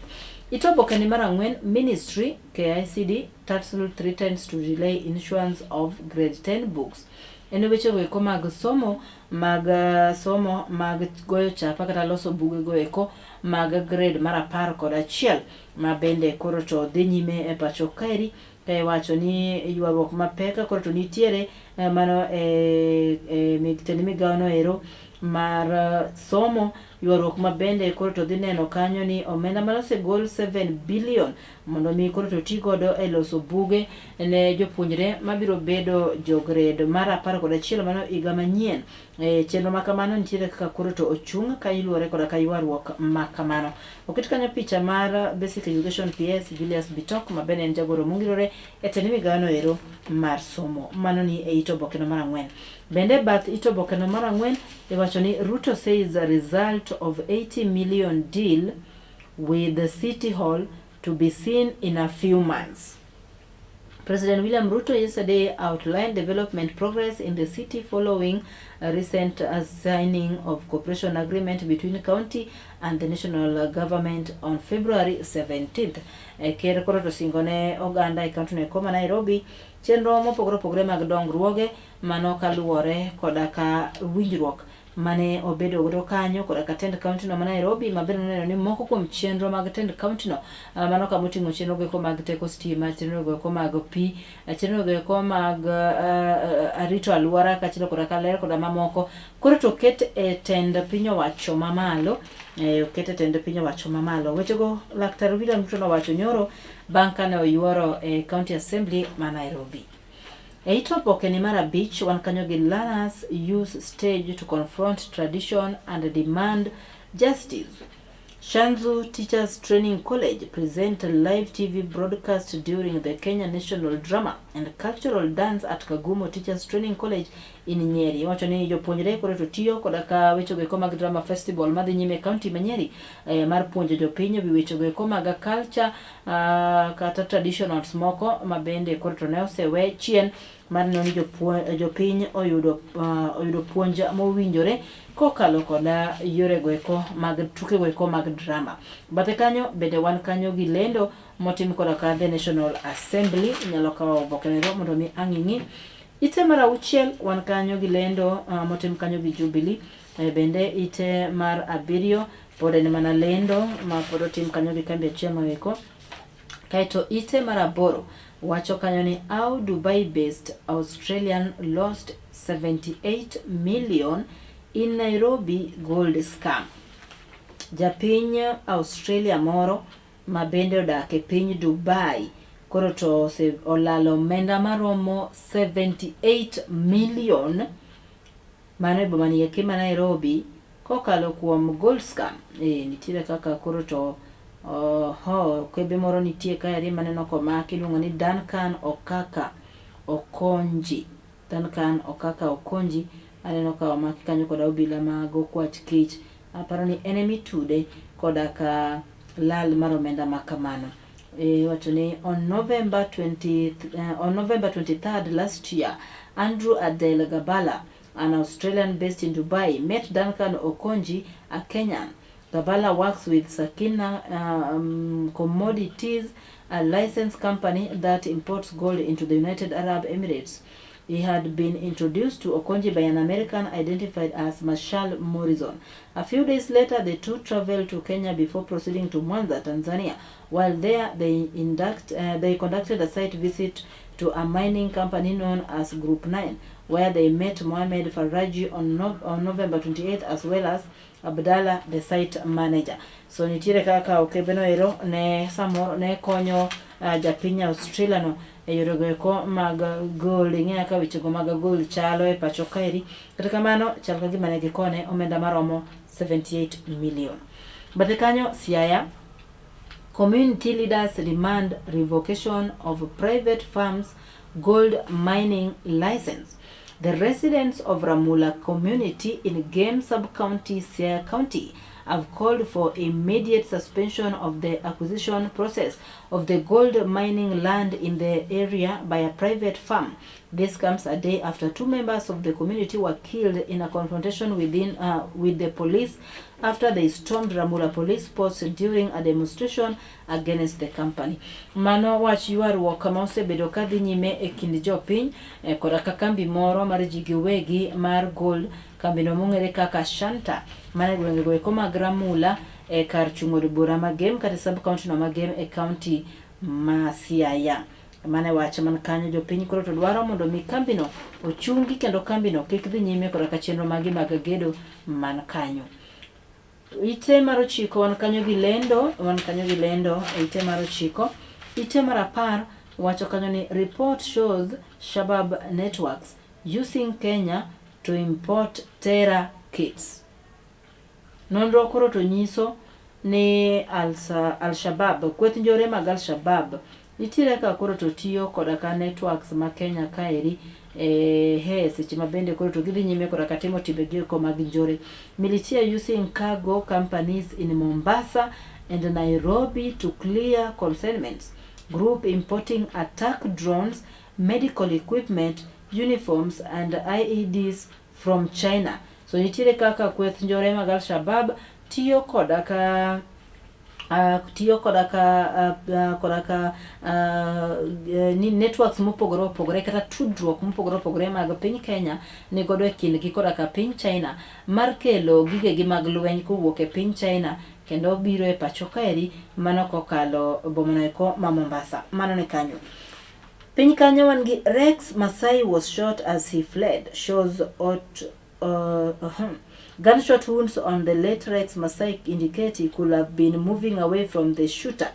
B: It oboke ni mar ang'wen ministry KICD Tatslu threatens to delay issuance of grade 10 books. En wechego eko mag somo mag eh, somo mag goyo chapa kata loso bugego eko mag grade mar 11 ma bende koro to dhi nyime e pacho kaeri ka iwacho ni ywaruok mapek koro to nitiere eh, mano e, e tend migawono ero mar eh, somo ywaruok ma bende koro to dhi neno kanyo ni omenda mane osegol 7 billion mondo mi koro to ti godo e loso buge ne jopuonjre mabiro bedo jo grade mar 11 mano higa manyien. E, chenro ma kamano nitiere kaka koro to ochung' ka iluore koda ka ywaruok ma kamano. Oket kanyo picha mar Basic Education PS Julius Bitok ma bende en jagoro mongirore e tend migawono ero mar somo. Mano ni e it obokeno mar ang'wen. Bende bath it obokeno mar ang'wen iwacho ni Ruto says result of 80 million deal with the City Hall to be seen in a few months. President William Ruto yesterday outlined development progress in the city following a recent uh, signing of cooperation agreement between county and the national government on February 17th. E, ker koro to singo ne oganda e county no eko ma Nairobi chenro mopogore opogore mag dongruoge mano kaluwore koda ka winjruok mane obedo godo kanyo koda ka tend county no ma Nairobi ma bende noneno ni moko kuom chenro mag tend county no ah, mano kama oting'o chenro goeko mag teko stima, chenro goeko mag pi, eh, chenro goeko mag uh, rito alwora kaachiel koda ka ler koda mamoko koro to oket e tend piny owacho mamalo eh, oket e tend piny owacho mamalo. Wechego Laktar William Ruto nowacho nyoro bang' kane oyuoro e County Assembly ma Nairobi. E it oboke ni mar abich wan kanyo gi learners use stage to confront tradition and demand justice. Shanzu Teachers Training College present live TV broadcast during the Kenya National Drama and Cultural Dance at Kagumo Teachers Training College in Nyeri. Iwacho ni jopuonjre koro to tiyo koda ka wechego eko mag Drama Festival madhi nyime e kaunti ma Nyeri eh, mar puonjo jopiny e wi wechego eko mag culture uh, kata traditionals moko ma bende koro to ne osewe chien mar neno ni jopiny oyudo, uh, oyudo puonj mowinjore kokalo koda yorego eko mag tukego eko mag drama. Bathe kanyo bende wan kanyo gi lendo motim koda ka the National Assembly inyalo kawo oboke nero mondo mi ang' ing'i. Ite mar auchiel wan kanyo gi lendo uh, motim kanyo gi Jubilee eh, bende ite mar abiriyo pod en mana lendo ma pod otim kanyo gi kambi achiel no eko. Kaeto ite mar aboro wacho kanyo ni how Dubai based Australian lost 78 million in Nairobi gold scam. Japiny Australia moro ma bende odak e piny Dubai koro to ose olalo omenda maromo 78 million mano e boma ni eki ma Nairobi kokalo kuom gold scam. E, nitiere kaka koro to oho kebe moro nitie kaeri maneno komaki iluongo ni Duncan Okaka Okonji. Duncan Okaka Okonji aneno ka omaki kanyo koda obila mag okwach kich. Aparo ni en emitude koda ka lal mar omenda ma kamano. Iwacho ni on November 20, on November 23rd last year, Andrew Adel Gabala, an Australian based in Dubai, met Duncan Okonji, a Kenyan. Gabala works with Sakina Commodities, a licensed company that imports gold into the United Arab Emirates. He had been introduced to Okonji by an American identified as Marshall Morrison. A few days later, the two traveled to Kenya before proceeding to Mwanza, Tanzania. While there, they conducted a site visit to a mining company known as Group 9, where they met Mohamed Faraji on November 28th, as well as Abdallah, the site manager. So nitiere kaka okebeno ero ne samoro ne konyo japiny Australia no e yorego eko mag gold. Ing'eyo kaka wechego mag gold chalo e pacho kaeri. Kata kamano, chal ka gima ne gikone omenda maromo 78 million. Bathe kanyo, Siaya community leaders demand revocation of private firms gold mining license. The residents of Ramula community in Game Sub-County, Siaya County, have called for immediate suspension of the acquisition process of the gold mining land in the area by a private firm. This comes a day after two members of the community were killed in a confrontation with the police after they stormed Ramula police post during a demonstration against the company. Mano wach ywaruok ma osebedo ka dhi nyime e kind jopiny koda ka kambi moro mar ji giwegi mar gold, kambino mong'ere kaka Shanta, mana e gwengego eko mag Ramula e kar chung' od bura ma Gem kata sub county no ma Gem e county ma Siaya. Mano e wach man kanyo. Jopiny koro to dwaro mondo mi kambino ochungi kendo kambino kik dhi nyime koda ka chenro magi mag gedo man kanyo. Ite mar 9 wan kanyo gi lendo, wan kanyo gi lendo e ite mar 9. Ite mar 10 wacho kanyo ni report shows Shabab networks using Kenya to import terror kits. Nonro koro to nyiso ni Al-Shabaab, kweth njore mag Al-Shabaab nitiere kaka koro to tiyo koda ka networks ma Kenya kaeri he seche ma bende koro to gidhi nyime koda ka timo timbegi eko mag njore. Militia using cargo companies in Mombasa and Nairobi to clear consignments. Group importing attack drones, medical equipment, uniforms and IEDs from China. So nitiere kaka kweth njore mag Al-Shabaab tiyo koda ka ni networks mopogore opogore kata tudruok mopogore opogore mag piny Kenya ni godo e kindgi koda ka piny China mar kelo gigegi mag lweny kowuok e piny China kendo biro e pacho kaeri, mano kokalo bomano eko ma Mombasa. Mano ni kanyo. Piny kanyo wan gi Rex Masai was shot as he fled, shows ot Gunshot wounds on the late Rex Masai indicate he could have been moving away from the shooter.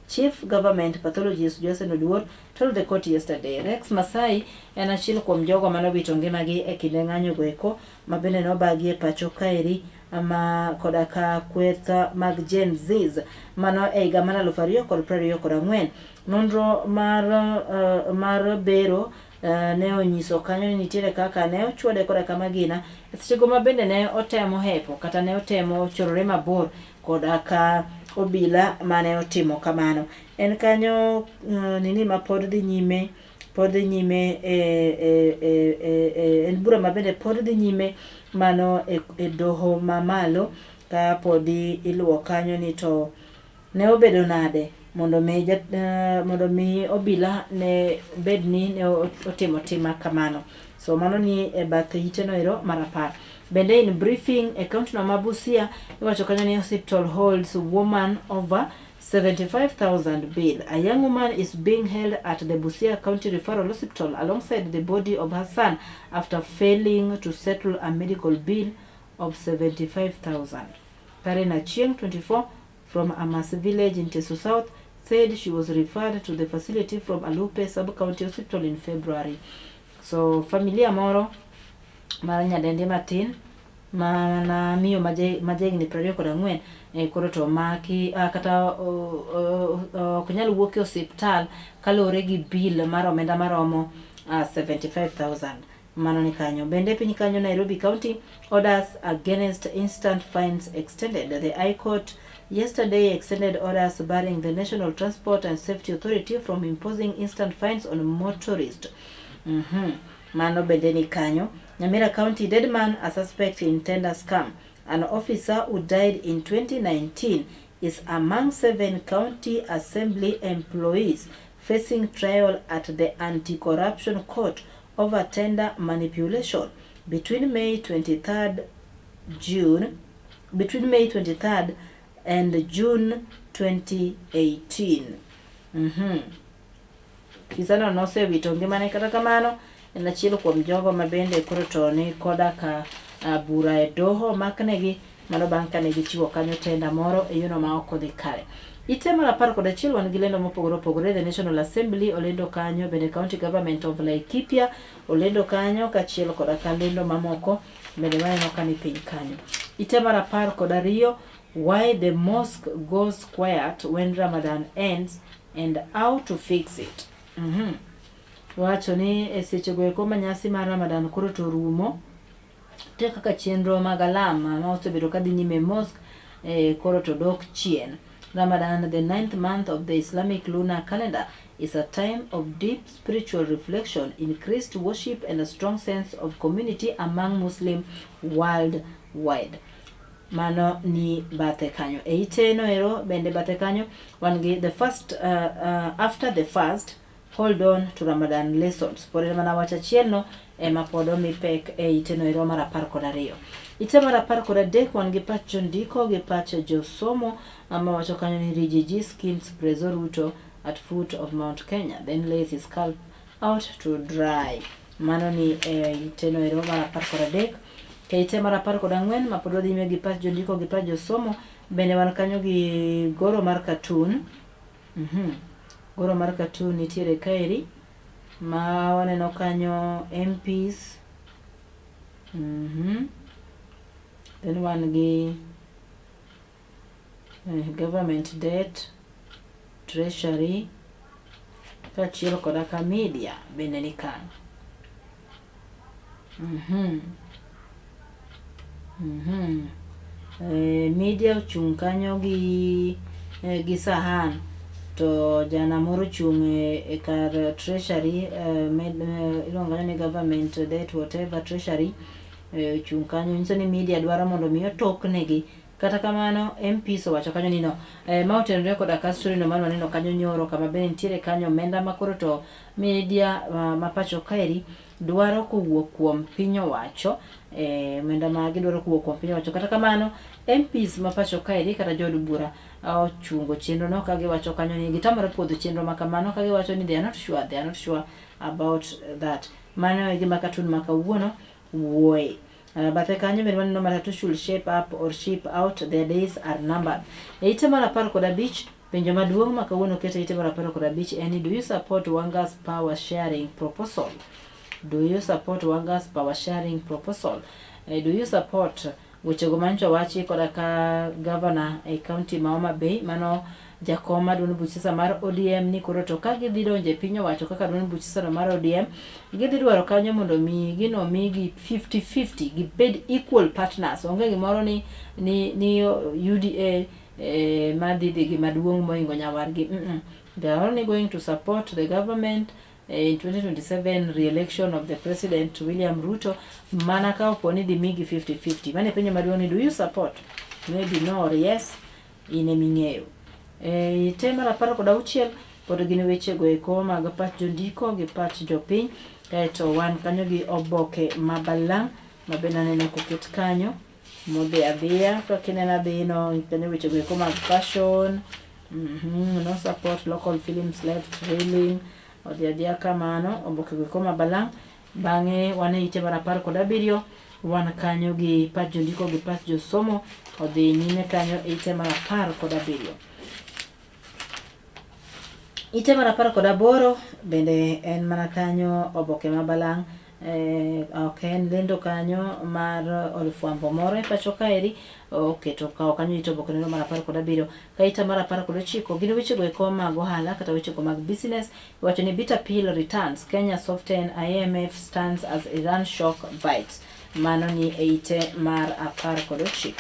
B: Chief Government Pathologist Johnson Oduor told the court yesterday. Rex Masai en achiel kuom jogo manowito ngimagi e kinde ng'anyo go eko ma bende nobagi e pacho kaeri ma koda ka kweth mag Gen Zs mano e higa mar 2024. Nonro mar bero ne onyiso kanyo ni nitiere kaka ne ochwade koda ka magina e sechego ma bende ne otemo hepo kata ne otemo chorore mabor koda ka obila mane otimo kamano. En kanyo nini ma pod dhi nyime, pod dhi nyime e en bura ma bende pod dhi nyime mano e doho mamalo ka podi iluwo kanyo ni to ne obedo nade mondo mi obila ne bed ni ne otimo tima kamano. So mano ni e bath ite no ero mar 10. Bende in briefing e county no ma Busia iwacho kanyo ni hospital holds woman over 75,000 bill. A young woman is being held at the Busia County Referral Hospital alongside the body of her son after failing to settle a medical bill of 75,000. Karen Achieng, 24, from Amas village in Teso South, said she was referred to the facility from Alupe Sub-County Hospital in February. So familia moro mar nyadendi matin mana miyo ma jahigni 24 koro to omaki kata ok nyal wuok e osiptal kaluwore gi bill mar omenda maromo 75,000. Mano ni kanyo. Bende piny kanyo, Nairobi County orders against instant fines extended. The High Court yesterday extended orders barring the National Transport and Safety Authority from imposing instant fines on motorists. Mano bende ni kanyo. Nyamira County dead man a suspect in tender scam. An officer who died in 2019 is among seven county assembly employees facing trial at the anti-corruption court over tender manipulation between May 23rd June between May 23rd and June 2018. Kisano nosewito ngimane kata kamano en achiel kuom jogo ma bende koro to ni koda ka bura e doho omaknegi mano bang' kane gichiwo kanyo tenda moro e yono ma ok odhi kare. Ite mar 11 wan gi lendo mopogore opogore. The National Assembly olendo kanyo, bende County Government of Laikipia olendo kanyo kaachiel koda ka lendo mamoko bende waneno ka ni piny kanyo. Ite mar 12 why the mosque goes quiet when Ramadan ends and how to fix it. Wacho ni e sechego eko ma nyasi mar Ramadan koro to rumo, nitie kaka chenro mag alam ma osebedo kadhi nyime e mosque koro to dok chien. Ramadan, the ninth month of the Islamic lunar calendar, is a time of deep spiritual reflection, increased worship, and a strong sense of community among Muslim worldwide. Mano ni bathe kanyo. E ite no ero bende bathe kanyo wan gi the first after the first hold on to Ramadan lessons. Pod en mana wach achiel no ema pod omi pek e ite no ero mar 12. Ite mar 13 wan gi pach jondiko gi pach josomo ma wacho kanyo ni Rigiji skins Prezo Ruto at foot of Mount Kenya then lays his scalp out to dry. Mano ni e ite no ero mar 13. E ite mar 14 ma pod wadhi nyime gi pach jondiko gi pach josomo bende wan kanyo gi goro mar cartoon. Goro mar cartoon nitiere kaeri ma waneno kanyo MPs. Then wan gi government debt, treasury kaachiel koda ka media bende ni kanyo. Media ochung' kanyo gi sahan to jana moro ochung' e kar treasury, iluongo kanyo ni government debt whatever treasury, ochung' kanyo nyiso ni media dwaro mondo mi otoknegi. Kata kamano MPs owacho kanyo ni no ma otenore koda ka story no mane waneno kanyo nyoro kama bende nitiere kanyo omenda ma koro to media ma pacho kaeri dwaro kowuok kuom piny owacho, omenda ma gidwaro kowuok kuom piny owacho. Kata kamano MPs ma pacho kaeri kata jood bura ochungo chenro no ka giwacho kanyo ni gitamore puodho chenro ma kamano ka giwacho ni they are not sure, they are not sure about that. Mano e gima cartoon ma kawuono wuoye. Bathe kanyo bende waneno matatu should shape up or ship out, their days are numbered. E ite mar 15, penjo maduong' ma kawuono oket e ite mar 15 en ni do you support Wanga's power sharing proposal? Do you support Wanga's power sharing proposal? Do you support wechego manyocha owachi koda ka governor e county ma Homa Bay mano jakom mar duond buch siasa mar ODM ni koro to ka gidhi donjo e piny owacho kaka duond buch siasa no mar ODM gidhi dwaro kanyo mondo mi gino migi 50-50 gibed equal partners. Onge gimoro ni UDA madhi dhi gi maduong' mohingo nyawargi. They are only going to support the government in 2027 re-election of the President William Ruto mana ka opo ni dhi migi 50-50. Mano e penjo maduong' ni do you support? Maybe no or yes, in eming'eyo. E ite mar 16 pod gin wechego eko mag pach jondiko gi pach jopiny, kaeto wan kanyo gi oboke ma balang' ma bende aneno koket kanyo modhi adhiya kaka ineno adhi no kanyo wechego eko mag fashion, no support local films left railing odhi adhiya kamano oboke go eko ma balang'. Bang'e wan e ite mar 17 wan kanyo gi pach jondiko gi pach josomo odhi nyime kanyo e ite mar 17. Ite mar 18 bende en mana kanyo oboke ma balang' ok en lendo kanyo mar od fwambo moro e pacho kaeri oketo kawo kanyo ite oboke neno mar 17. Ka ite mar 19 gin wechego eko mag ohala kata wechego mag business. Iwacho ni bitter pill returns, Kenya soften IMF stands as Iran shock bites. Mano ni e ite mar 19.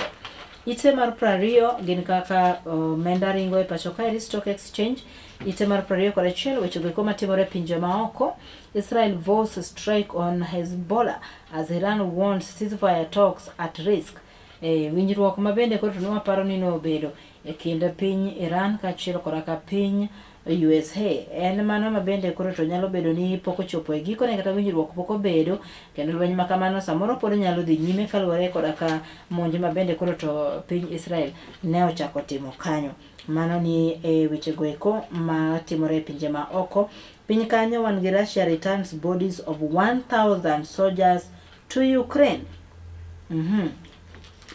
B: Ite mar 20 gin kaka omenda ringo e pacho kaeri stock exchange. Ite mar 21 weche goeko matimore e pinje maoko. Israel vows strike on Hezbollah as Iran warns ceasefire talks at risk. E, winjruok ma bende koro to ne waparo ni nobedo e kind piny Iran kaachiel koda ka piny USA en mano ma bende koro to nyalo bedo ni pok ochopo e gikone kata winjruok pok obedo kendo lweny ma kamano samoro pod nyalo dhi nyime kaluwore koda ka monj ma bende koro to piny Israel ne ochako timo kanyo. Mano ni e wechego eko ma timore e pinje ma oko. Piny kanyo wan gi Russia returns bodies of 1000 soldiers to Ukraine.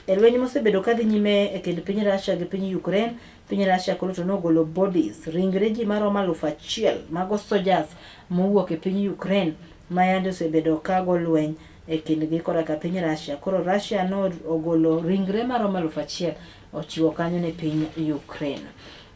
B: E lweny mosebedo kadhi nyime e kind piny Russia gi piny Ukraine, piny Russia koro to nogolo bodies, ringre ji maromo 1000 mago soldiers mowuok e piny Ukraine ma yande osebedo ka go lweny e kindgi koda ka piny Russia. Koro Russia no ogolo ringre maromo 1000 ochiwo kanyo ne piny Ukraine.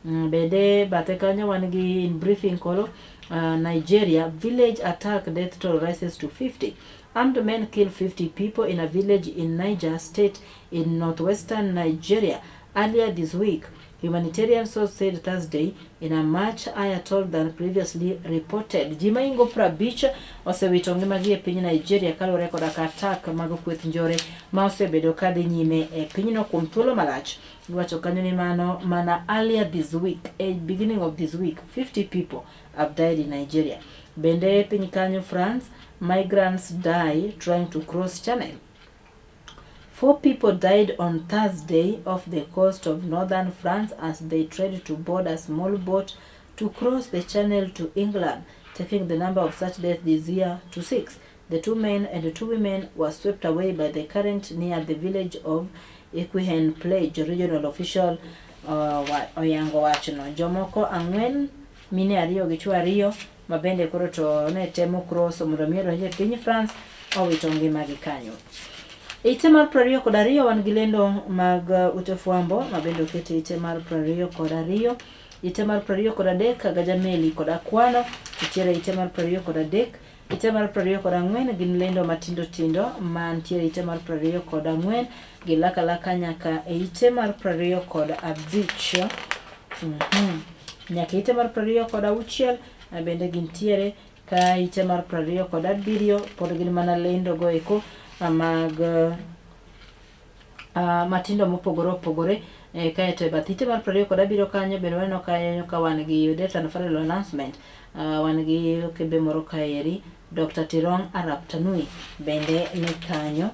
B: Bende bathe kanyo wan gi in briefing koro Nigeria village attack death toll rises to 50. Armed men kill 50 people in a village in Niger state in northwestern Nigeria earlier this week. Humanitarian source said Thursday in a much higher toll than previously reported. Ji maingo 50 osewito ngimagi e piny Nigeria kaluwore koda ka attack mag kweth njore ma osebedo ka dhi nyime e pinyno kuom thuolo malach. Iwacho kanyo ni mano mana earlier this week, e beginning of this week, 50 people have died in Nigeria. Bende piny kanyo France, migrants die trying to cross channel. Four people died on Thursday off the coast of northern France as they tried to board a small boat to cross the channel to England, taking the number of such deaths this year to six. The two men and the two women were swept away by the current near the village of Equihen Plage, regional official oyango wachno. Jomoko ang'wen, mine ariyo gi chwo ariyo, ma bende koro to ne temo cross mondo mi odonj e piny France owito ngimagi kanyo. Ite mar 22 wan gi lendo mag ute fwambo ma bende oket e ite mar 22. Ite mar 23 Gajameli kod Akwano nitiere ite mar 23. Ite mar 24 gin lendo matindo tindo mantiere ite mar 24 gi laka laka nyaka e ite mar 25. Nyaka ite mar 26 bende gintiere ka ite mar 27 pod gin mana lendo go eko mag matindo mopogore opogore kaeto e bath ite mar 27 kanyo bende waneno kanyo ka wan gi death and funeral announcement wan gi kembe moro kaeri Dr. Tirong Arap Tanui bende ni kanyo.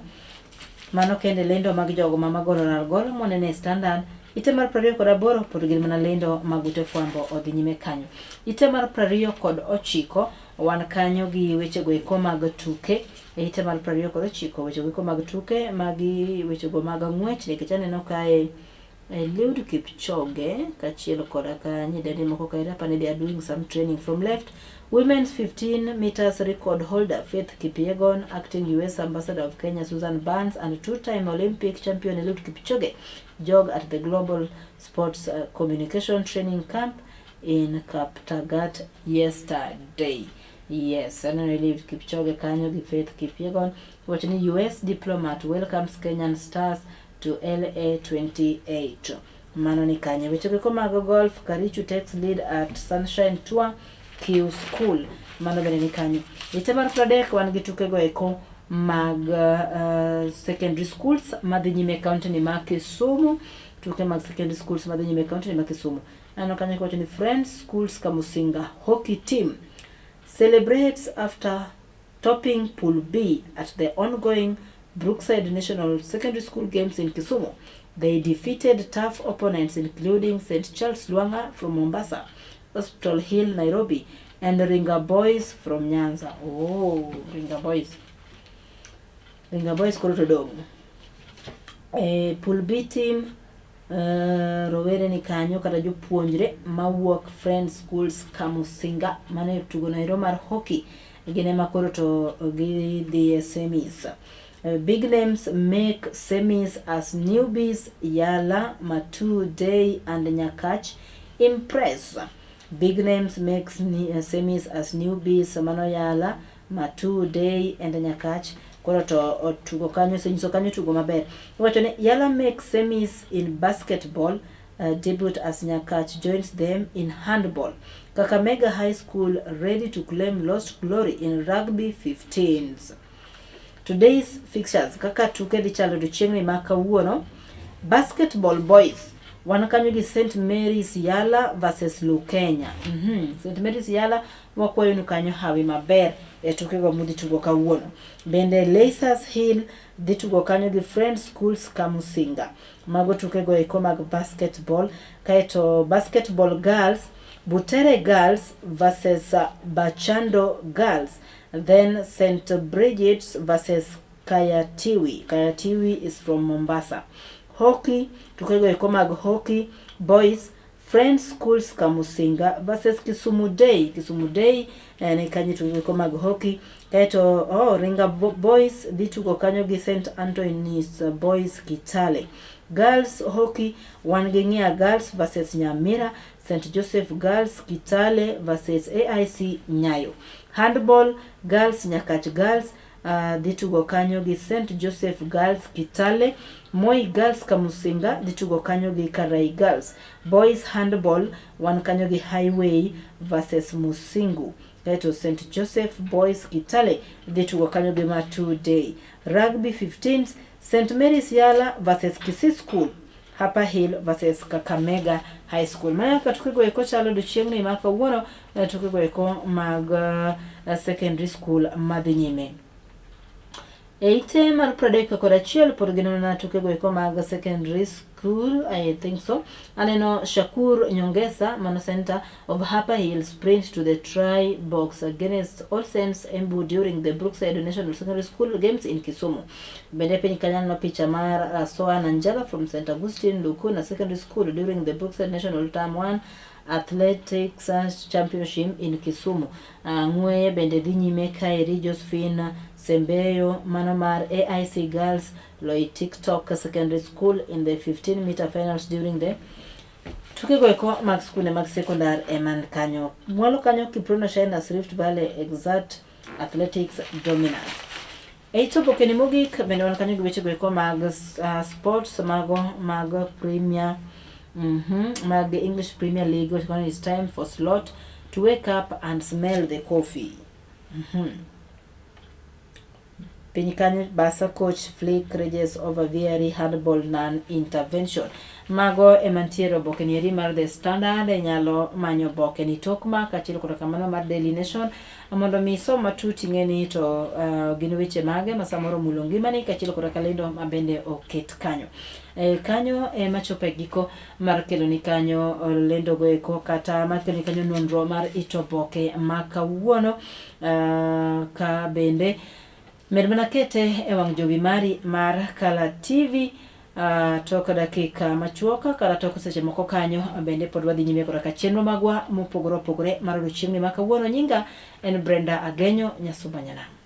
B: Mano kende lendo mag jogo ma magoro ralgol monene e Standard. Ite mar 28 pod gin mana lendo mag ute fwambo odhi nyime kanyo. Ite mar 29 wan kanyo gi wechego eko mag tuke. E ite mar 29 wechego eko mag tuke magi wechego mag ng'wech nikech aneno kae Eliud Kipchoge kaachiel koda ka nyidendi moko kae apani they are doing some training from left. Women's 15 meters record holder Faith Kipyegon, acting US Ambassador of Kenya Susan Burns and two-time Olympic champion Eliud Kipchoge jog at the Global Sports Communication Training Camp in Kaptagat yesterday. Yes, aneno Eliud Kipchoge kanyo gi Faith Kipyegon. Wacho ni US diplomat welcomes Kenyan stars to LA 28. Mano ni kanye. Weche go mag golf, Karichu takes lead at Sunshine Tour Q School. Mano bende ni kanyo. Ite mar 30 wan gi tukego eko mag secondary schools madhi nyime e county ni ma Kisumu. Tuke mag secondary schools madhi nyime e county ni ma Kisumu. Aneno kanyo kiwacho ni Friends Schools Kamusinga hockey team celebrates after topping Pool B at the ongoing Brookside National Secondary School Games in Kisumu. They defeated tough opponents including St. Charles Lwanga from Mombasa, Hospital Hill, Nairobi, and Ringa Boys from Nyanza. Oh, Ringa Boys. Ringa Boys koro to dong'. E, Pool B team rowere ni kanyo kata jopuonjre mawuok Friends Schools Kamusinga mane e tugo noero mar hockey gin ema koro to gidhi e semis. Big names make semis as newbies Yala, Matu, Day and Nyakach impress. Big names make semis as newbies mano Yala, Matu, Day and Nyakach Koro to otugo kanyo, osenyiso kanyo tugo maber. Iwacho ni Yala make semis in basketball debut as Nyakach joins them in handball. Kakamega High School ready to claim lost glory in rugby 15s. Today's fixtures kaka tuke dhi chalo odiochieng'ni ma kawuono. Basketball boys wan kanyo gi St Mary's Yala versus Lukenya. St Mary's Yala wakwayo ni kanyo hawi maber e tukego mudhi tugo kawuono. Bende Laysers Hill dhi tugo kanyo gi Friends Schools Kamusinga. Mago tukego eko mag basketball. Kaeto basketball girls Butere Girls versus Bachando Girls. Then St. Bridget's versus Kayatiwi. Kayatiwi is from Mombasa. Hockey, tukego eko mag hockey boys Friends Schools Kamusinga versus Kisumu Day. Kisumu Day ni kanyo tugo eko mag hockey. Kaeto oh, Ringa Boys dhi tugo kanyo gi St. Anthony's Boys Kitale. Girls hockey wan gi Ng'ia Girls versus Nyamira, St. Joseph Girls Kitale versus AIC Nyayo. Handball Girls Nyakach Girls dhi tugo kanyo gi St. Joseph Girls Kitale, Moi Girls Kamusinga dhi tugo kanyo gi Karai Girls. Boys Handball wan kanyo gi Highway versus Musingu. Kaeto St. Joseph Boys Kitale dhi tugo kanyo gi Matu Day. Rugby 15s St. Mary's Yala versus Kisii School. Upper Hill versus Kakamega High School. Mano kaka tukego eko chalo odiochieng'ni ma kawuono, tukego eko mag secondary school madhi nyime. E ite mar 31 pod gin mana tukego eko mag secondary school, I think so. Aneno Shakur Nyongesa, mano center of Upper Hill sprint to the try box against All Saints Embu during the Brookside National Secondary School Games in Kisumu. Bende piny kanyo aneno picha mar Rasoa Nanjala from St. Augustine Lukuna Secondary School during the Brookside National Term 1 Athletics Championship in Kisumu. Ng'weye bende dhi nyime kaeri Josephine Sembeyo mano mar AIC Girls Loitoktok Secondary School in the 15 meter finals during the tukego eko mag skunde mag sekondar eman kanyo. Mwalo kanyo Kiprono Shiners Rift Valley Exert Athletics Dominance. E it obokeni mogik bende wan kanyo gi wechego eko mag sports mago mag Premier mag English Premier League wacho ni it's time for Slot to wake up and smell the coffee. Piny kanyo Barca coach Flick rages over VAR handball non-intervention. Mago ema ntiere oboke ni eri mar The Standard, inyalo manyo oboke ni tok ma kaachiel koda kamano mar Daily Nation mondo mi isom matut ing'e ni to gin weche mage ma samoro omulo ngimani kaachiel koda ka lendo ma bende oket kanyo. Kanyo ema chopo e giko mar keloni kanyo lendo go eko kata mar keloni kanyo nonro mar it oboke ma kawuono ka bende med mana kete e wang' jowi mari mar Kala TV tok dakika machuok kata tok seche moko kanyo bende pod wadhi nyime koda ka chenro magwa mopogore opogore mar odiochieng'ni ma kawuono. Nyinga en Brenda Agenyo Nyasumba Nyanam.